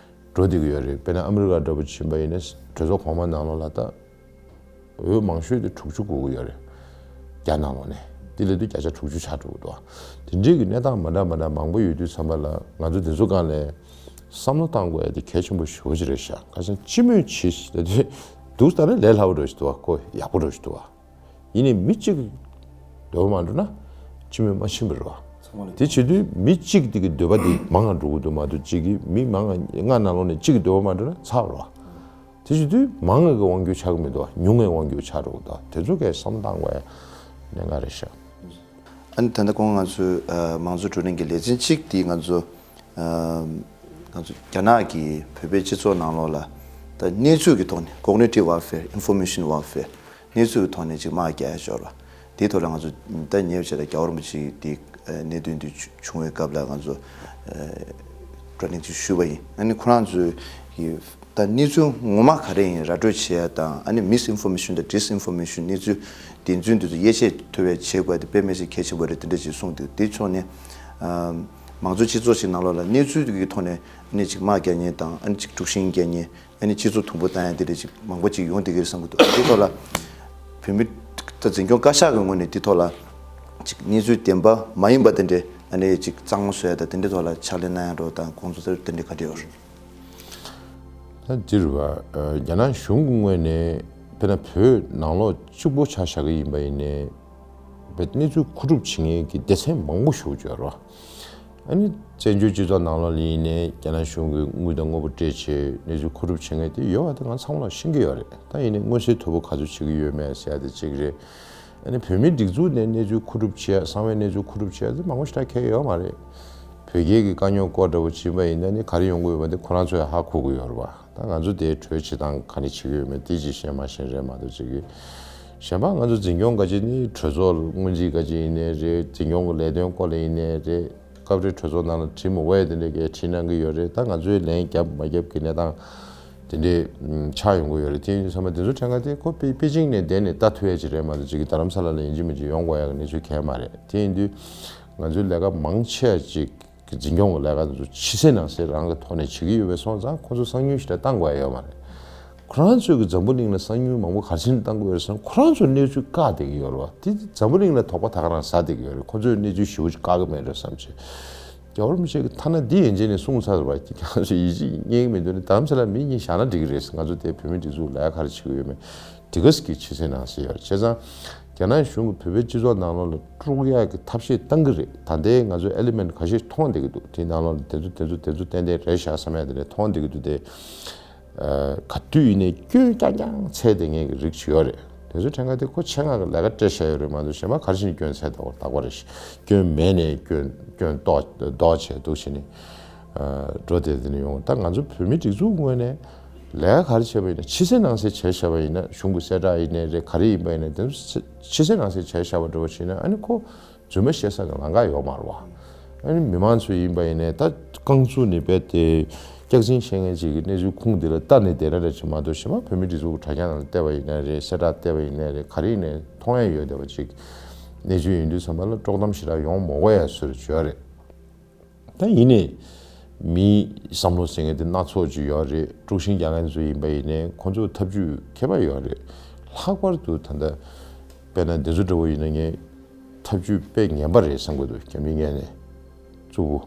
འགྲོ་བསྡད་ཀྱི་ཡོད་རེད། དཔེར་ན་ཨ་མི་རི་ཀ་འདྲ་པོ་ཕྱིན་པ་ཡིན་ན་གྲོས་ཚོགས་གོང་མ་ནང་ལོགས་ལ་ད། འོས་མང་ཤོས་དེ་དྲུག་ཅུ་དགོས་ཀྱི་ཡོད་རེད། བརྒྱ་ནང་ལོགས་ནས་དེ་ལས་དུ་བརྒྱ་ཆ་དྲུག་ཅུ་ཆགས་འགྲོ་གི་འདུག་དེ་འདྲའི་གི་གནས་སྟངས་མ་འདྲ་མ་འདྲ་མང་པོ་ཡོད་དུས་ཙམ་པ་ལ་ང་ཚོ་དེ་ཚོ་སྒང་ལ་བསམ་བློ་བཏང་དགོས་ཡ་དེ་གལ་ཆེན་པོ་ཞེ་པོ་ཅིག་རེད་ཤག་ཁ་སང་སྤྱི་མོས་བྱེད་ཟེར་དུས་འདུག་ལྟ་ན་ལས་སླ་པོ་འདྲ་ཞིག་འདུག་བ། ཁོ་ཡག་པོ་འདྲ་ཞིག་འདུག་བ། ཡིན་ནའི་མི་གཅིག་གི་འདོད་པ་མ་འགྲུབ་ན་སྤྱི་མོས་མ་ཕྱིན་པ་རེད་བ། དེ་བྱེད་དུས་མི་གཅིག་དེ་གི་འདོད་པ་དེ་མང་ང་འགྲོ་གི་འདུག་མ་གཏོགས་གཅིག་གི་མི་མང་ང་ལྔ་ནང་ལོགས་ནས་གཅིག་གི་འདོད་པ་མ་འགྲུབ་ན་ཚར་བ་རེད་བ། དེ་བྱེད་དུས་མང་བའི་དབང་སྒྱུར་ཆགས་ཀྱི་མི་འདུག་ཉུང་བའི་དབང་སྒྱུར་ཆགས་འགྲོ་གི་འདུག་དེ་ཚོ་གས་བསམ་བློ་བཏང་དགོས་ཡ་གནད་འགག་རེད་ཤག་ཨ་ནི་ད་ལྟ་ཁོང་ང་ཚོའི་ཨ་མང་གཙོ་བགྲོ་གླེང་གི་ལེ་ཚན་གཅིག་དེ་ང་ཚོ་ཨ་ང་ཚོ་རྒྱ་ནག་གི་བོད་པའི་སྤྱི་ཚོགས་ནང་ལོགས་ལ་ད་གནས་ཚུལ་གྱི་ཐོག་ནས་cognitive warfare, information warfare གནས་ཚུལ་གྱི་ཐོག་ནས་ཅིག་དམག་རྒྱག་ཡ་ཤོར་བ། དེའི་ཐོག་ལ་ང་ཚོ་ད་ཉེ་བའི་ཆར་ལ་རྒྱལ་བ་རིན་པོ་ཆེ་དེ་གནད་དོན་དེ་བྱུང་བའི་སྐབས་ལ་ང་ཚོ་བགྲོ་གླེང་ཅིག་ཞུས་པ་ཡིན། ཨ་ནི་ཁོ་རང་ཚོའི་གི་ད་གནས་ཚུལ་ངོ་མ་ག་རེ་ཡིན་ར་སྤྲོད་བྱེད་ཡ་དང་། ཨ་ནི་misinformation་དང་disinformation གནས་ཚུལ་བདེན་རྫུན་དེ་ཚོ་དབྱེ་འབྱེད་ཐུབ་པའི་བྱེད་དགོས་དེ་དཔེ་མི་སྲིད་གལ་ཆེན་པོ་རེད། དེ་འདྲ་ཅིག་གསུངས་འདུག་དེ་ཕྱོགས་ནས་མང་གཙོ་སྤྱི་ཚོགས་ཤིག་ནང་ལོགས་ལ་གནས་ཚུལ་གྱི་ཐོག་ནས་ཨ་ནི་ཅིག་དམག་རྒྱག་མཁན་དང་། ཨ་ནི་ཅིག་དཀྲུག་ཤིང་རྒྱག་མཁན། ཨ་ནི་སྤྱི་ཚོགས་དུམ་བུ་བཏང་ཡ་དེ་འདྲ་ཅིག་མང་པོ་ཅིག་ཡོང་བསྡད་ཀྱི་རེད་བསམ་གྱི་འདུག་དེ་ཐོག་ལ་བོད་མི་ད་འཛིན་སྐྱོང་བཀའ་ཤག་གི་ངོས་ནས་དེ་ཐོག་ལ་ཅིག་གནས་ཚུལ་བདེན་པ་མ་ཡིན་པ་དེ་འདྲ་ཨ་ནི་ཅིག་གཙང་མ་བཟོ་ཡ་དང་དེ་འདྲའི་ཐོག་ལ་ཕྱག་ལས་གནང་ཡ་འགྲོ་དང་དགོངས་ཚུལ་དེ་འདྲ་ག་འདྲ་ཡོད་རེད། ད་འདིར་བ་རྒྱ་ནག་གཞུང་གི་ངོས་ནས་དཔེར་ན་བོད་ནང་ལོགས་གཅིག་པོ་ཆ་བཞག་གི་ཡིན་པ་ཡིན་ནའི་བོད་གནས་ཚུལ་མཁོ་སྒྲུབ་བྱེད་མཁན་གྱི་སྡེ་ཚན་མང་པོ་ཞིག་ཡོད་རེད་བ། ཨ་ནི་བཙན་བྱོལ་སྤྱི་ཚོགས་ནང་ལོགས་ལ་ཡིན་ནའི་རྒྱ་ནག་གཞུང་གིས་དངུལ་དང་དངོས་པོ་སྤྲད་བྱས་གནས་ཚུལ་མཁོ་སྒྲུབ་བྱེད་མཁན་དེ་ཡོད་པ་དེ་ང་ཚང་མ་ལ་ཤེས་ཀྱི་ཡོད་རེད། ད་ཡིན་ནའི་མངོན་གསལ་དོད་པོ་ག་ཚོད་བྱེད་ཀྱི་ཡོད་མེད་ཟེར་ཡ་དེ་གཅིག་རེད། ཨ་ནི་བོད་མིའི་སྒྲིག་འཛུགས་ནས་གནས་ཚུལ་མཁོ་སྒྲུབ་བྱེད་ཡ། གསང་བའི་གནས་ཚུལ་མཁོ་སྒྲུབ་བྱེད་ཡ་དེ་མང་པོ་ཞེ་དྲག་གལ་ཡོད་མ་རེད། བོད་རྒྱའི་གི་དཀའ་རྙོག་སྐོར་འདྲ་བོ་བྱིན་པ་ཡིན་ན་ནི་ག་རེ་ཡོང་གི་ཡོད་པ་དེ་ཁོ་རང་ཚོས་ཧ་གོ་གི་ཡོད་རེད་བ། ད་ང་ཚོ་དེའི་གྲོས་བྱེད་སྟངས་ག་འདྲ་བྱེད་ཀྱི་ཡོད་མེད་དེ་ཅིག་ཤེས་མ་ཤེས་རེད་མ་གཏོགས་ཅིག་གི། གཞན་པ་ང་ཚོ་འཛིན་སྐྱོང་ག་ཅིག་ནི་གྲོས་ཚོགས་ལ་སྔོན་རྩིས་ག་ཅིག་ཡིན་ནའི་རེད། འཛིན་སྐྱོང་གི་ལས་དོན་སྐོར་ལ་ཡིན་ནའི་རེད། སྐབས་རེ་གྲོས་ཚོགས་ནང་ལ་བྲིས་མི་དགོས་ཡ་དེ་འདྲ་གས་བྲིས་གནང་གི་ཡོད་རེད། ད་ང་ཚོའི་ལན་བརྒྱབ་མ་བརྒྱབ་ཀྱི་གནས་སྟངས་ དེ་འདྲའི་ཆགས་ཡོང་གི་ཡོད་རེད། དེ་ཡིན་དུས་ཚང་མ་དེ་ཚོ་ཕྲན་ག་དེ་ཁོ་པེ་པེ་ཅིང་ནས་བསྡད་ནས་ལྟ་ཐུབ་ཡ་ཅིག་རེད་མ་གཏོགས་ཅིག་གི་རྡ་རམ་ས་ལ་ལ་ཡིན་གཅིག་མིན་གཅིག་ཡོང་དགོས་ཡ་གི་གནས་ཚུལ་གང་ཡང་མ་རེད། དེ་ཡིན་དུས་ང་ཚོའི་ལས་ཀ་མང་ཆེ་བ་ཅིག་གི་འཛིན་སྐྱོང་གི་ལས་ཀ་དེ་ཚོ་ཕྱི་གསལ་ནང་གསལ་རང་གི་ཐོག་ནས་བྱེད་ཀྱི་ཡོད་པ་སོང་ཙང་ཁོ་ཚོ་གསང་ཉུལ་ཞེ་དྲག་བཏང་དགོས་ཡ་ཡོད་མ་རེད། ཁོ་རང་ཚོས་ཀྱི་འཛམ་བུ་གླིང་ལ་གསང་ཉུལ་མང་པོ་ག་རེ་བྱས་ནས་བཏང་གི་ཡོད་རེད་ཟེར་ན་ཁོ་རང་ཚོ་གནས་ཚུལ་བཀག་བསྡད་ཀྱི་ཡོད་རེད་བ། དེ་འཛམ་བུ་གླིང་ལ་དོགས་པ་ད་ག་རང་ཟ་བསྡད་ཀྱི་ཡོད་རེད། ཁོ་ཚོས་གནས་ཚུལ་ཞེ་པོ་ཅིག་བཀག་གི་མེད་རེད་བསམ་བྱས། རྒྱལ་བ་རིན་པོ་ཆེ་གི་ཐ་ན་འདི་ཡན་ཆད་ནས་གསུངས་ཚར་བ་ཁྱེད་རང་ཚོས་ཡིད་ཆེས་རྙེད་ཀྱི་མི་འདུག་ན་རྡ་རམ་ས་ལ་མི་གཉིས་བཞག་ན་འགྲིག་གི་རེད། ང་ཚོ་དེ་བོད་མི་སྒྲིག་འཛུགས་ལས་ཀ་ག་རེ་བྱེད་ཀྱི་ཡོད་མེད་དེ་ག་ཟིག་གི་ཕྱི་གསལ་ནང་གསལ་ཡོད་རེད། བྱས་ཙང་རྒྱ་ནག་གཞུང་གིས་བོད་པའི་སྤྱི་ཚོགས་ནང་ལོགས་ལ་དཀྲུག་ཡག་གི་ཐབས་ཤེས་བཏང་གི་རེད། ད་ལྟའི་ང་ཚོའི་ཨེ་ལི་མེན་ཊི་ཁ་ཤས་མཐོང་བསྡད་ཀྱི་འདུག་དེའི་ནང་ལོགས་ལ་དེ་ཚོ་དེ་ཚོ་དེ་ཚོ་ཏན་ཏན་རེད་ཤག་བསམ་ཡ་དེ་འདྲ་མཐོང་བསྡད་ཀྱི་འདུག་སྟེ། ག་དུས་ཡིན་ནའི་སྐྱོན་རྐྱང་རྐྱང་འཚོལ་བསྡད་མཁན་གྱི་རིགས་ཅིག་ཡོད་རེད། དེ་ཚོའི་ཕྲན་ག་དེ་ཁོ་ཆེད་མངགས་ཀྱི་ལས་ཀ་སྤྲད་བཞག་ཡོད་རེད་མ་གཏོགས་གཞན་པ་ག་རེ་བྱས་ནས་སྐྱོན་འཚོལ་བསྡད་ཀྱི་ཡོད་རེད། སྐྱོན་མེད་ནས་སྐྱོན་སྐྱོན་ལྡོག་ལྡོག་བྱས་འདུག་བྱས་ནས་འགྲོ་བསྡད་དེ་ནས་ཡོང་། ད་ང་ཚོ་བོད་མི་སྒྲིག་འཛུགས་ངོས་ནས་ལས་ཀ་ག་རེ་བྱས་པ་ཡིན་ན་ཕྱི་གསལ་ནང་གསལ་བྱས་བཞག་པ་ཡིན་ན་གཞུང་གི་གསལ་བསྒྲགས་ཡིན་ནའི་རེད། ག་རེ་ཡིན་པ་ཡིན་ནའི་དེ་ཚོ་ཕྱི་གསལ་ནང་གསལ་བྱས་བཞག་པ་འདྲ་བོ་བྱས་ན་ཨ་ནི་ཁོ་རྫུན་མ་བཤད་ས་གི་ལམ་ཁ་ཡོད་མ་རེད་བ། ཨ་ནི་མི་མང་ཚོ་ཡིན་པ་ཡིན་ནའི་ད་རྐང་ཚུགས་ནས་རྦད་དེ་སྐྱག་རྫུན་བཤད་མཁན་ཅིག་གི་གནས་ཚུལ་ཁུངས་འདི་ལ་ལྟ་ནས་བསྡད་ན་འདྲ་ཅིག་མ་གཏོགས་གཞན་པ་བོད་མི་སྒྲིག་འཛུགས་ཀྱི་དྲ་རྒྱ་ནང་ལ་བལྟས་པ་ཡིན་ནའི་རེད། གསལ་བསྒྲགས་བལྟས་པ་ཡིན་ནའི་རེད། ག་རེ་ཡིན་ནའི་མཐོང་ཡ་ཡོད་བསྡད་པ་ཅིག་གནས་ཚུལ་ཡིན་དུས་ཙམ་པ་ལ་དཀྲོག་གཏམ་ཞེ་དྲག་ཡོང་མི་དགོས་ཡ་བཟོ་འདྲ་ཅིག་ཡོད་རེད། ད་ཡིན་ནའི་མིའི་བསམ་བློ་ཟེར་མཁན་དེ་སྣ་ཚོགས་ཅིག་ཡོད་རེད། དཀྲུག་ཤིང་རྒྱག་མཁན་ཚོ་ཡིན་པ་ཡིན་ནའི་ཁོང་ཚོ་ཐབས་ཇུས་ཁྱད་པར་ཡོད་རེད། ལྷག་པར་དུ་ད་ལྟ་དཔེར་ན་འདི་ཚོ་འདྲ་བོ་ཡིན་ན་ངས་ཐབས་ཇུས་དཔེ་ངན་པ་རེད་བསམ་གྱི་འདུག་རྒྱ་མིའི་ངོས་ནས་གཙོ་བོ་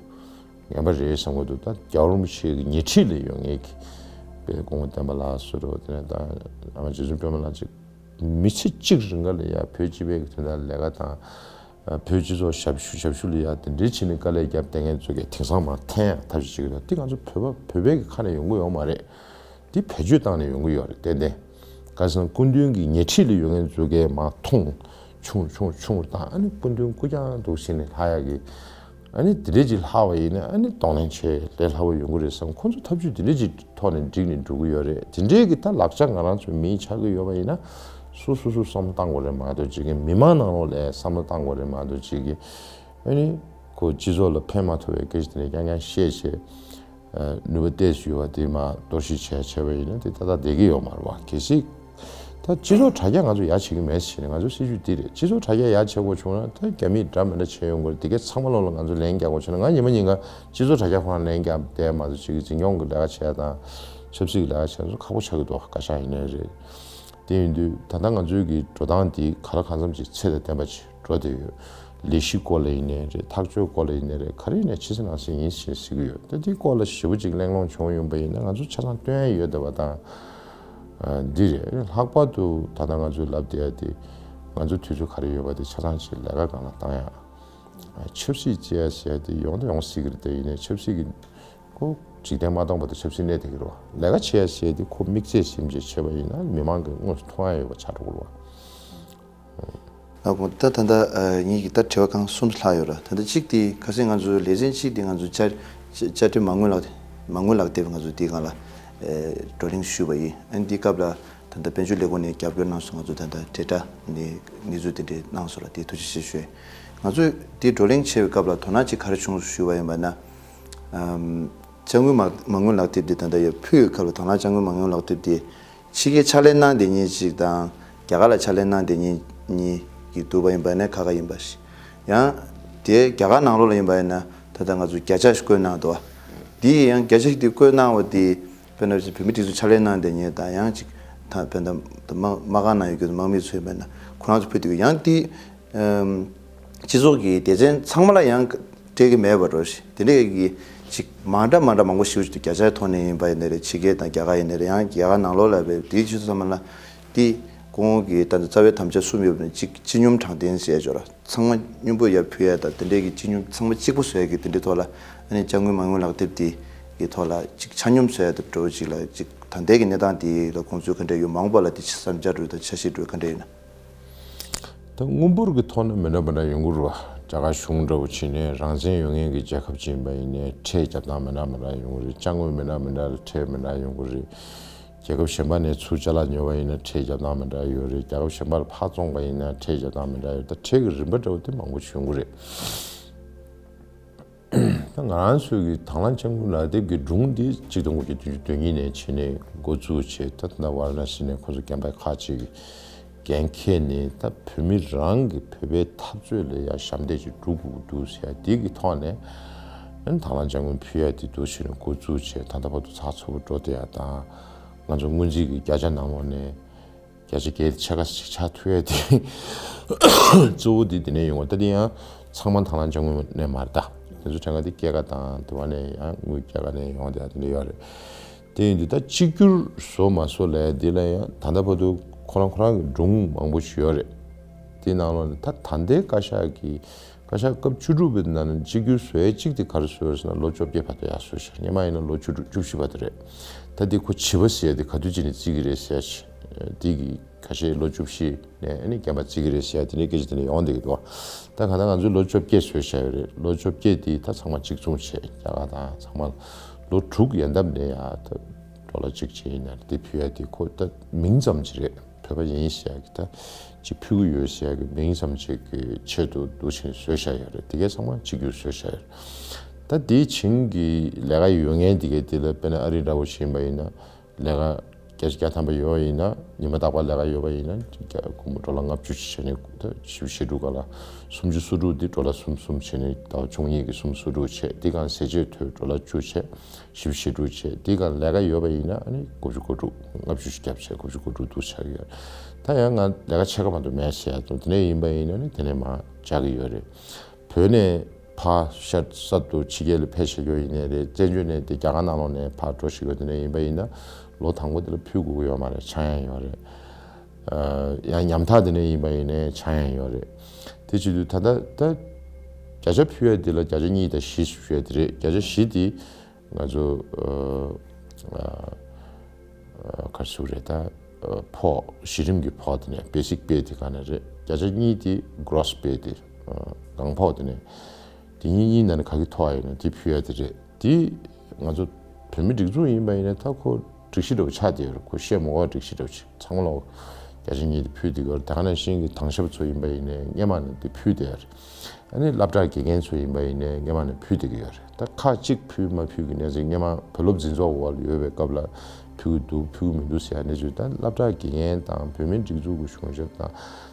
ངན་པ་རེད་བསམ་གྱི་འདུག་ད་རྒྱལ་བ་རིན་པོ་ཆེ་གི་ཉེ་འཁྲིས་ལ་ཡོད་མཁན་གྱི་དཔེ་སྐུ་ངོ་བསྟན་པ་ལགས་སུ་རེད་བ། དེ་ནས་ད་ཨ་མ་རྗེ་བཙུན་པད་མ་ལགས་ཅིག་མི་ཚེ་གཅིག་རིང་ག་ལ་ཡ་བོད་སྤྱི་པའི་གི་དོན་དག་ལས་ཀ་དང་། བོད་སྤྱི་ཚོགས་ཞབས་ཞུ་ཞབས་ཞུ་ལ་ཡ་དེ་འདྲའི་བྱས་ནས་དཀའ་ལས་བརྒྱབ་བསྡད་མཁན་ཚོ་གས་དེང་སང་མར་འཐེན་ཡག་ཐབས་ཤེས་བྱེད་ཀྱི་འདུག་དེ་ང་ཚོ་བོད་པ་བོད་པའི་གི་ཁ་ནས་ཡོང་གི་ཡོད་མ་རེད། དེ་བེད་སྤྱོད་བཏང་ནས་ཡོང་གི་ཡོད་རེད། ཏན་ཏན། ག་རེ་ཟེར་ན་སྐུ་མདུན་གྱི་ཉེ་འཁྲིས་ལ་ཡོད་མཁན་ཚོ་གས་མར་མཐོང་ཆུང་ཆུང་ཆུང་བཏང་ཨ་ནི་སྐུ་མདུན་སྐུ་རྐྱང་འདུག་ཟེར་ནས་ལྷག་ཡག་གི་ཨ་ནི་དེ་འདྲས་ཅིག་ལྷག་པ་ཡིན་ན་ཨ་ནི་གདོང་ལེན་བྱེད་ལས་སླ་པོ་ཡོང་གི་རེད་བསམ། ཁོང་ཚོ་ཐབས་ཇུས་དེ་འདྲས་ཅིག་ཐོག་ནས་འགྲིག་ནས་འགྲོ་གི་ཡོད་རེད། དེ་འདྲས་ཀྱི་ད་ལག་ཆ་ང་རང་ཚོའི་མིའི་ཆགས་ཀྱི་ཡོད་པ་ཡིན་ན་སོ་སོ་སོ་བསམ་བློ་བཏང་དགོས་རེད་མ་གཏོགས་ཅིག་གི་མི་མང་ནང་ལོགས་ལ་བསམ་བློ་བཏང་དགོས་རེད་མ་གཏོགས་ཅིག་གི་ཨ་ནི་ཁོ་སྤྱི་ཚོགས་ལ་ཕན་མ་ཐོགས་པའི་སྐད་ཆ་དེ་འདྲས་རྐྱང་རྐྱང་བཤད་བྱས་ནུས་པ་ཏོག་ཙམ་ཡོད་པ་དེ་མར་གཏོར་བཤིག་བྱས་བྱས་པ་ཡིན་ན་དེ་ཏག་ཏག་བསྡད་ཀྱི་ཡོད་མ་རེད་བ། གལ་སྲིད་ད་སྤྱི་ཚོགས་དྲ་རྒྱ་ང་ཚོ་ཡར་བྱེད་ཀྱི་མེད་ཟེར་ནས་ང་ཚོ་སྲིད་ཇུས་འདི་རེད། སྤྱི་ཚོགས་དྲ་རྒྱ་ཡར་བྱེད་དགོས་བྱུང་ན་ད་རྒྱ་མིས་འདྲ་མི་འདྲ་བྱེད་ཡོང་གི་རེད། དེ་གའི་ཚང་མ་ལོག་ལ་ང་ཚོ་ལན་རྒྱག་དགོས་བྱུང་ན་ང་ཉི་མ་ཉིན་གང་སྤྱི་ཚོགས་དྲ་རྒྱ་ཁོ་ན་ལན་རྒྱག་བསྡད་མ་གཏོགས་ཅིག་གི་འཛིན་སྐྱོང་གི་ལས་ཀ་བྱེད་ཡ་དང་ཆབ་སྲིད་ཀྱི་ལས་ཀ་བྱེད་ཡ་ཚོ་ཁག་པོ་ཆགས་ཀྱི་འདུག་བ། བཀའ་ཤག་ཡིན་ནའི་རེད། དེ་ཡིན་དུས་ད་ལྟ་ང་ཚོའི་གི་འགྲོ་སྟངས་འདི་ག་ལ་གང་འཚམ་ཅིག་ཚད་དང་ལྡན་པ་ཅིག་འགྲོ་བསྡད་ཡོད། ལས་གཞི་སྐོར་ལ་ཡིན་ནའི་རེད། ཐག་གཅོད་སྐོར་ལ་ཡིན་ནའི་རེད། ག་རེ་ཡིན་ནའི་ཕྱི་གསལ་ནང་གསལ་ཡིན་ཞེས་ཟེར་གྱི་ཡོད། ད་འདིའི་སྐོར་ལ་ཞེ་པོ་ཅིག་གླེང་སློང་བྱུང་ཡོང་པ་ཡིན་ན་ང་ཚོ་ཆ་ཚང་སྟོན་ཡ་ཡོད་བསྡད་པ་དང་། འདི་རེད། ལྷག་པར་དུ་ད་ལྟ་ང་ཚོས་ལབ་བསྡད་ཡ་དེ་ང་ཚོ་དུས་ཚོད་ག་རེ་ཡོད་པ་དེ་ཆ་ཚང་ཅིག་ལས་ཀ་སྒང་ལ་བཏང་ཡ། ཆབ་སྲིད་བྱེད་ཡ་ཟེར་ཡ་དེ་ཡོང་དང་ཡོང་སྲིད་ཀྱི་རེད། དེ་ཡིན་ནའི་ཆབ་སྲིད་ཀྱི་ཁོ་འཇིག་རྟེན་མ་སྟོང་བར་དུ་ཆབ་སྲིད་གནས་བསྡད་ཀྱི་རེད་བ། ལས་ཀ་བྱེད་ཡ་ཟེར་ཡ་དེ་ཁོ་དམིགས་ཚད་ཟིན་བྱས་བྱས་པ་ཡིན་ན་མི་མང་གིས་དངོས་སུ་མཐོང་ཡ་ཡོད་པ་ཆགས་འགྲོ་གི་རེད་བ། ལགས་འོང་། ད་ད་ལྟ་ངེད་ཀྱི་ད་དྲི་བ་གང་གསུམ་ལྷག་ཡོད་ར། ད་ལྟ་གཅིག་དེ་ཁ་སང་ང་ཚོའི་ལེ་ཚན་གཅིག་དེ་ང་ཚོ་བཅའ་བཅའ་ཁྲིམས་མ་དངུལ་ལག་མ་དངུལ་ལག་དེབ་ང་ཚོ་དེའི་སྒང་ལ་བགྲོ་གླེང་ཞུས་པ་ཡིན། ཨ་ནི་དེའི་སྐབས་ལ་ད་ལྟ་དཔལ་འབྱོར་ལས་ཁུངས་ནས་རྒྱབ་སྐྱོར་གནང་སོང་། ང་ཚོ་ད་ལྟ་དྲིལ་བསྒྲགས་ནས་གནས་ཚུལ་དེ་འདྲ་གནང་སོང་ར། དེ་ཐུགས་རྗེ་ཆེ་ཞུ། ང་ཚོས་དེ་བགྲོ་གླེང་བྱེད་པའི་སྐབས་ལ་དོ་སྣང་གཅིག་ག་རེ་བྱུང་ཞུས་པ་ཡིན་པ་ན། ཨམ། དཔྱ་དངུལ་མ་མ་དངུལ་ལག་དེབ་དེ་ད་ལྟ་ཡར་ཕུལ་བའི་སྐབས་ལ་དང་བླངས་དཔྱ་དངུལ་མ་དངུལ་ལག་དེབ་དེ་ཕྱི་རྒྱལ་ཕྱག་ལས་གནང་བསྡད་མཁན་ཅིག་དང་རྒྱ་གར་ལ་ཕྱག་ལས་གནང་བསྡད་མཁན་གཉིས་ཀྱི་བསྡུར་བ་ཡིན་པ་ན་ཁ་ཁ་ཡིན་པ་ཞིག་ཡང་དེ་རྒྱ་གར་ནང་ལོགས་ལ་ཡིན་པ་ཡིན་ན་ད་ལྟ་ང་ཚོ་བརྒྱ་ཆ་ཞིག་བཀོད་གནང་འདུག་བ། དེ་ཡང་བརྒྱ་ཆ་ཞིག་དེ་བཀོད་གནང་བ་དེ་དཔེར་ན་བོད་མི་སྒྲིག་འཛུགས་ཕྱག་ལས་གནང་བསྡད་མཁན་དང་ཡང་ཅིག་ད་དཔེར་ན་དམག་དམག་ཁང་ནང་ཡོད་རྒྱུ་དམག་མི་ཚོ་ཡིན་པ་ཡིན་ན་ཁོ་རང་ཚོ་ཕུལ་དུས་ཡང་དེ། སྤྱི་ཚོགས་ཀྱི་སྡེ་ཚན་ཚང་མ་ལ་ཡང་སྤྲད་ཀྱི་མེད་པ་འགྲོ་ཞིག་དེ་འདྲས་ཀྱི་ཅིག་མ་འདྲ་མ་འདྲ་མང་པོ་ཞིག་ཅིག་བརྒྱ་ཆའི་ཐོག་ནས་ཡིན་པ་ཡིན་ནའི་རེད། ཕྱི་རྒྱལ་དང་རྒྱ་གར་ཡིན་ནའི་རེད། ཡང་རྒྱ་གར་ནང་ལོགས་ལ་བས་དེའི་ཆུ་ཚོད་ཚང་མ་ལ་དེ་ཁོང་གི་ད་ལྟ་རྩ་བའི་དམ་བཅའ་གསུམ་ཡོད་པ་ནི་གཅིག་སྤྱི་སྙོམས་དྲང་བདེན་ཟེར་ཡ་ཅོག་ར་ཚང་མ་སྙོམས་པོ་ཡར་ཕུལ་ཡ་དང་དེ་འདྲས་ཀྱི་སྤྱི་སྙོམས་ཚང་མ་གཅིག་པོ་བཟོ་ཡ་གི་དེ་འདྲའི་ཐོག་ལ་ཨ་ནི་དཔྱ་དངུལ་མ་དངུལ་ལག་དེབ་དེ་གི་ཐོག་ལ་ཅིག་ཆ་སྙོམས་བཟོ་ཡ་དེ་འགྲོ་ཅིག་ལ་ཅིག་ད་ལྟའི་གི་གནས་སྟངས་དེ་ལ་དགོངས་ཚུལ་ག་འདྲས་ཡོད། མ་འོངས་པ་ལ་དེ་ཆ་བསམ་འཆར་འགྲོ་དང་འཆར་གཞི་འགྲོ་ག་འདྲས་ཡོད་ན། ད་དངུལ་འབོར་གྱི་ཐོག་ནས་མི་འདྲ་མི་འདྲ་ཡོང་གི་རེད་བ། རྒྱ་གར་གཞུང་འདྲ་བོ་བྱས་ནས་རང་བཙན་ཡོད་མཁན་གྱི་རྒྱལ་ཁབ་ཅིག་ཡིན་པ་ཡིན་ནའི་ཁྲལ་རྒྱབ་སྟངས་མི་འདྲ་མི་འདྲ་ཡོང་གི་རེད། དཔྱ་དངུལ་མི་འདྲ་མི་འདྲ་ལ་ཁྲལ་མི་འདྲ་ཡོང་གི་རེད། རྒྱལ་ཁབ་གཞན་པ་ནས་ཚུར་ཅ་ལག་ཉོས་པ་ཡིན་ན་ཁྲལ་རྒྱབ་སྟངས་མི་འདྲ་ཡོད་རེད། རྒྱལ་ཁབ་གཞན་པར་ཕར་བཙོང་པ་ཡིན་ན་ཁྲལ་རྒྱབ་སྟངས་མི་འདྲ་ཡོད། ད་ཁྲལ་གྱི་རིམ་པ་འདྲ་བོ་དེ་མང་པོ་བྱུང་གི་རེད། ད་ང་རང་ཚོའི་གི་དང་བླངས་སྐྱབས་མགོན་ལག་དེབ་ཀྱི་སྒྲུང་འདི་གཅིག་སྟོང་དགུ་བརྒྱ་བདུན་ཅུ་དོན་གཉིས་ནས་བྱས་ནས་འགོ་བཙུགས་བྱས། ད་ད་ལྟ་ཝཱ་ར་ཎ་སི་ནས་ཁོ་ཚོ་རྒན་པ་ཁག་ཅིག་གིས་འགན་འཁྱེར་ནས། ད་བོད་མི་རང་གི་བོད་པའི་འཐབ་རྩོད་ལ་ཡ་ཞབས་འདེགས་ཅིག་སྒྲུབ་དགོས་ཀྱི་འདུག་ཟེར་ཡ་འདི་གི་ཐོག་ནས། ཨ་ནི་དང་བླངས་སྐྱབས་མགོན་ཕུལ་ཡ་དེ་འདུག་བྱས་ནས་འགོ་བཙུགས་བྱས། ད་ལྟ་བར་དུ་ཚགས་ཚུད་པོ་འགྲོ་བསྡད་ཡ་དང་། ང་ཚོ་སྔོན་རྩིས་ཀྱི་བརྒྱ་ཆ་ནང་ལོགས་ནས་བརྒྱ་ཆ་བརྒྱད་ཕྱེད་ཀ་ཞིག་ཆགས་ཐུབ་ཡ་དེ་གཙོ་བོ་དེ་དེ་ནས་ཡོང་བ། ད་དེ་ཡང་ཚང་མ་དང་བླངས་སྐྱབས་མགོན་ནས་མ་རེད། ད་དེ་ཚོ་ཕྲན་ཁ་དེ་སྐྱེད་ཀ་དང་དེ་བ་ནས་ཡང་དངུལ་སྐྱེད་ཀ་ནས་ཡོང་བསྡད་ཡ་དེ་འདྲ་ཡོད་རེད། དེ་ཡིན་དུས་ད་གཅིག་གྱུར་བཟོ་མ་བཟོ་ལབ་ཡ་དེ་ལ་ཡང་ད་ལྟ་བར་དུ་ཁོ་རང་ཁོ་རང་གི་སྒྲུང་མང་པོ་ཞིག་ཡོད་རེད། དེ་ནང་ལོགས་ནས་ད་ད་ལྟའི་བཀའ་ཤག་གི་བཀའ་ཤག་སྐབས་བཅུ་དྲུག་པའི་ནང་ནས་གཅིག་གྱུར་བཟོ་ཡ་གཅིག་དེ་ག་རེ་བཟོས་ཟེར་ན། ལོ་བཅོ་བརྒྱད་བར་དུ་ཡར་བཟོས་ཤག་སྔོན་མ་ཡིན་ན་ལོ་བཅུ་དྲུག་བཅུ་བཞི་བར་དུ་རེད། ད་འདི་ཁོ་བྱིས་པ་ཟེར་ཡ་དེ་ག་དུས་ཅིག་ནས་བརྩི་གི་རེད་ཟེར་ཡ་ཅིག་དེ་གི་ཁ་ཤས་ལོ་བཅུ་བཞི་ནས་ཨ་ནི་རྒན་པ་བརྩི་གི་རེད་ཟེར་ཡ་དེ་འདྲའི་སྐད་ཆ་དེ་འདྲ་ཡོང་བསྡད་ཀྱི་འདུག་ད་གང་ལྟར་ང་ཚོས་ལོ་བཅོ་བརྒྱད་བཟོས་བཞག་ཡོད་རེད། ལོ་བཅོ་བརྒྱད་དེ་ད་ཚང་མ་གཅིག་མཚུངས་བྱས། རྒྱ་གར་དང་ཚང་མ་ལོ་དྲུག་ཡན་འདབས་ནས་ཡ་ད་ཌོ་ལར་གཅིག་བྱས་ཡིན་ན་དེ་ཕུལ་ཡ་དེ་ཁོ་ད་མིང་ཙམ་ཅིག་རེད། བོད་པ་ཡིན་ཟེར་ཡ་གི་ད་ཅིག་ཕུལ་གི་ཡོད་ཟེར་ཡ་གི་མིང་ཙམ་ཅིག་གི་ཆེད་དུ་འདུག་བྱས་བཟོས་བཞག་ཡོད་རེད། དེ་གས་ཚང་མ་གཅིག་གྱུར་བཟོས་བཞག་ཡོད་རེད། ད་དེའི་བྱིངས་ཀྱི་ལས་ཀ་ཡོད་མཁན་དེ་གས་དེ་ལ་དཔེར་ན་ཨ་རི་འདྲ་བོ་ཞིག་ཡིན་པ་ཡིན་ན། ལས་ཀ་བརྒྱ་ཆ་བརྒྱ་ཐམ་པ་ཡོད་པ་ཡིན་ན། ཉི་མ་རྟག་པར་ལས་ཀ་ཡོད་པ་ཡིན་ན་བརྒྱ་སྒོར་མོ་ཌོ་ལར་ལྔ་བཅུ་ཞིག་བྱས་ནས། ད་བཞི་བཅུ་ཞེ་དྲུག་ག་ལ་སུམ་ཅུ་སོ་དྲུག་འདི་ཌོ་ལར་གསུམ་གསུམ་བྱས་ནས་ཟླ་བ་བཅུ་གཉིས་ཀྱི་སུམ་ཅུ་སོ་དྲུག་བྱས། འདི་སྒང་ཟས་བཅད་ཐོ་ཌོ་ལར་བཅུ་བྱས། བཞི་བཅུ་ཞེ་དྲུག་བྱས། འདི་སྒང་ལས་ཀ་ཡོད་པ་ཡིན་ན་ཨ་ནི་སྒོར་བཅུ་སྒོར་དྲུག་ལྔ་བཅུ་ཞིག་བརྒྱབ་བྱས་སྒོར་བཅུ་སྒོར་དྲུག་འདུག་ཆགས་ཀྱི་ཡོད། ད་ཡང་ང་ལས་ཀ་ཕྱེད་ཀ་མ་གཏོགས་མེད་ཟེར་ཡ་དང་། དེ་ནས་ཡིན་པ་ཡིན་ན་ནི་དེ་ནས་མར་བཅར་གྱི་ཡོད་རེད། བོད་ནས་ཕར་ཤར་གསར་དུ་ཕྱི་རྒྱལ་ལ་ཕེབས་བཞག་རྒྱུ་ཡིན་ནའི་རེད། བཙན་བྱོལ་ནས་དེ་རྒྱ་གར་ནང་ལོགས་ནས་ཕར་འགྲོ་བཞག་རྒྱུ་དེ་ནས་ཡིན་པ་ཡིན་ན། ལོ་དང་པོ་དེ་ལ་ཕུལ་དགོས་ཀྱི་ཡོད་མ་རེད། ཆག་ཡང་ཡོད་རེད། ཨ། ཡང་ཉམ་ཐག་དེ་ནས་ཡིན་པ་ཡིན་ནའི་ཆག་ཡང་ཡོད་རེད། དེ་བྱེད་དུས་ད་ལྟ་ད་བརྒྱ་ཆ་ཕུལ་ཡ་དེ་ལ་བརྒྱ་ཆ་གཉིས་དང་བཞི་ཞུ་ཡ་དེ་རེད། བརྒྱ་ཆ་བཞི་དེ་ང་ཚོ་ཨ་ཨ་ག་རེ་ཟེར་དགོས་རེད། ད་ཨ་ཕོགས་གཞི་རིམ་གྱི་ཕོགས་དེ་ནས་བེ་སིག་པེ་དེ་ག་ནས་རེད། བརྒྱ་ཆ་གཉིས་དེ་གྷོ་རོ་སི་པེ་དེ། ཨ་གང་ཕོགས་དེ་ནས་དེ་གཉིས་གཉིས་ནང་ནས་ག་གི་མཐོ་བ་ཡིན་ན་དེ་ཕུལ་ཡ་དེ་རེད། དེ་ང་ཚོ་བོད་མི་སྒྲིག་འཛུགས་ཡིན་པ་ཡིན་ན་ད་ཁོ་སྒྲིག་གཞི་འདྲ་བོ་ཆགས་བསྡད་ཡོད་རེད། ཁོ་བཤད་མ་དགོས་པ་སྒྲིག་གཞི་འདྲ་བོ་ཅིག་ཚང་མ་ལོག་བརྒྱ་ཆ་གཉིས་དེ་ཕུལ་བསྡད་ཀྱི་ཡོད་རེད། ད་ག་ནང་བཞིན་གྱི་དྭང་ཞབས་ཚོ་ཡིན་པ་ཡིན་ནའི་སྔོན་མ་ནས་དེ་ཕུལ་བསྡད་ཡོད་རེད། ཨ་ནི་སློབ་གྲྭ་དགེ་རྒན་ཚོ་ཡིན་པ་ཡིན་ནའི་སྔོན་མ་ནས་ཕུལ་བསྡད་ཀྱི་ཡོད་རེད། ད་ཁག་གཅིག་ཕུལ་མ་ཕུལ་གྱི་གནས་ཚུལ། སྔོན་མ་བོད་སློབ་འཛིན་ཚོགས་འོག་ལ་ཡོད་པའི་སྐབས་ལ་ཕུལ་གྱི་འདུག་ཕུལ་གྱི་མི་འདུག་ཟེར་ཡ་གནས་ཚུལ། ད་སློབ་གྲྭ་དགེ་རྒན་དང་བོད་མིའི་སྒྲིག་འཛུགས་ཀྱི་གཞུང་ཞབས་དང་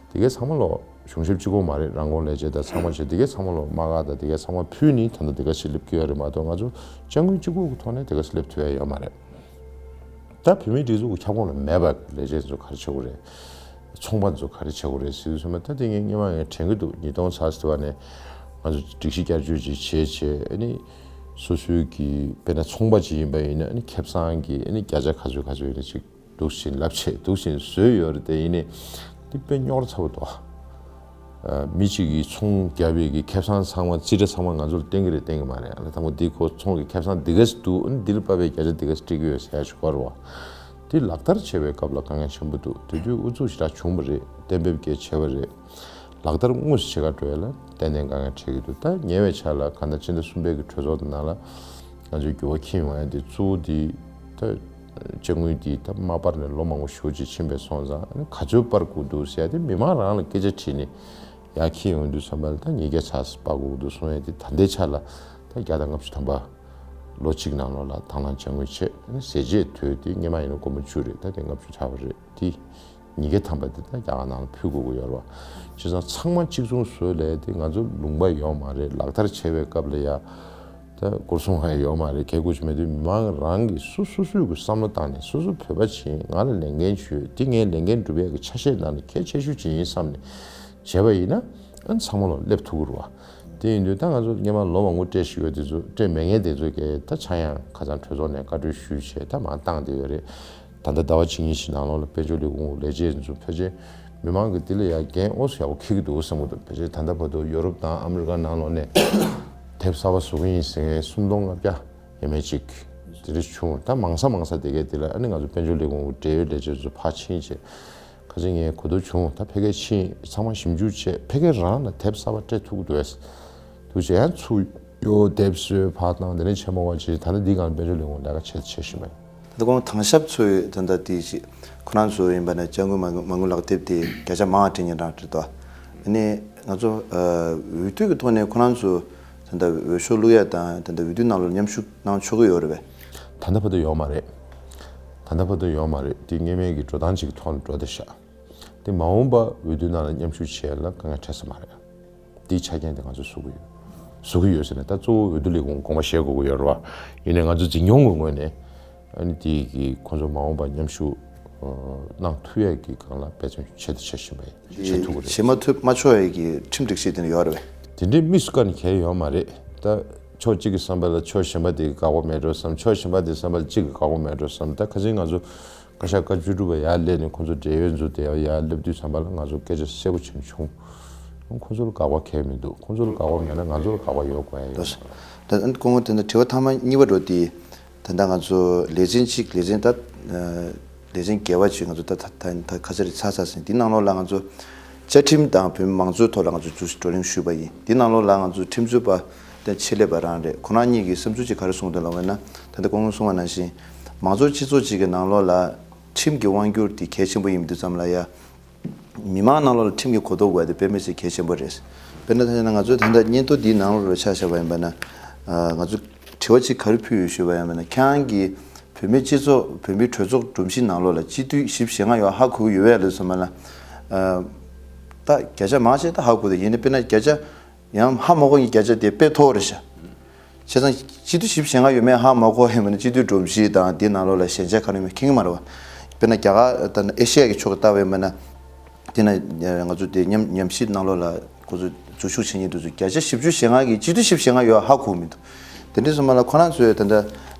དེ་གའི་ཚང་མ་ལོག་གཞུང་ཞབས་གཅིག་པོ་མ་རེད། རང་དགོངས་ལས་བྱེད་དང་ཚང་མ་བྱས། དེ་གའི་ཚང་མ་ལོག་དམག་སྒར་དང་དེ་གའི་ཚང་མ་ཕུལ་ནས་ད་ལྟ་དེ་ག་ཞིག་སླེབས་ཀྱི་ཡོད་རེད་མ་གཏོགས། ང་ཚོ་སྐྱབས་མགོན་གཅིག་པོ་གི་ཐོག་ནས་དེ་ག་ཞིག་སླེབས་ཐུབ་ཡ་ཡོད་མ་རེད། ད་བོད་མིའི་སྒྲིག་འཛུགས་ཀྱི་ཁྱབ་ཁོངས་ལ་མེད་པ་གི་ལས་བྱེད་ཚོ་ག་རེ་བྱེད་དགོས་རེད། ཚོང་པ་ཚོ་ག་རེ་བྱེད་དགོས་རེད་ཟེར་དུས་ཙམ་པ། ད་དེ་ངས་སྔོན་མ་ངས་དྲན་གྱི་འདུག་ཉིས་སྟོང་ཙམ་ཟེར་བ་ནས་ང་ཚོ་སྒྲིག་གཞི་བསྐྱར་བཅོས་ཅིག་བྱས་བྱས། ཨ་ནི་སོ་སོའི་གི་དཔེར་ན་ཚོང་པ་ཅིག་ཡིན་པ་ཡིན་ན་ཨ་ནི་ཁེ་བཟང་གི་ཨ་ནི་བརྒྱ་ཆ་ག་ཚོད་ག་ཚོད་ཡིན་ན་ཅིག་འདུག་བཞིན་ལབ་བྱས་འདུག་བཞིན་བཟོས་ཡོད་རེད། དེ་ཡིན་ནའི་འདི་དཔེ་རྙོག་དྲ་ཚ་པོ་འདུག་ཨ། མི་གཅིག་གིས་ཚོང་བརྒྱབ་པའི་གི་ཁེ་བཟང་ཚང་མ་རྩིས་ཁྲ་ཚང་མ་ང་ཚོར་བསྟན་གྱི་རེད་བསྟན་གྱི་མ་རེད། ཨ་ལ་དང་པོ་འདི་ཁོ་ཚོང་གི་ཁེ་བཟང་འདི་ག་ཙམ་འདུག་ཨ་ནི་འདི་ལ་དཔག་པའི་བརྒྱ་ཆ་འདི་ག་ཙམ་སྤྲད་ཀྱི་ཡོད་ཟེར་ཡ་ཞིག་དགོས་རེད་བ། འདི་ལག་བསྟར་བྱེད་པའི་སྐབས་ལ་དཀའ་ངལ་ཆེན་པོ་འདུག་དེ་དུས་ཨུ་ཚུགས་ཞེ་དྲག་བྱུང་བ་རེད། གཏན་འབེབས་བརྒྱབ་བྱས་པ་རེད། ལག་བསྟར་དངོས་སུ་བྱེད་ག་འགྲོ་ཡ་ལ་ཏན་ཏན་དཀའ་ངལ་འཕྲད་ཀྱི་འདུག་ད་ཉེ་བའི་ཆར་ལ་གང་ལྟར་ཕྱི་ཟླ་གསུམ་པའི་གི་གྲོས་ཚོགས་ནང་ལ་ང་ཚོའི་འགྱུར་བ་ཁྱེར་ཡོང་ཡ་དེ་གཙོ་བོ་དེ་ད་ཅ་དངུལ་དེ་ད་མ་སྤར་ནས་ལོ་མང་པོ་ཞེ་པོ་ཅིག་ཕྱིན་པ་སོང་ཙང་། ཨ་ནི་ག་ཚོད་སྤར་དགོས་འདུག་ཟེར་ཡ་དེ་མི་མང་རང་ལ་སྐད་ཆ་དྲིས་ནས་ཡར་འཁྱེར་ཡོང་དུས་ཙམ་པ་ལ་ད་ཉིས་བརྒྱ་ཙམ་སྤར་དགོས་འདུག་གསུང་ཡ་དེ། ད་ལྟའི་ཆ་ལ་ད་བརྒྱ་དང་ལྔ་བཅུ་ཐམ་པ་ལོ་གཅིག་ནང་ལོགས་ལ་དང་བླངས་ཅ་དངུལ་བྱས། ཨ་ནི་ཟས་བཅད་དོད་དེ་སྔོན་མ་ཡིན་ན་སྒོར་མོ་བཅུ་རེད། ད་དེ་ལྔ་བཅུ་ཆགས་པ་རེད། དེ་ཉིས་བརྒྱ་ཐམ་པ་དེ་ད་རྒྱ་གར་ནང་ལ་ཕུལ་དགོས་ཀྱི་ཡོད་རེད་བ། བྱས་ཙང་ཚང་མ་གཅིག་མཚུངས་བཟོས་ལས་དེ་ང་ཚོ་ལུང་པ་ཡོད་མ་རེད། ལག་བསྟར་བྱེད་པའི་སྐབས་ལ་ཡ་ད་སྐོར་སྲུང་ཧ་ཡ་ཡོད་མ་རེད། གལ་དགོས་ཀྱི་མེད་དུས་མི་མང་རང་གིས་སོ་སོ་སོའི་གི་བསམ་བློ་བཏང་ནས། སོ་སོ་བོད་པ་ཅིག་ཡིན། ང་ལ་ལས་འགན་ཅིག་ཡོད། དེ་ངའི་ལས་འགན་སྒྲུབ་ཡ་གི་ཆ་ཤས་ནང་ནས་གལ་ཆེ་ཤོས་ཅིག་ཡིན་བསམ་ནས་བྱས་པ་ཡིན་ན། ཨ་ནི་ཚང་མ་ལོག་སླེབས་ཐུབ་ཀྱི་རེད་བ། དེ་ཡིན་དུས་ད་ང་ཚོ་སྔོན་མ་ལོ་མང་པོ་སྤྲད་བཞག་ཡོད་དེ་ཚོ། སྤྲད་མེད་མཁན་དེ་ཚོ་གས་ད་ཆ་ཡང་ཁ་སང་གྲོས་ཚོགས་ནས་བཀའ་འཁྲོལ་ཞུས་བྱས་ད་མར་བཏང་བསྡད་ཡོད་རེད། ད་ལྟ་ཟླ་བ་གཅིག་གཉིས་ཤིག་ནང་ལོགས་ལ་དཔལ་འབྱོར་ལས་ཁུངས་ལས་བྱེད་ཚོ་ཕལ་ཆེར་མི་མང་གིས་འདི་ལ་ཡ་འགན་ཨོ་ཙམ་ཡག་པོ་འཁྱེར་གྱི་འདུག་བསམ་གྱི་འདུག་ཕལ་ཆེར་ད་ལྟ་བར་དུ་ཡོ་རོབ་དང་ཨ་མི་རི་ཀ་ནང་ལོགས་ནས་དེབ་གསར་པ་བཟོ་གི་ཡིན་ཟེར་མཁན་སུམ་སྟོང་ལྔ་བརྒྱ་ཡས་མས་ཅིག་དེ་འདྲ་བྱུང་། ད་མང་ས་མང་ས་དེ་གས་དེ་ལ་ཨ་ནི་ང་ཚོ་དཔལ་འབྱོར་ལས་ཁུངས་འབྲེལ་ཡོད་ལས་བྱེད་ཚོ་ཕར་ཕྱིན་བྱས། ཁ་ཅིག་ངས་གོ་བསྡུར་བྱུང་། ད་ཕ་གིར་ཕྱིན་ཚང་མ་ཞིབ་འཇུག་བྱས། ཕ་གི་རང་ལ་དེབ་གསར་པ་སྤྲད་ཐུབ་ཀྱི་འདུག་གས། འདུག་བྱས་ཡང་ཚུར་གཡོ་དེབ་བཟོས་ཕར་བཏང་དེ་འདྲ་བྱས་མ་དགོས་པ་བྱས། ད་ལྟ་འདི་སྒང་དཔལ་འབྱོར་ལས་ཁུངས་ལས་ཀ་བྱེད་བྱེད་བཞིན་པ་ཡིན། ད་ཁོང་དྭང་ཞབས་ཚོས་ད་ལྟ་དེ་ཅིག་ཁོ་རང་ཚོ་ཡིན་པ་ན་སྐྱབས་མགོན་མ་མ་དངུལ་ལག་དེབ་དེ་བརྒྱ་ཆ་མང་བ་སྤྲད་མཁན་རང་རེད་དོ། ཨ་ནི་ང་ཚོ་ཨ་འོས་བསྡུ་གི་ཐོག་ནས་ཁོ་རང་ཚོ་ ད་ལྟ་འོས་ཤོག་བླུག་ཡ་དང་ད་ལྟ་འོས་བསྡུ་ནང་ལོགས་མཉམ་ཞུགས་གནང་ཆོག་གི་ཡོད་རེད་པས། ད་ལྟ་བར་དུ་ཡོད་མ་རེད། ད་ལྟ་བར་དུ་ཡོད་མ་རེད། དེ་སྔོན་མའི་གི་འགྲོ་སྟངས་ཅིག་གི་ཐོག་ནས་འགྲོ་བསྡད་ཤག་དེ་མ་འོངས་པ་འོས་བསྡུ་ནང་ལ་མཉམ་ཞུགས་བྱེད་ཡ་ལ་དཀའ་ངལ་འཕྲད་ས་མ་རེད། དེའི་ཆ་རྐྱེན་དེ་ང་ཚོས་བཟོ་གི་ཡོད། བཟོ་གི་ཡོད་ཟེར་ནས་ད་གཙོ་བོ་འོས་བསྡུ་ལས་ཁུངས་དགོངས་པ་བཞེས་དགོས་ཀྱི་ཡོད་རེད་བ། ཡིན་ནའི་ང་ཚོ་འཛིན་སྐྱོང་གི་ངོས་ནས་ཨ་ནི་དེ་གི་ཁོང་ཚོ་མ་འོངས་པ་མཉམ་ཞུགས་གནང་ཐུབ་ཡས་ཀྱི་སྒང་ལ་འབད་བརྩོན་བྱས་དང་བྱེད་བཞིན་པ་ཡིན། བྱེད་ཐུབ་ཀྱི་རེད། བྱེད་མ་ཐུབ་མ་ཆོག་ཡས་ཀྱི་ཁྲིམས་སྒྲིག་གཞི་དེ་འདྲ་ཡོད་རེད་པས། དེ་འདྲའི་དམིགས་སུ་བཀར་ནས་གལ་ཡོད་མ་རེད། ད་ཕྱོགས་གཅིག་གི་བསམ་པ་ལ་ཕྱོགས་གཞན་པ་དེ་དགའ་པོ་མེད་འགྲོ་བསམ། ཕྱོགས་གཞན་པ་དེ་བསམ་པ་ལ་གཅིག་གི་དགའ་པོ་མེད་འགྲོ་བསམ། ད་ཁ་སང་ང་ཚོ་བཀའ་ཤག་བཀའ་བཅུ་དྲུག་པ་ཡར་སླེབས་ནས་ཁོང་ཚོ་འབྲེལ་ཡོད་ཚོ་དེ་ཡར་སླེབས་དུས་ཙམ་པ་ལ་ང་ཚོ་སྐད་ཆ་གསལ་པོ་བྱུང་བྱུང་། ཁོང་ཚོ་ལ་དགག་པ་གང་ཡང་མི་འདུག་ཁོང་ཚོ་ལ་དགག་པ་མེད་ན་ང་ཚོ་ལ་དགག་པ་ཡོད་དགོས་ཡ་ཡོད། ད་ཨ་ནི་སྐུ་ངོ་དེ་འདྲ་དྲི་བ་མཐའ་མ་གཉིས་པ་འགྲོ་དེ། ད་ལྟ་ང་ཚོ་ལས་ཚན་གཅིག་ལས་ཚན་ད་ལས་ཚན་བརྒྱད་པ་ཅིག་ང་ཚོ་ད་ད་ད་ད་ཁ་སང་རེ་ཚར་ཚར་ཟིན། འདི་ནང་ལོགས་ལ་ང་ཚོ་བཅའ་ཁྲིམས་དང་བོད་མི་མང་གཙོའི་ཐོག་ལ་ང་ཚོ་ཅིག་བགྲོ་གླེང་ཞུས་པ་ཡིན། འདི་ནང་ལོགས་ལ་ང་ཚོ་ཁྲིམས་རྩོད་པ་དང་ཆེད་ལས་པ་རང་རེད། ཁོ་རང་གཉིས་ཀྱིས་བསམ་ཚུལ་ཅིག་ག་རེ་གསུངས་འདུག་ལབ་པ་ཡིན་ན། ད་ལྟ་སྐུ་ངོས་གསུངས་པ་ནང་བཞིན་མང་གཙོ་སྤྱི་ཚོགས་ཅིག་གི་ནང་ལོགས་ལ་ཁྲིམས་ཀྱི་དབང་སྒྱུར་དེ་གལ་ཆེན་པོ་ཡིན་པ་དུས་ཙམ་ལ་ཡ། མི་མང་ནང་ལོགས་ལ་ཁྲིམས་ཀྱི་གོ་རྟོགས་དགོས་ཡ་དེ་དཔེ་མི་སྲིད་གལ་ཆེན་པོ་རེད། དཔེར་ན་ད་ང་ཚོས་ད་ལྟ་སྙན་ཐོ་འདིའི་ནང་ལོགས་ལ་ཆ་བཞག་པ་ཡིན་པ་ན། ང་ཚོ་དྲི་བ་གཅིག་ག་རེ་ཕུལ་ཡོད་ཞུས་པ་ཡིན་པ་ན། ཁྱེད་རང་གིས་བོད་མིའི་སྤྱི་ཚོགས་བོད་མིའི་གྲོས་ཚོགས་སྒྲོམ་གཞི་ནང་ལོགས་ལ་སྤྱི་འཐུས་བཞི་བཅུ་ཞེ་ལྔ་ཡོད་ཧ་གོ་གི་ཡོད་པས་ལབ་སོང་བ་ན། ད་བརྒྱ་ཆ་མང་ཆེ་ད་ཧ་གོ་དེ་ཡིན་ནའི་དཔེར་ན་བརྒྱ་ཆ་ཡང་ཧ་མ་གོ་ཡི་བརྒྱ་ཆ་དེ་དཔེ་མཐོ་བོ་རེད་ཤག་བྱས་ཙང་སྤྱི་འཐུས་བཞི་བཅུ་ཞེ་ལྔ་ཡོད་མེད་ཧ་མ་གོ་ཡིན་པ་ན་སྤྱི་འཐུས་སྒྲོམ་གཞི་དང་དེའི་ནང་ལོགས་ལ་ཞན་ཆ་ག་རེ་ཡོད་མེད་མཁྱེན་གྱི་མ་རེད་བ། དཔེར་ན་རྒྱ་གར་དང་ཨེ་ཤི་ཡ་གི་ཕྱོགས་ཀྱི་ལྟ་བ་ཡིན་པ་ན། དེ་ན་ང་ཚོ་དེ་མཉམ་ཉམས་ཞིབ་ནང་ལོགས་ལ་ཁོ་ཚོ་འཛུལ་ཞུགས་བྱེད་མཁན་དེ་ཚོ་བརྒྱ་ཆ་བཞི་བཅུ་ཞེ་ལྔ་གིས་སྤྱི་འཐུས་བཞི་བཅུ་ཞེ་ལྔ་ཡོད་ཧ་གོ་མི་འདུག་དེ་འདྲ་སོང་བ་ལ་ཁོ་རང་ཚོས་ད་ལྟ་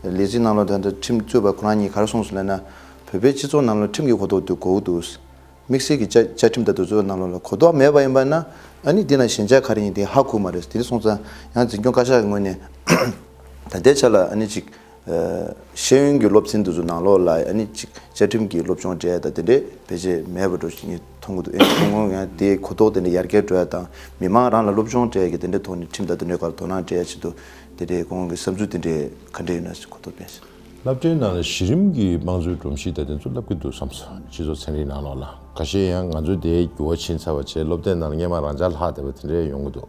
ལས་འཛིན་ནང་ལོགས་ད་ལྟ་ཁྲིམས་རྩོད་པ་ཁོ་རང་གཉིས་ག་རེ་གསུངས་སོང་ལབ་ན། བོད་པའི་སྤྱི་ཚོགས་ནང་ལ་ཁྲིམས་ཀྱི་གོ་རྟོགས་དེ་དགོས་ཀྱི་འདུག་དམིགས་བསལ་གྱི་བཅའ་བཅའ་ཁྲིམས་དང་དེ་ཚོའི་ནང་ལོགས་ལ་གོ་རྟོགས་མེད་པ་ཡིན་པ་ན་ཨ་ནི་འདི་ན་ཞན་ཆ་ག་རེ་ཡིན་དེ་ཧ་གོ་མ་རེད། དེ་འདྲ་སོང་ཙང་ཡང་འཛིན་སྐྱོང་བཀའ་ཤག་གི་ངོས་ནས་ད་ལྟའི་ཆ་ལ་ཨ་ནི་ཅིག་ཤེས་ཡོན་གྱི་སློབ་ཚན་དེ་ཚོ་ནང་ལོགས་ལ་ཨ་ནི་ཅིག་བཅའ་ཁྲིམས་ཀྱི་སློབ་སྦྱོང་སྤྲད་ཡ་ད་དེ་འདྲས་བེད་སྤྱད་མེད་པ་འདྲ་ཞིག་ངས་མཐོང་གི་འདུག་ཨེ་ཁོང་ཁོང་ཡང་དེའི་གོ་རྟོགས་དེ་འདྲས་ཡར་རྒྱས་འགྲོ་ཡ་དང་མི་མང་རང་ལ་སློབ་སྦྱོང་སྤྲད་ཡ་གི་དེ་འདྲས་ཐོག་ནས་ཁྲིམས་དང་དེ་འདྲས་སྒང་ལ་དོ་སྣང་སྤྲད་ཡ་ཆེད་དུ་དེ་འདྲས་ཁོང་གི་བསམ་ཚུལ་དེ་འདྲས་ག་འདྲས་ཡོད་ན་གོ་རྟོགས་སྤེལ་ཞིང་། སློབ་གྲྭའི་ནང་ལ་གཞི་རིམ་གྱི་དམངས་གཙོའི་སྒྲོམ་གཞི་དང་དེ་ཚོ་བསླབ་ཀྱི་འདུག་བསམ་སོང་། སྤྱི་ཚོགས་ཚན་རིག་ནང་ལོགས་ལ་ཁ་ཤས་ཡང་ང་ཚོ་དེའི་འགྱུར་བ་ཕྱིན་ཚར་བ་བྱས་སློབ་དེབ་ནང་ལ་སྔོན་མ་རང་འཇགས་ལྷག་བསྡད་པ་དེ་འདྲས་ཡོང་གི་འདུག་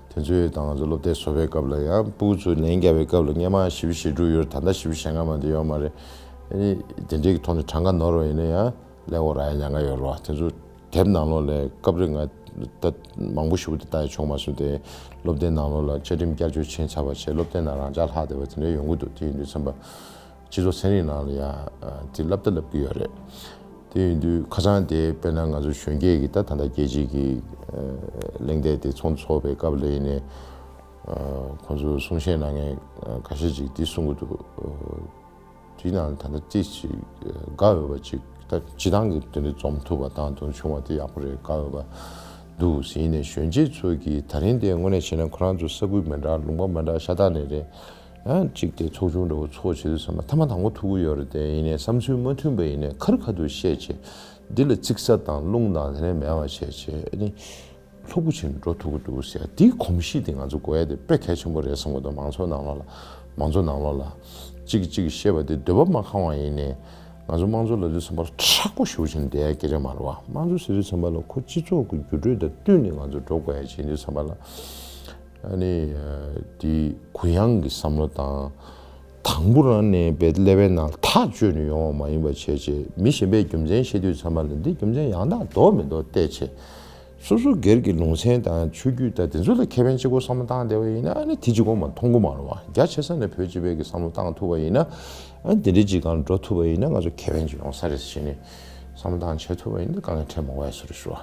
དེ་ཚོའི་དང་ང་ཚོ་སློབ་དེབ་བཟོ་བའི་སྐབས་ལ་ཡང་ཕྲུ་གུ་ཚོས་ལན་བརྒྱབ་པའི་སྐབས་ལ་སྔོན་མ་བཞི་བཅུ་ཞེ་དྲུག་ཡོད་རེད། ད་ལྟ་བཞི་བཅུ་ཞེ་ལྔ་མ་གཏོགས་ཡོད་མ་རེད། ཨ་ནི་དེ་འདྲའི་གི་ཐོག་ནས་གྲངས་ཀ་ནོར་བ་ཡིན་ན་ཡང་ལས་འགོ་རག་ཡ་ཉེན་ཁ་ཡོད་རེད་བ། དེ་ཚོ་དེབ་ནང་ལོགས་ལ་སྐབས་རེ་ང་ད་མང་པོ་ཞེ་པོ་དེ་ལྟ་ཡ་བྱུང་མ་སོང་སྟེ། སློབ་དེབ་ནང་ལོགས་ལ་བཅའ་ཁྲིམས་བསྐྱར་བཅོས་ཕྱིན་ཚར་བ་བྱས་སློབ་དེབ་ནང་རང་འཇགས་ལྷག་བསྡད་པ་དེ་འདྲ་ཡོང་གི་འདུག་དེ་ཡིན་དུས་ཙམ་པ་སྤྱི་ཚོགས་ཚན་རིག་ནང་ལ་ཡང་དེ་བསླབ་ད་བསླབ་ཀྱི་ཡོད་རེད། དེ་ཡིན་དུས་ཁ་སང་དེ་དཔེར་ན་ང་ཚོ་གཞོན་སྐྱེས་ཀྱི་ད་ད་ལྟ་རྒྱལ་སྤྱིའི་གི་གླེང་སྟེགས་དེ་ཚོགས་འདུ་ཚོགས་པའི་སྐབས་ལ་ཡིན་ནའི་ཁོང་ཚོ་གསུང་བཤད་གནང་མཁན་ཁ་ཤས་ཅིག་འདི་གསུང་གི་འདུག་དེའི་ནང་ད་ལྟ་ཏོག་ཙམ་དགའ་འོས་པ་ཅིག་ད་སྤྱི་བཏང་གི་དེ་འདྲ་འཛོམས་ཐུབ་པ་དང་དེ་བྱུང་བ་དེ་ཡག་པོ་རེད། དགའ་འོས་པ་འདུག་ཟེར་ནས་གཞོན་སྐྱེས་ཚོ་གིས་ད་རིང་དེ་དངོས་གནས་བྱས་ན་ཁོ་རང་ཚོ་ས་ཁུལ་མི་འདྲ་ལུང་པ་མི་འདྲ་ཤ་སྟག་ནས་རེད། ཡང་གཅིག་དེ་ཚོགས་ཆུང་འདྲ་བོ་ཚོགས་བྱེད་དུས་ཙམ་པ་ཐ་མ་དང་པོ་ཐུག་གི་ཡོད་རེད་དེ། ཡིན་ནའི་བསམ་ཚུལ་མ་མཐུན་པ་ཡིན་ནའི་ཁ་རི་ཁ་ཐུག་བཤད་བྱས་འདི་ལ་ཚིག་གསར་དང་རླུང་དང་དེ་ནས་མེད་པ་བྱས་བྱས་ཨ་ནི། ལྷུག་པོ་ཕྱིན་འགྲོ་ཐུབ་ཀྱི་འདུག་ཟེར་དེའི་གོམས་གཤིས་དེ་ང་ཚོ་དགོས་ཡ་དེ་དཔེ་གལ་ཆེན་པོ་རེད་བསམ་གྱི་འདུག་མང་ཚོགས་ནང་ལོགས་ལ་མང་ཚོགས་ནང་ལོགས་ལ་གཅིག་གིས་གཅིག་གིས་བཤད་པ་དེ་འདོད་པ་མ་ཁེངས་པ་ཡིན་ནའི་ང་ཚོ་དམངས་གཙོ་ལབ་དུས་ཙམ་པར་མཁྲེགས་པོ་ཞེ་པོ་ཅིག་བསྡད་ཡ་སྐད་ཆ་མ་རེད་བ། དམངས་གཙོ་ཟེར་དུས་ཙམ་པ་ལ་ཁོ་སྤྱི་ཚོགས་ཀྱི་འགྱུར་འགྲོས་དང་བསྟུན་ནས་ང་ཚོ་འགྲོ་དགོས་ཡ་ཅིག་ཡིན་དུས་ཙམ་པ་ལ་ཨ་ནི་དེ་གུ་ཡངས་ཀྱི་བསམ་བློ་དང་། དང་པོ་རང་ནས་པའི་ཀླད་པའི་ནང་ཐག་གཅོད་ནས་ཡོང་བ་མ་ཡིན་པ་བྱས་བྱས་མི་གཞན་པས་རྒྱུ་མཚན་བཤད་དུས་ཙམ་པ་ལ་འདི་རྒྱུ་མཚན་ཡང་དག་འདུག་མི་འདུག་བལྟས་བྱས། སོ་སོ་སྒེར་གྱི་ལུང་ཚན་དང་ཆོས་བརྒྱུད་དང་དེ་ཚོ་ལ་ཁེ་ཕན་གཅིག་པོ་བསམ་བློ་བཏང་བསྡད་པ་ཡིན་ན་ཨ་ནི་དེ་གཅིག་པོ་མ་མཐོང་གི་མ་རེད་བ། རྒྱ་ཆེ་ས་ནས་བོད་སྤྱི་པའི་གི་བསམ་བློ་བཏང་ཐུབ་པ་ཡིན་ན་ཨ་ནི་དེ་འདྲའི་གཅིག་སྒང་འགྲོ་ཐུབ་པ་ཡིན་ན་ང་ཚོ་ཁེ་ཕན་ཅིག་ཡོང་ས་རེད་ཟེར་ནས་བསམ་བློ་བཏང་བྱེད་ཐུབ་པ་ཡིན་ན་དཀའ་ངལ་འཕྲད་མ་དགོས་ཡ་བཟོ་འདྲ་ཞུ་བ།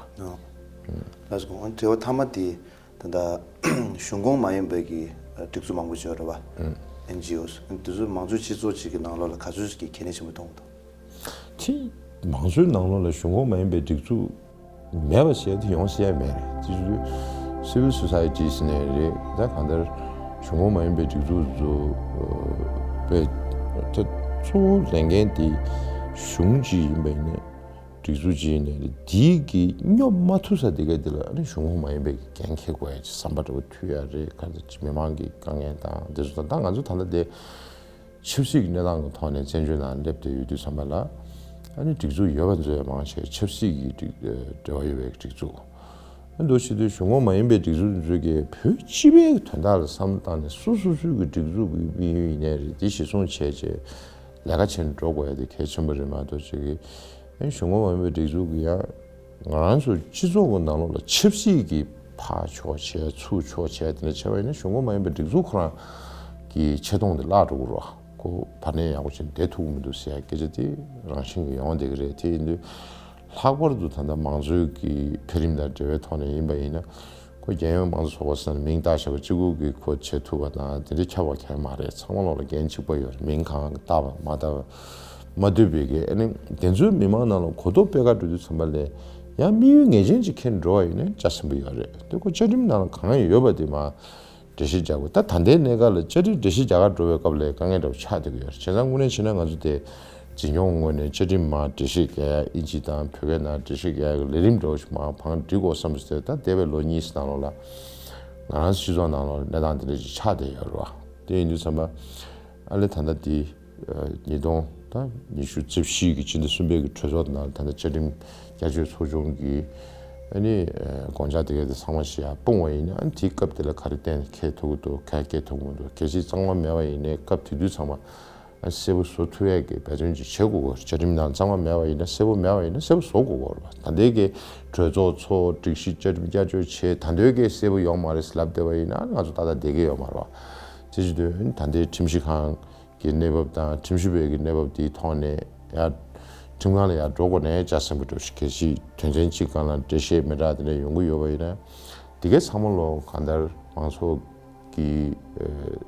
ལགས་སོ། དྲི་བ་མཐའ་མ་དེ། ད་ལྟ་གཞུང་ཁོངས་མ་ཡིན་པའི་གི་སྒྲིག་འཛུགས་མང་པོ་ཅིག་ཡོད་རེད་བ། ཨེན་ཇི་ཨོ་དེ་ཚོ་མང་གཙོའི་སྤྱི་ཚོགས་ཅིག་གི་ནང་ལོགས་ལ་ག་ཚོད་ཅིག་གི་གལ་གནད་ཆེན་པོ་མཐོང་གི་འདུག་དེ་མང་གཙོའི་ནང་ལོགས་ལ་གཞུང་ཁོངས་མ་ཡིན་པའི་སྒྲིག་འཛུགས་མེད་པ་ཟེར་དེ་ཡོང་ས་ཡ་མེད་རེད། དེ་ཚོ་སི་ཝིལ་སོ་སའི་ཊི་ཟེར་ནའི་རེད། ད་གང་ལྟར་གཞུང་ཁོངས་མ་ཡིན་པའི་སྒྲིག་འཛུགས་ཚོ་པའི་ད་གཙོ་བོ་ལས་འགན་དེ་གཞུང་ཅིག་ཡིན་པ་ཡིན་ན། སྒྲིག་འཛུགས་ཅིག་ནས་དེའི་གི་སྙོབ་མ་ཐུབ་ས་དེ་ག་དེ་ལ་ཨ་ནི་གཞུང་ཁོངས་མ་ཡིན་པའི་འགན་འཁྱེར་དགོས་ཡ་ཅིག་བསམ་པ་འདྲ་བོ་མཐུན་ཡ་རེད། ག་ཚོད་ཅིག་མི་མང་གི་དཀའ་ངལ་དང་དེ་ཚོ་དང་ད་ང་ཚོ་ད་ལྟ་དེ་ཆབ་སྲིད་ཀྱི་གནས་སྟངས་ཀྱི་ཐོག་ནས་བཙན་བྱོལ་ནང་སླེབས་བསྡད་ཡོད་དུས་ཙམ་པ་ལ་ཨ་ནི་སྒྲིག་འཛུགས་ཡོད་པ་ཚོས་མང་ཆེ་ཆབ་སྲིད་ཀྱི་སྒྲིག་འབྲེལ་བ་ཡོད་པའི་སྒྲིག་འཛུགས། འདུག་བྱེད་དུས་གཞུང་ཁོངས་མ་ཡིན་པའི་སྒྲིག་འཛུགས་དེ་ཚོ་གིས་བོད་སྤྱི་པའི་དོན་དག་ལ་བསམ་བློ་བཏང་ནས་སོ་སོ་སོའི་གི་སྒྲིག་འཛུགས་ཀྱི་དམིགས་ཡུལ་ཡིན་ནའི་རེད། དེ་གཞི་བཟུང་བྱས་བྱས་ལས་ཀ་བྱས་ནས་འགྲོ་དགོས་ཡ་དེ་གལ་ཆེན་པོ་རེད་མ་གཏོགས་ཅིག་གི་ཨེ་གཞུང་ཁོངས་མ་ཡིན་པའི་སྒྲིག་འཛུགས་ཀྱི་ཡང་ང་རང་ཚོ་སྤྱི་ཚོགས་ཀྱི་ནང་ལོགས་ལ་ཆབ་སྲིད་ཀྱི་ཕར་ཕྱོགས་བྱས་ཚུར་ཕྱོགས་བྱས་དེ་འདྲ་བྱས་པ་ཡིན་ན་གཞུང་ཁོངས་མ་ཡིན་པའི་སྒྲིག་འཛུགས་ཁོ་རང་གི་ཆེ་མཐོང་དེ་བརླག་འགྲོ་གི་རེད་བ། ཁོ་བར་ནས་ཡག་པོ་བྱས་ནས་བསྡད་ཐུབ་ཀྱི་མི་འདུག་ཟེར་ཡ་སྐད་ཆ་དེ་རང་བཞིན་གྱིས་ཡོང་བསྡད་ཀྱི་རེད། དེ་ཡིན་དུས། ལྷག་པར་དུ་ད་ལྟ་མང་གཙོའི་གི་འཕེལ་རིམ་དང་འབྲེལ་བའི་ཐོག་ནས་ཡིན་པ་ཡིན་ན། ཁོ་རྒྱལ་ཡོངས་མང་གཙོ་ཚོགས་པ་ཟེར་ནས་མིང་བཏགས་བཞག་པ་གཅིག་པུ་གིས་ཁོ་བྱེད་ཐུབ་པ་དང་དེ་འདྲའི་ཁྱབ་པ་གང་ཡང་མ་རེད། ཚང་མ་ལོག་ལ་འགན་གཅིག་པ་ཡོད་རེད། མིང་གང་བཏགས་པ་མ་བཏགས་པ་མ་ལྟོས་པའི་གི་ཨ་ནི་དེ་ཚོའི་མི་མང་ནང་ལ་གོ་རྟོགས་སྤེལ་ག་འགྲོ་དུས་ཙམ་པ་ལ་ཡང་དམིགས་ཡུལ་ངེས་ཅན་ཅིག་འཁྱེར་འགྲོ་བ་ཡིན་ན་ཆ་ཚང་པོ་ཡོད་རེད། དེ་ཁོ་བཅའ་ཁྲིམས་ནང་ལ་གང་ཡོད་པ་དེ་མ། འགྲེལ་བཤད་རྒྱག་དགོས། ད་ད་ལྟའི་གནས་སྐབས་ལ་བཅའ་ཁྲིམས་འགྲེལ་བཤད་རྒྱག་གར་འགྲོ་བའི་སྐབས་ལ་དཀའ་ངལ་འདྲ་བོ་ཆགས་བསྡད་ཀྱི་ཡོད་རེད། བྱས་ཙང་དངོས་གནས་བྱས་ན་ང་ཚོ་དེ་འཛིན་སྐྱོང་ངོས་ནས་བཅའ་ཁྲིམས་མར་འགྲེལ་བཤད་རྒྱག་ཡ་ཨིན་ཇི་དང་བོད་སྐད་ནང་འགྲེལ་བཤད་རྒྱག་ཡ་གི་ལས་རིམ་འདྲ་བོ་ཞིག་མར་བང་སྒྲིག་དགོས་བསམ་སོང་། དེ་ད་འདས་པའི་ལོ་གཉིས་ནང་ལོགས་ལ་ང་རང་ཚོ་སྤྱི་ཚོགས་ནང་ལོགས་ལ་གནས་སྟངས་དེ་འདྲ་ཞིག་ཆགས་བསྡད་ཡོད་རེད་བ། དེ་ཡིན་དུས་ཙམ་པ་ཨ་ལས་ད་ལྟ་དེ་ཉིས་སྟོང་ད་ཉི་ཤུ་རྩ་བཞི་གི་སྤྱི་ཟླ་གསུམ་པའི་གི་གྲོས་ཚོགས་ནང་ད་ལྟ་བཅའ་ཁྲིམས་བསྐྱར་བཅོས་ཚོགས་ཆུང་གི་ཨ་ནི་དགོངས་འཆར་དེ་ག་དེ་ཚང་མ་ཞིག་ཡར་སྤུངས་པ་ཡིན་ན། ཨ་ནི་དེའི་སྐབས་དེ་ལ་ག་རེ་གཏན་འཁེལ་ཐུབ་ཀྱི་འདུག་ག་རེ་འཁེལ་ཐུབ་ཀྱི་མི་འདུག་གལ་སྲིད་གཙང་མ་མེད་པ་ཡིན་ནའི་སྐབས་དེ་དུས་ཚང་མ་ཨ་གསལ་པོ་བཟོ་ཐུབ་ཡས་ཀྱི་འབད་བརྩོན་ཅིག་བྱེད་དགོས་ཀྱི་ཡོད་རེད། བཅའ་ཁྲིམས་ནང་གཙང་མ་མེད་པ་ཡིན་ན་གསལ་པོ་མེད་པ་ཡིན་ན་གསལ་པོ་བཟོ་དགོས་ཀྱི་ཡོད་རེད་པ། ད་ལྟའི་གི་གྲོས་ཚོགས་ཚོགས་སྒྲིག་གཞི་བཅའ་ཁྲིམས་བསྐྱར་བཅོས་བྱས་ད་འདོད་ཀྱི་གསལ་པོ་ཡོད་མ་རེད་ལབ་བསྡད་པ་ཡིན་ན་ང་ཚོ་ཏག་ཏག་བསྡད་ཀྱི་ཡོད་མ་རེད་པ། དེ་བྱེད་དུས་ད་ལྟའི་ཁྲིམས་ཞིབ་ཁང་གི་གནས་བབ་དང་ཁྲིམས་ཞིབ་པའི་གི་གནས་བབ་དེའི་ཐོག་ནས་ཡར་ཁྲིམས་ཁང་ལ་ཡར་འགྲོ་དགོས་ནའི་ལྕགས་སྲིན་པོ་འགྲོ་ཞིག་གལ་སྲིད་དོན་ཚན་གཅིག་སྒང་ལ་འགྲེལ་བཤད་མི་འདྲ་དེ་འདྲ་ཡོང་གི་ཡོད་པ་ཡིན་ན། དེ་གའི་ཚང་མ་ལོ་གང་ལྟར་མང་ཚོགས་ཀྱི་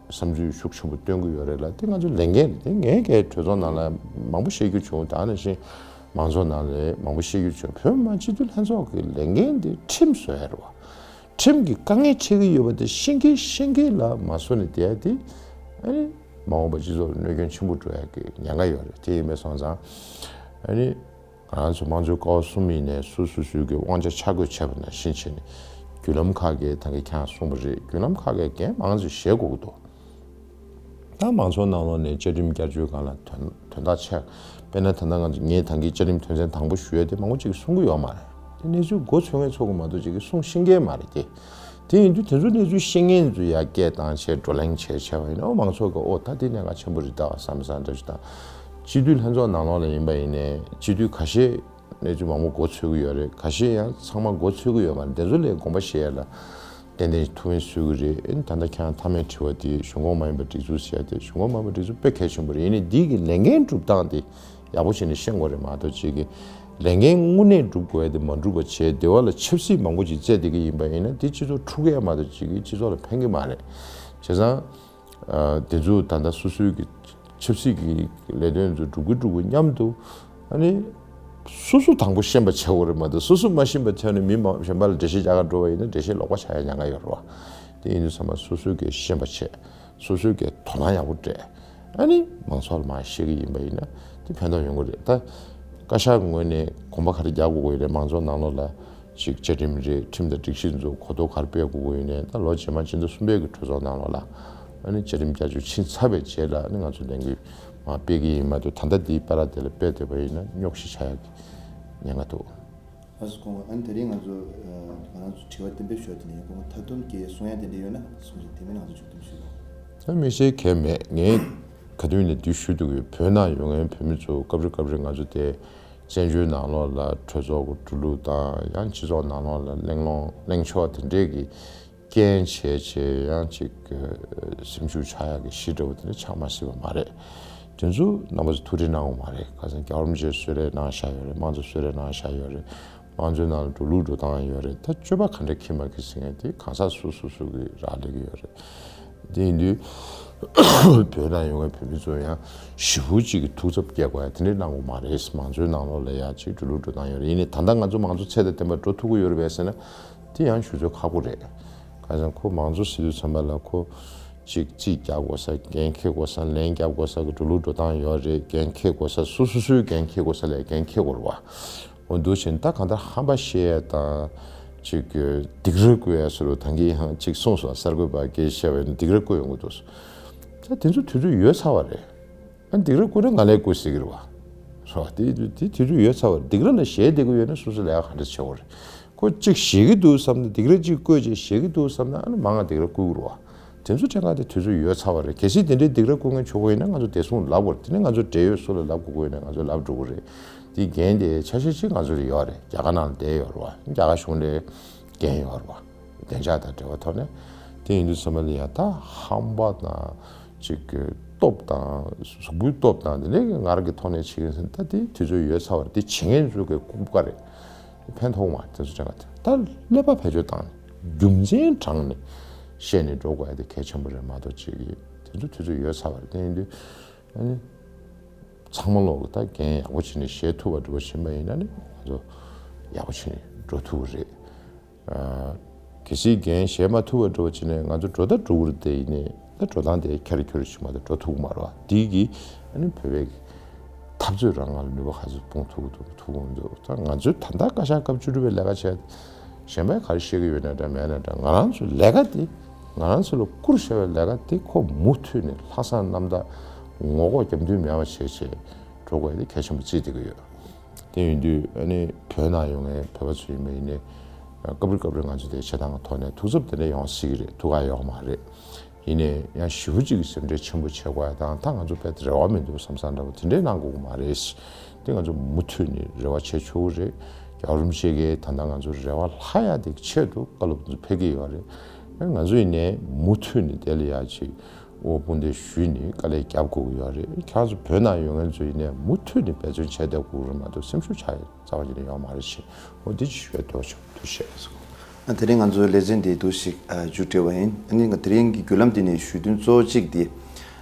བསམ་ཚུལ་ཤུགས་ཆེན་པོ་སྟོན་གྱི་ཡོད་རེད་ལ། དེ་ང་ཚོ་ལས་འགན་རེད། དེ་ངས་གའི་གྲོས་ཚོགས་ནང་ལ་མང་པོ་བཤད་རྒྱུ་བྱུང་། ད་ནང་བཞིན་མང་ཚོགས་ནང་ལ་མང་པོ་བཤད་རྒྱུ་བྱུང་། བོད་མི་མང་སྤྱི་འཐུས་ལྷན་ཚོགས་ཀྱི་ལས་འགན་དེ་ཁྲིམས་བཟོ་ཡ་རེད་བ། ཁྲིམས་ཀྱི་དཀའ་ངལ་འཕྲད་ཀྱི་ཡོད་པ་དེ་ཤེས་ཀྱིན་ཤེས་ཀྱིན་ལ་མ་བཟོ་ནས་བསྡད་ཡ་དེ་ཨ་ནི་མ་འོངས་པ་སྤྱི་ཚོགས་ལ་གནོད་སྐྱོན་ཆེན་པོ་འགྲོ་ཡ་གི་ཉེན་ཁ་ཡོད་རེད། དེ་ཡིན་པས་སོང་ཙང་ཨ་ནི་ང་རང་ཚོ་དམངས་གཙོའི་ཀ་བ་གསུམ་ཡིན་ནའི་སོ་སོ་སོའི་གི་དབང་ཆ་ཆ་བགོས་བྱས་པ་ནང་བཞིན་བྱས་ནས་བརྒྱུད་ལམ་ཁག་གིས་ད་གིན་ཁྱེད་རང་གསུངས་པ་རེད། བརྒྱུད་ལམ་ཁག་གིས་འགན་མང་ཙམ་བཞེས་དགོས་ཀྱི་འདུག་ད་མང་ཚོགས་ནང་ལོགས་ནས་བཅའ་ཁྲིམས་བསྐྱར་བཅོས་སྒང་ལ་དོན་དོན་དག་ཆེ། དཔེར་ན་ད་ལྟ་ང་ཚོ་ངས་ད་གིན་བཅའ་ཁྲིམས་དོན་ཚན་དང་པོ་ཞུ་ཡས་དེ་མང་པོ་ཅིག་གིས་གསུང་གི་ཡོད་མ་རེད། དེ་གནས་ཚུལ་མགོ་ཚོས་མཁན་ཚོ་གིས་མ་གཏོགས་ཅིག་གིས་གསུང་ཤེས་མཁན་མ་རེད་དེ། དེ་ཡིན་དུས་དེ་ཚོ་གནས་ཚུལ་ཤེས་མཁན་ཚོ་ཡར་སྐད་བཏང་བྱས་བགྲོ་གླེང་བྱས་བྱས་པ་ཡིན་ན། ཨོ་མང་ཚོགས་ཀྱིས་ཨོ་ད་དེ་གནད་འགག་ཆེན་པོ་རེད་ད་བསམ་བསམ་འདྲ་ཞིག་དང་། སྤྱི་འཐུས་ལྷན་ཚོགས་ནང་ལོགས་ལ་ཡིན་པ་ཡིན་ནའི་སྤྱི་འཐུས་ཁ་ཤས་གནས་ཚུལ་མང་པོ་མགོ་ཚོས་ཀྱི་ཡོད་རེད། ཁ་ཤས་ཡང་ཚང་མ་མགོ་ཚོས་ཀྱི་ཡོད་མ་རེད། དེ་ཚོ་ལ་དགོངས་པ་བཞེས་ཡ་ལ་ཏན་ཏན་ཐུགས་ཕན་གསོས་ཀྱི་རེད། ཨ་ནི་ད་ལྟ་ཁྱེད་རང་མཐའ་མའི་དྲི་བ་དེ་གཞུང་ཁོངས་མ་ཡིན་པའི་སྒྲིག་འཛུགས་ཟེར་ཡ་དེ། གཞུང་ཁོངས་མ་ཡིན་པའི་སྒྲིག་འཛུགས་དཔེ་གལ་ཆེན་པོ་རེད། ཡིན་ནའི་འདི་གི་ལས་འགན་སྒྲུབ་སྟངས་དེ་ཡག་པོ་བྱས་ནས་ཤེས་དགོས་རེད་མ་གཏོགས་ཅིག་གིས་ལས་འགན་དངོས་གནས་སྒྲུབ་དགོས་ཡ་དེ་མ་འགྲུབ་པ་བྱས་སྡེ་བ་ལ་ཆབ་སྲིད་མང་པོ་ཅིག་རྩེད་བསྡད་ཀྱི་ཡིན་པ་ཡིན་ན་དེ་སྤྱི་ཚོགས་འཁྲུག་གི་ཡ་མ་གཏོགས་ཅིག་གིས་སྤྱི་ཚོགས་ལ་ཕན་གྱི་མ་རེད། བྱས་ཙང་། ཨ་དེ་ཚོ་ད་ལྟ་སོ་སོའི་གི་ཆབ་སྲིད་ཀྱི་ལས་དོན་ཚོ་སྒྲུབ་ཀྱི་སྒྲུབ་ཀྱི་མཉམ་དུ་ཨ་ནི་སོ་སོ་དང་པོ་ཤེས་པ་བྱེད་དགོས་རེད་མ་གཏོགས། སོ་སོ་མ་ཤེས་པ་བྱས་ནས་མི་མང་གཞན་པ་ལ་འགྲེལ་བཤད་རྒྱག་ག་འགྲོ་བ་ཡིན་ན་འགྲེལ་བཤད་ལོག་པ་ཆགས་ཡ་ཉེན་ཁ་ཡོད་རེད་བ། དེ་ཡིན་དུས་ཚང་མ་སོ་སོའི་གི་ཤེས་པ་བྱེད། སོ་སོའི་གི་དོ་སྣང་ཡག་པོ་སྤྲད། ཨ་ནི་མང་ཚོགས་ལ་མར་བཤད་ཀྱི་ཡིན་པ་ཡིན་ན་དེ་ཕན་ཐོགས་ཡོང་གི་རེད། ད་བཀའ་ཤག་གི་ངོས་ནས་གོམ་པ་ག་རེ་རྒྱག་དགོས་ཀྱི་རེད། མང་ཚོགས་ནང་ལོགས་ལ་ཅིག་བཅའ་ཁྲིམས་རེད། ཁྲིམས་དང་སྒྲིག་གཞི་ཚོ་གོ་རྟོགས་ག་རེ་སྤེལ་དགོས་ཀྱི་ཡོད་ནའི་ད་ལོ་རྗེས་མ་སྤྱི་ཟླ་གསུམ་པའི་གི་གྲོས་ཚོགས་ནང་ལོགས་ལ་ཨ་ནི་བཅའ་ཁྲིམས་བསྐྱར་བཅོས་ཕྱིན་ཚར་བའི་རྗེས་ལ་ཨ་ནི་ང་ཚོ་ལས་འགུལ་མར་སྤེལ་གྱི་ཡིན་མ་གཏོགས། ད་ལྟ་འདིའི་བར་དེ་ལ་སྤེལ་བསྡད་པ་ཡིན་ན་རྙོག་གཞི་ཆགས་ཡག་གི་ཉེན་ཁ་འདུག་ལགས་སོ། སྐུ་ངོ། ཨ་ནི་དེ་རིང་ང་ཚོ་ཨ་ང་རང་ཚོ་དྲི་བ་གཏན་འབེབས་ཞུ་བ་དེ་ནས་སྐུ་ངོ་མཐའ་སྡོམ་གྱི་གསུང་ཡ་དེ་འདྲ་ཡོད་ན་གསུང་རོགས། དེ་མིན་ང་ཚོ་མཇུག་སྡོམ་ཞུ་རོགས། ད་མི་ཤེས་གལ་མེད། ངས་ག་དུས་ནས་འདི་ཞུ་འདུག་གི། བོད་ནང་ཡོད་མཁན་བོད་མི་ཚོ་སྐབས་རེ་སྐབས་རེ་ང་ཚོ་དེ་བཙན་བྱོལ་ནང་ལོགས་ལ་གྲོས་ཚོགས་ཀྱི་འགྲོ་ལུགས་དང་ཡང་སྤྱི་ཚོགས་ནང་ལོགས་ལ་གླེང་སློང་གླེང་ཕྱོགས་དེ་འདྲས་ཀྱི་རྐྱེན་བྱས་བྱས་ཡང་ཅིག་སེམས་ཤུགས་ཆག་ཡག་གི་གཞི་འདྲ་བོ་དེ་འདྲ་ཆགས་མ་སྲིད་པ་མ་རེད། དེ་ཚོ་རྣམ་པ་ཚོ་ཐུགས་ཁྲལ་གནང་དགོས་མ་རེད། ཁ་སང་རྒྱལ་བ་རིན་པོ་ཆེས་གསོལ་རས་གནང་བཞག་ཡོད་རེད། དམངས་གཙོ་གསོལ་རས་གནང་བཞག་ཡོད་རེད། དམངས་གཙོའི་ནང་ལ་འགྲོ་ལུགས་འགྲོ་སྟངས་ཡོད་རེད། ད་སྤྱོད་པ་ག་འདྲ་འཁྱེར་མ་འཁྱེར་ཟེར་མཁན་དེ་གང་ཟག་སོ་སོ་སོ་གིས་རག་ལས་ཀྱི་ཡོད་རེད། དེ་ཡིན་དུས་བོད་ནང་ཡོད་མཁན་བོད་མི་ཚོ་ཡང་ཞེ་པོ་ཅིག་གི་ཐུགས་འཚབ་སྐྱེ་དགོས་ཡ་དེ་འདྲ་གནང་དགོས་མ་རེད། མང་གཙོའི་ནང་ལོགས་ལ་ཡ་ཅིག་འགྲོ་ལུགས་འགྲོ་སྟངས་ཡོད་རེད། ཡིན་ནའི་ད་ལྟ་ང་ཚོ་མང་གཙོ་ཚད་དང་ལྡན་པ་འགྲོ་ཐུབ་ཀྱི་ཡོད་རེད་པས་ཟེར་ན་དེ་ཡང་ཞུ་ཚོད་ཁག་པོ་རེད། གང་ཟེར་ན་ཁོ་མང་གཙོ་ཟེར་དུས་ཙམ་པ་ལ་ཁོ་ཅིག་རྩིས་རྒྱག་དགོས་ས། འགན་འཁྱེར་དགོས་ས། ལན་རྒྱག་དགོས་ས་གི་འགྲོ་ལུགས་འགྲོ་སྟངས་ཡོད་རེད། འགན་འཁྱེར་དགོས་ས། སོ་སོ་སོའི་འགན་འཁྱེར་དགོས་ས་ལ་འགན་འཁྱེར་དགོས་རེད་བ། འོ་འདུག་བྱས་ན་ད་གང་ལྟར་ཧམ་པ་བཤད་ཡ་དང་ཅིག་གི་སྡིགས་ར་བསྐུལ་ཡ་ཟེར་རོ། ད་གིན་ཡང་ཅིག་གསུངས་སོང་། གསར་འགོད་པ་སྐད་བཤད་པ་ཡིན་ན་སྡིགས་ར་བསྐུལ་ཡོང་གི་འདུག་ད་དེ་ཚོ་དུས་ཚོད་ཡོལ་ཚར་བ་རེད། ཨ་སྡིགས་ར་བསྐུལ་ན་ང་ལས་བསྐུལ་ཟེར་གི་རེད་བ། རེད་བ། དེ་དེ་དུས་ཚོད་ཡོལ་ཚར་བ་རེད། སྡིགས་ར་ལ་ཞེད་བསྡད་ཀྱི་ཡོད་ན་སོ་སོ་ལས་ཀ་ག་འདྲ་བྱེད་དགོས་རེད། ཁོ་གཅིག་ཞེད་ཀྱི་འདུག་བསམ་ན། སྡིགས་ར་གཅིག་བསྐུལ་བྱས་ཞེད་ཀྱི་འདུག་བསམ་ན། ཨ་ནི་མང་ང་སྡིགས་ར་བསྐུལ་དགོས་རེད་བ། དེ་ཚོ་དྲན་ག་དེ་དུས་ཚོད་ཡོལ་ཚར་བ་རེད། གལ་སྲིད་དེ་འདྲའི་སྡིགས་ར་བསྐུལ་མཁན་བྱུང་བ་ཡིན་ན་ང་ཚོ་བདེ་སྲུང་ལབ་དགོས་རེད། དེ་ནས་ང་ཚོ་འབྲེལ་ཡོད་སུ་ལ་ལབ་དགོས་དགོས་ཡིན་ན་ང་ཚོ་ལབ་འགྲོ་གི་རེད། དེའི་འགན་དེ་ཆ་ཤས་གཅིག་ང་ཚོ་ལ་ཡོད་རེད། རྒྱ་གར་ནང་ལ་བསྡད་ཡོད་རེད་བ། རྒྱ་གར་གཞུང་ལ་འགན་ཡོད་རེད་བ། བདེ་འཇགས་དང་འབྲེལ་བ་ཐོག་ནས། དེ་ཡིན་དུས་ཙམ་པ་ལ་ཡང་ད་ཧམ་པ་དང་ཅིག་གི་སྟོབས་དང་གཟུགས་པོའི་སྟོབས་དང་དེ་འདྲའི་ངར་གྱི་ཐོག་ནས་བྱེད་ཀྱི་ཡིན་ཟེར་ན། ད་དེ་དུས་ཚོད་ཡོལ་ཚར་བ་རེད། དེ་བྱེད་མཁན་ཚོ་གི་ལྐུགས་པ་རེད། ཕན་ཐོགས་མ་རེད། དེ་ཚོ་དྲན་ག་དེ། ད་ཀླད་པ་བེད་སྤྱོད་བཏང་ནས་རྒྱུ་མཚན་དྲངས་ནས་བཤད་ནས་འགྲོ་དགོས་ཡ་དེ་གལ་ཆེན་པོ་རེད་མ་གཏོགས། ཅིག་གི་དེ་ཚོ་དུས་ཚོད་ཡོལ་ཚར་བ་རེད། དེ་ཡིན་དུས་ཨ་ནི་ཚང་མ་ལོག་གི་ད་འགན་ཡག་པོ་བྱས་ནས་བཞེས་ཐུབ་པ་འདྲ་བོ་བྱེད་པ་ཡིན་ན་ནི་ང་ཚོ་ཡག་པོ་བྱས་ནས་འགྲོ་ཐུབ་ཀྱི་རེད། ཨ། གལ་སྲིད་འགན་བཞེས་མ་ཐུབ་པ་འདྲ་བོ་བྱས་ནས་ང་ཚོ་འགྲོ་ད་འགྲོ་གི་རེད། དེ་ཡིན་ནའི་ད་འགྲོ་སྟངས་དེ་ཁེར་ཁྱོར་ཞིག་མ་གཏོགས་འགྲོ་ཐུབ་ཀྱི་མ་རེད་བ། དེ་གིས་ཨ་ནི་བོད་པའི་འཐབ་རྩོད་རང་དབང་ལ་ནུས་པ་ག་ཚོད་སྤུངས་ཐུབ་ཀྱི་འདུག་ཐུབ་ཀྱི་མི་འདུག་ད་ང་ཚོའི་ད་ལྟ་བཀའ་ཤག་སྐབས་བཅུ་དྲུག་པའི་ལས་ཀ་བྱས། གཞན་པས་ག་རེ་བཤད་ཀྱི་ཡོད་ན་འདྲ་མེད་ན་འདྲ། ང་རང་ཚོའི་ལས་ཀ་དེ། ང་རང་ཚོ་ལ་བསྐུར་བཞག་པའི་ལས་ཀ་དེ་ཁོ་མུ་མཐུད་ནས་ལྷག་བསམ་རྣམ་དག་ངོ་ལྐོག་རྒྱབ་མདུན་མེད་པ་བྱས་བྱས་འགྲོ་དགོས་དེ་གལ་ཆེན་པོ་བརྩིས་བསྡད་ཀྱི་ཡོད། དེ་ཡིན་དུས་ཨ་ནི་བོད་ནང་ཡོད་མཁན་བོད་པ་ཚོ་ཡིན་པ་ཡིན་ནའི། སྐབས་རེ་སྐབས་རེ་ང་ཚོ་དེ་བྱེད་སྟངས་ཀྱི་ཐོག་ནས་ཐུགས་འཚབ་དེ་འདྲ་ཡོང་སྲིད་ཀྱི་རེད། ཐུགས་ཁག་ཡོད་མ་རེད། ཡིན་ནའི་ཡང་ཞེ་པོ་ཅིག་གི་སེམས་ཁྲལ་ཆེན་པོ་བྱེད་དགོས་ཡ་དང་། ད་ང་ཚོ་དཔེ་རེ་བ་མི་འདུག་བསམ་བསམ་འདྲ་པོ་དེ་འདྲའི་གནང་དགོས་ཀྱི་མ་རེད། དེ་ང་ཚོ་མུ་མཐུད་ནས་རེ་བ་བྱེད་ཆོག་གི་རེད། རྒྱལ་བ་རིན་པོ་ཆེ་གིས་ད་ལྟ་ང་ཚོར་རེ་བ་ལྷག་ཡ་དེ་ཆེད་དུ་བཀའ་སློབ་ཚོ་ཕེབས་ཀྱི་ཡོད་རེད། ང་ཚོ་ཡིན་ནའི་མུ་མཐུད་ནས་དེ་ལ་ཡ་ཅིག་དབུ་དཔུང་སྡེ་ཞུས་ནས་དཀའ་ལས་རྒྱབ་དགོས་ཀྱི་ཡོད་རེད། ཁྱེད་ཚོ་བོད་ནང་ཡོད་མཁན་ཚོ་ཡིན་ནའི་མུ་མཐུད་ནས་འབད་བརྩོན་བྱས་བསྡད་དགོས་ཀྱི་རེད་མ་གཏོགས། སེམས་ཤུགས་ཆག་ཡ་རྩ་བ་ཉིད་ནས་ཡོད་མ་རེད་ཅེས། འོ་འདི་ཅིག་ཞུ་ཡ་འདོད་བྱུང་། ཐུགས་རྗེ་ཆེ། ཨ། དེ་རིང་ང་ཚོའི་ལེ་ཚན་འདི་འདུག་ཞིག་ཨ། མཇུག་སྒྲིལ་བ་ཡིན། ཨ་ནི་ང་དེ་རིང་གི་བརྒྱུད་ལམ་འདི་ནས་ཞུ་དོན་གཙོ་བོ་གཅིག་འདི།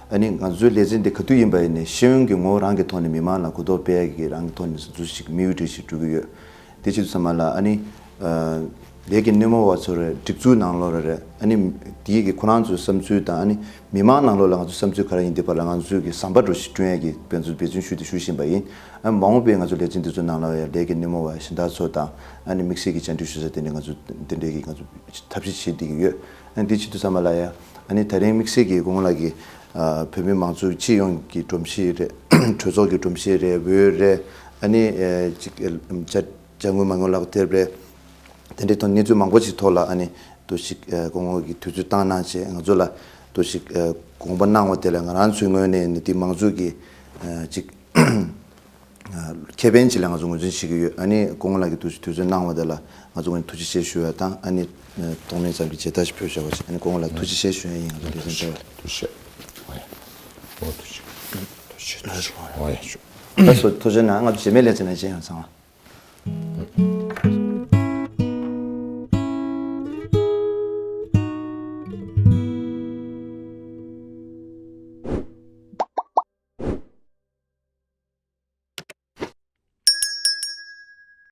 ཨ་ནི་ང་ཚོའི་ལེ་ཚན་འདི་ག་དུས་ཡིན་པ་ཡིན་ནའི་ཤེས་ཡོན་གྱི་ངོ་བོ་རང་གི་ཐོག་ནས་མི་མང་ལ་གོ་རྟོགས་སྤེལ་ཡ་གི་རང་གི་ཐོག་ནས་འདུག་ཞིག་དམིགས་ཡུལ་འདྲ་ཞིག་འགྲོ་གི་ཡོད། དེ་བྱེད་དུས་ཙམ་པ་ལ་ཨ་ནི། ཨ། ལས་ཀྱི་སྣེ་མོ་བ་ཚོ་རེད། སྒྲིག་འཛུགས་ནང་ལོགས་ལ་རེད། ཨ་ནི་དེའི་གི་ཁོ་རང་ཚོའི་བསམ་ཚུལ་དང་། ཨ་ནི་མི་མང་ནང་ལོགས་ལ་ང་ཚོའི་བསམ་ཚུལ་ག་རེ་ཡིན་དེ་བར་ལ་ང་ཚོའི་གི་ཟམ་པ་འདྲ་ཞིག་བསྐྲུན་ཡ་གི་འབད་བརྩོན་འབད་བརྩོན་ཞུས་ཏེ་ཞུ་བཞིན་པ་ཡིན། ཨ། མ་འོངས་པའི་ང་ཚོ་ལེ་ཚན་འདི་ཚོ་ནང་ལ་ཡང་ལས་ཀྱི་སྣེ་མོ་བ་གཞན་དག་ཚོ་དང་། ཨ་ནི་དམིགས་བསལ་གྱི་བཅར་འདྲི་ཞུ་ས་དེ་ནས་ང་ཚོ་དེ་འདྲའི་གི་ང་ཚོ་ཐབས་ཤེས་བྱེད་བསྡད་ཀྱི་ཡོད། ཨ་ནི་དེ་བྱེད་དུས་ཙམ་པ་ལ་ཡང་ཨ་ནི་ད་རིང་དམིགས་བསལ་གྱི་སྐུ་ངོ་ལགས་ཀྱིས། ཨ། བོད་མི་མང་ཚོགས་སྤྱི་ཡོངས་ཀྱི་སྒྲོམ་གཞི་རེད། གྲོས་ཚོགས་ཀྱི་སྒྲོམ་གཞི་རེད། འོས་རེད། ཨ་ནི། ཨ། ཅིག་ཅ་ཅ་དངུལ་མ་དངུལ་ལག་དེབ་རེད། དེ་འདྲའི་ཐོག་གནས་ཚུལ་མང་པོ་ཞིག་ཐོག་ལ་ཨ་ནི་འདུག་ཞིག་ཨ། སྐུ་ངོ་གིས་དུས་ཚོད་བཏང་གནང་བྱས་ང་ཚོ་ལ་འདུག་ཞིག་ཨ། དགོངས་པ་གནང་བ་དེ་ལ་ང་རང་ཚོའི་ངོས་ནས་ནི་དེ་མང་ཚོགས་ཀྱི་ཨ། ཅིག་ཨ། ཁེ་ཕན་ཅིག་ལ་ང་ཚོ་ངོས་འཛིན་བྱེད་ཀྱི་ཡོད། ཨ་ནི་སྐུ་ངོ་ལགས་ཀྱིས་འདུག་ཞིག་དུས་ཚོད་གནང་བ་དེ་ལ་ང་ཚོ་ངོས་ནས་ཐུགས་རྗེ་ཆེ་ཞུ་ཡ་དང་། ཨ་ནི་ཐོག་མའི་ཙམ་གྱི་མཇལ་དར་ཞིག་ཕུལ་བཞག་པ་བྱས། ཨ་ནི་སྐུ་ངོ་ལགས་ཐུགས་རྗེ་ཆེ་ཞུ་ཡ་ཡིན། ང་ཚོ་ལེ་ཚན་འདི་ཐུགས་རྗེ་ཆེ། ཨོ་ཡ། ཨོ་ཐུགས་རྗེ་ཆེ། ཐུགས་རྗེ་ཆེ། ཨོ་ཡ། ཨོ་ཡ། ཐུགས་རྗེ་ཆེ། ཨོ་ཡ། ཐུགས་རྗེ་ཆེ། ཐུགས་རྗེ་ཆེ། ང་ཚོ་རྗེས་མའི་ལེ་ཚན་ནང་མཇལ་ཡོང་། ཚང་མ།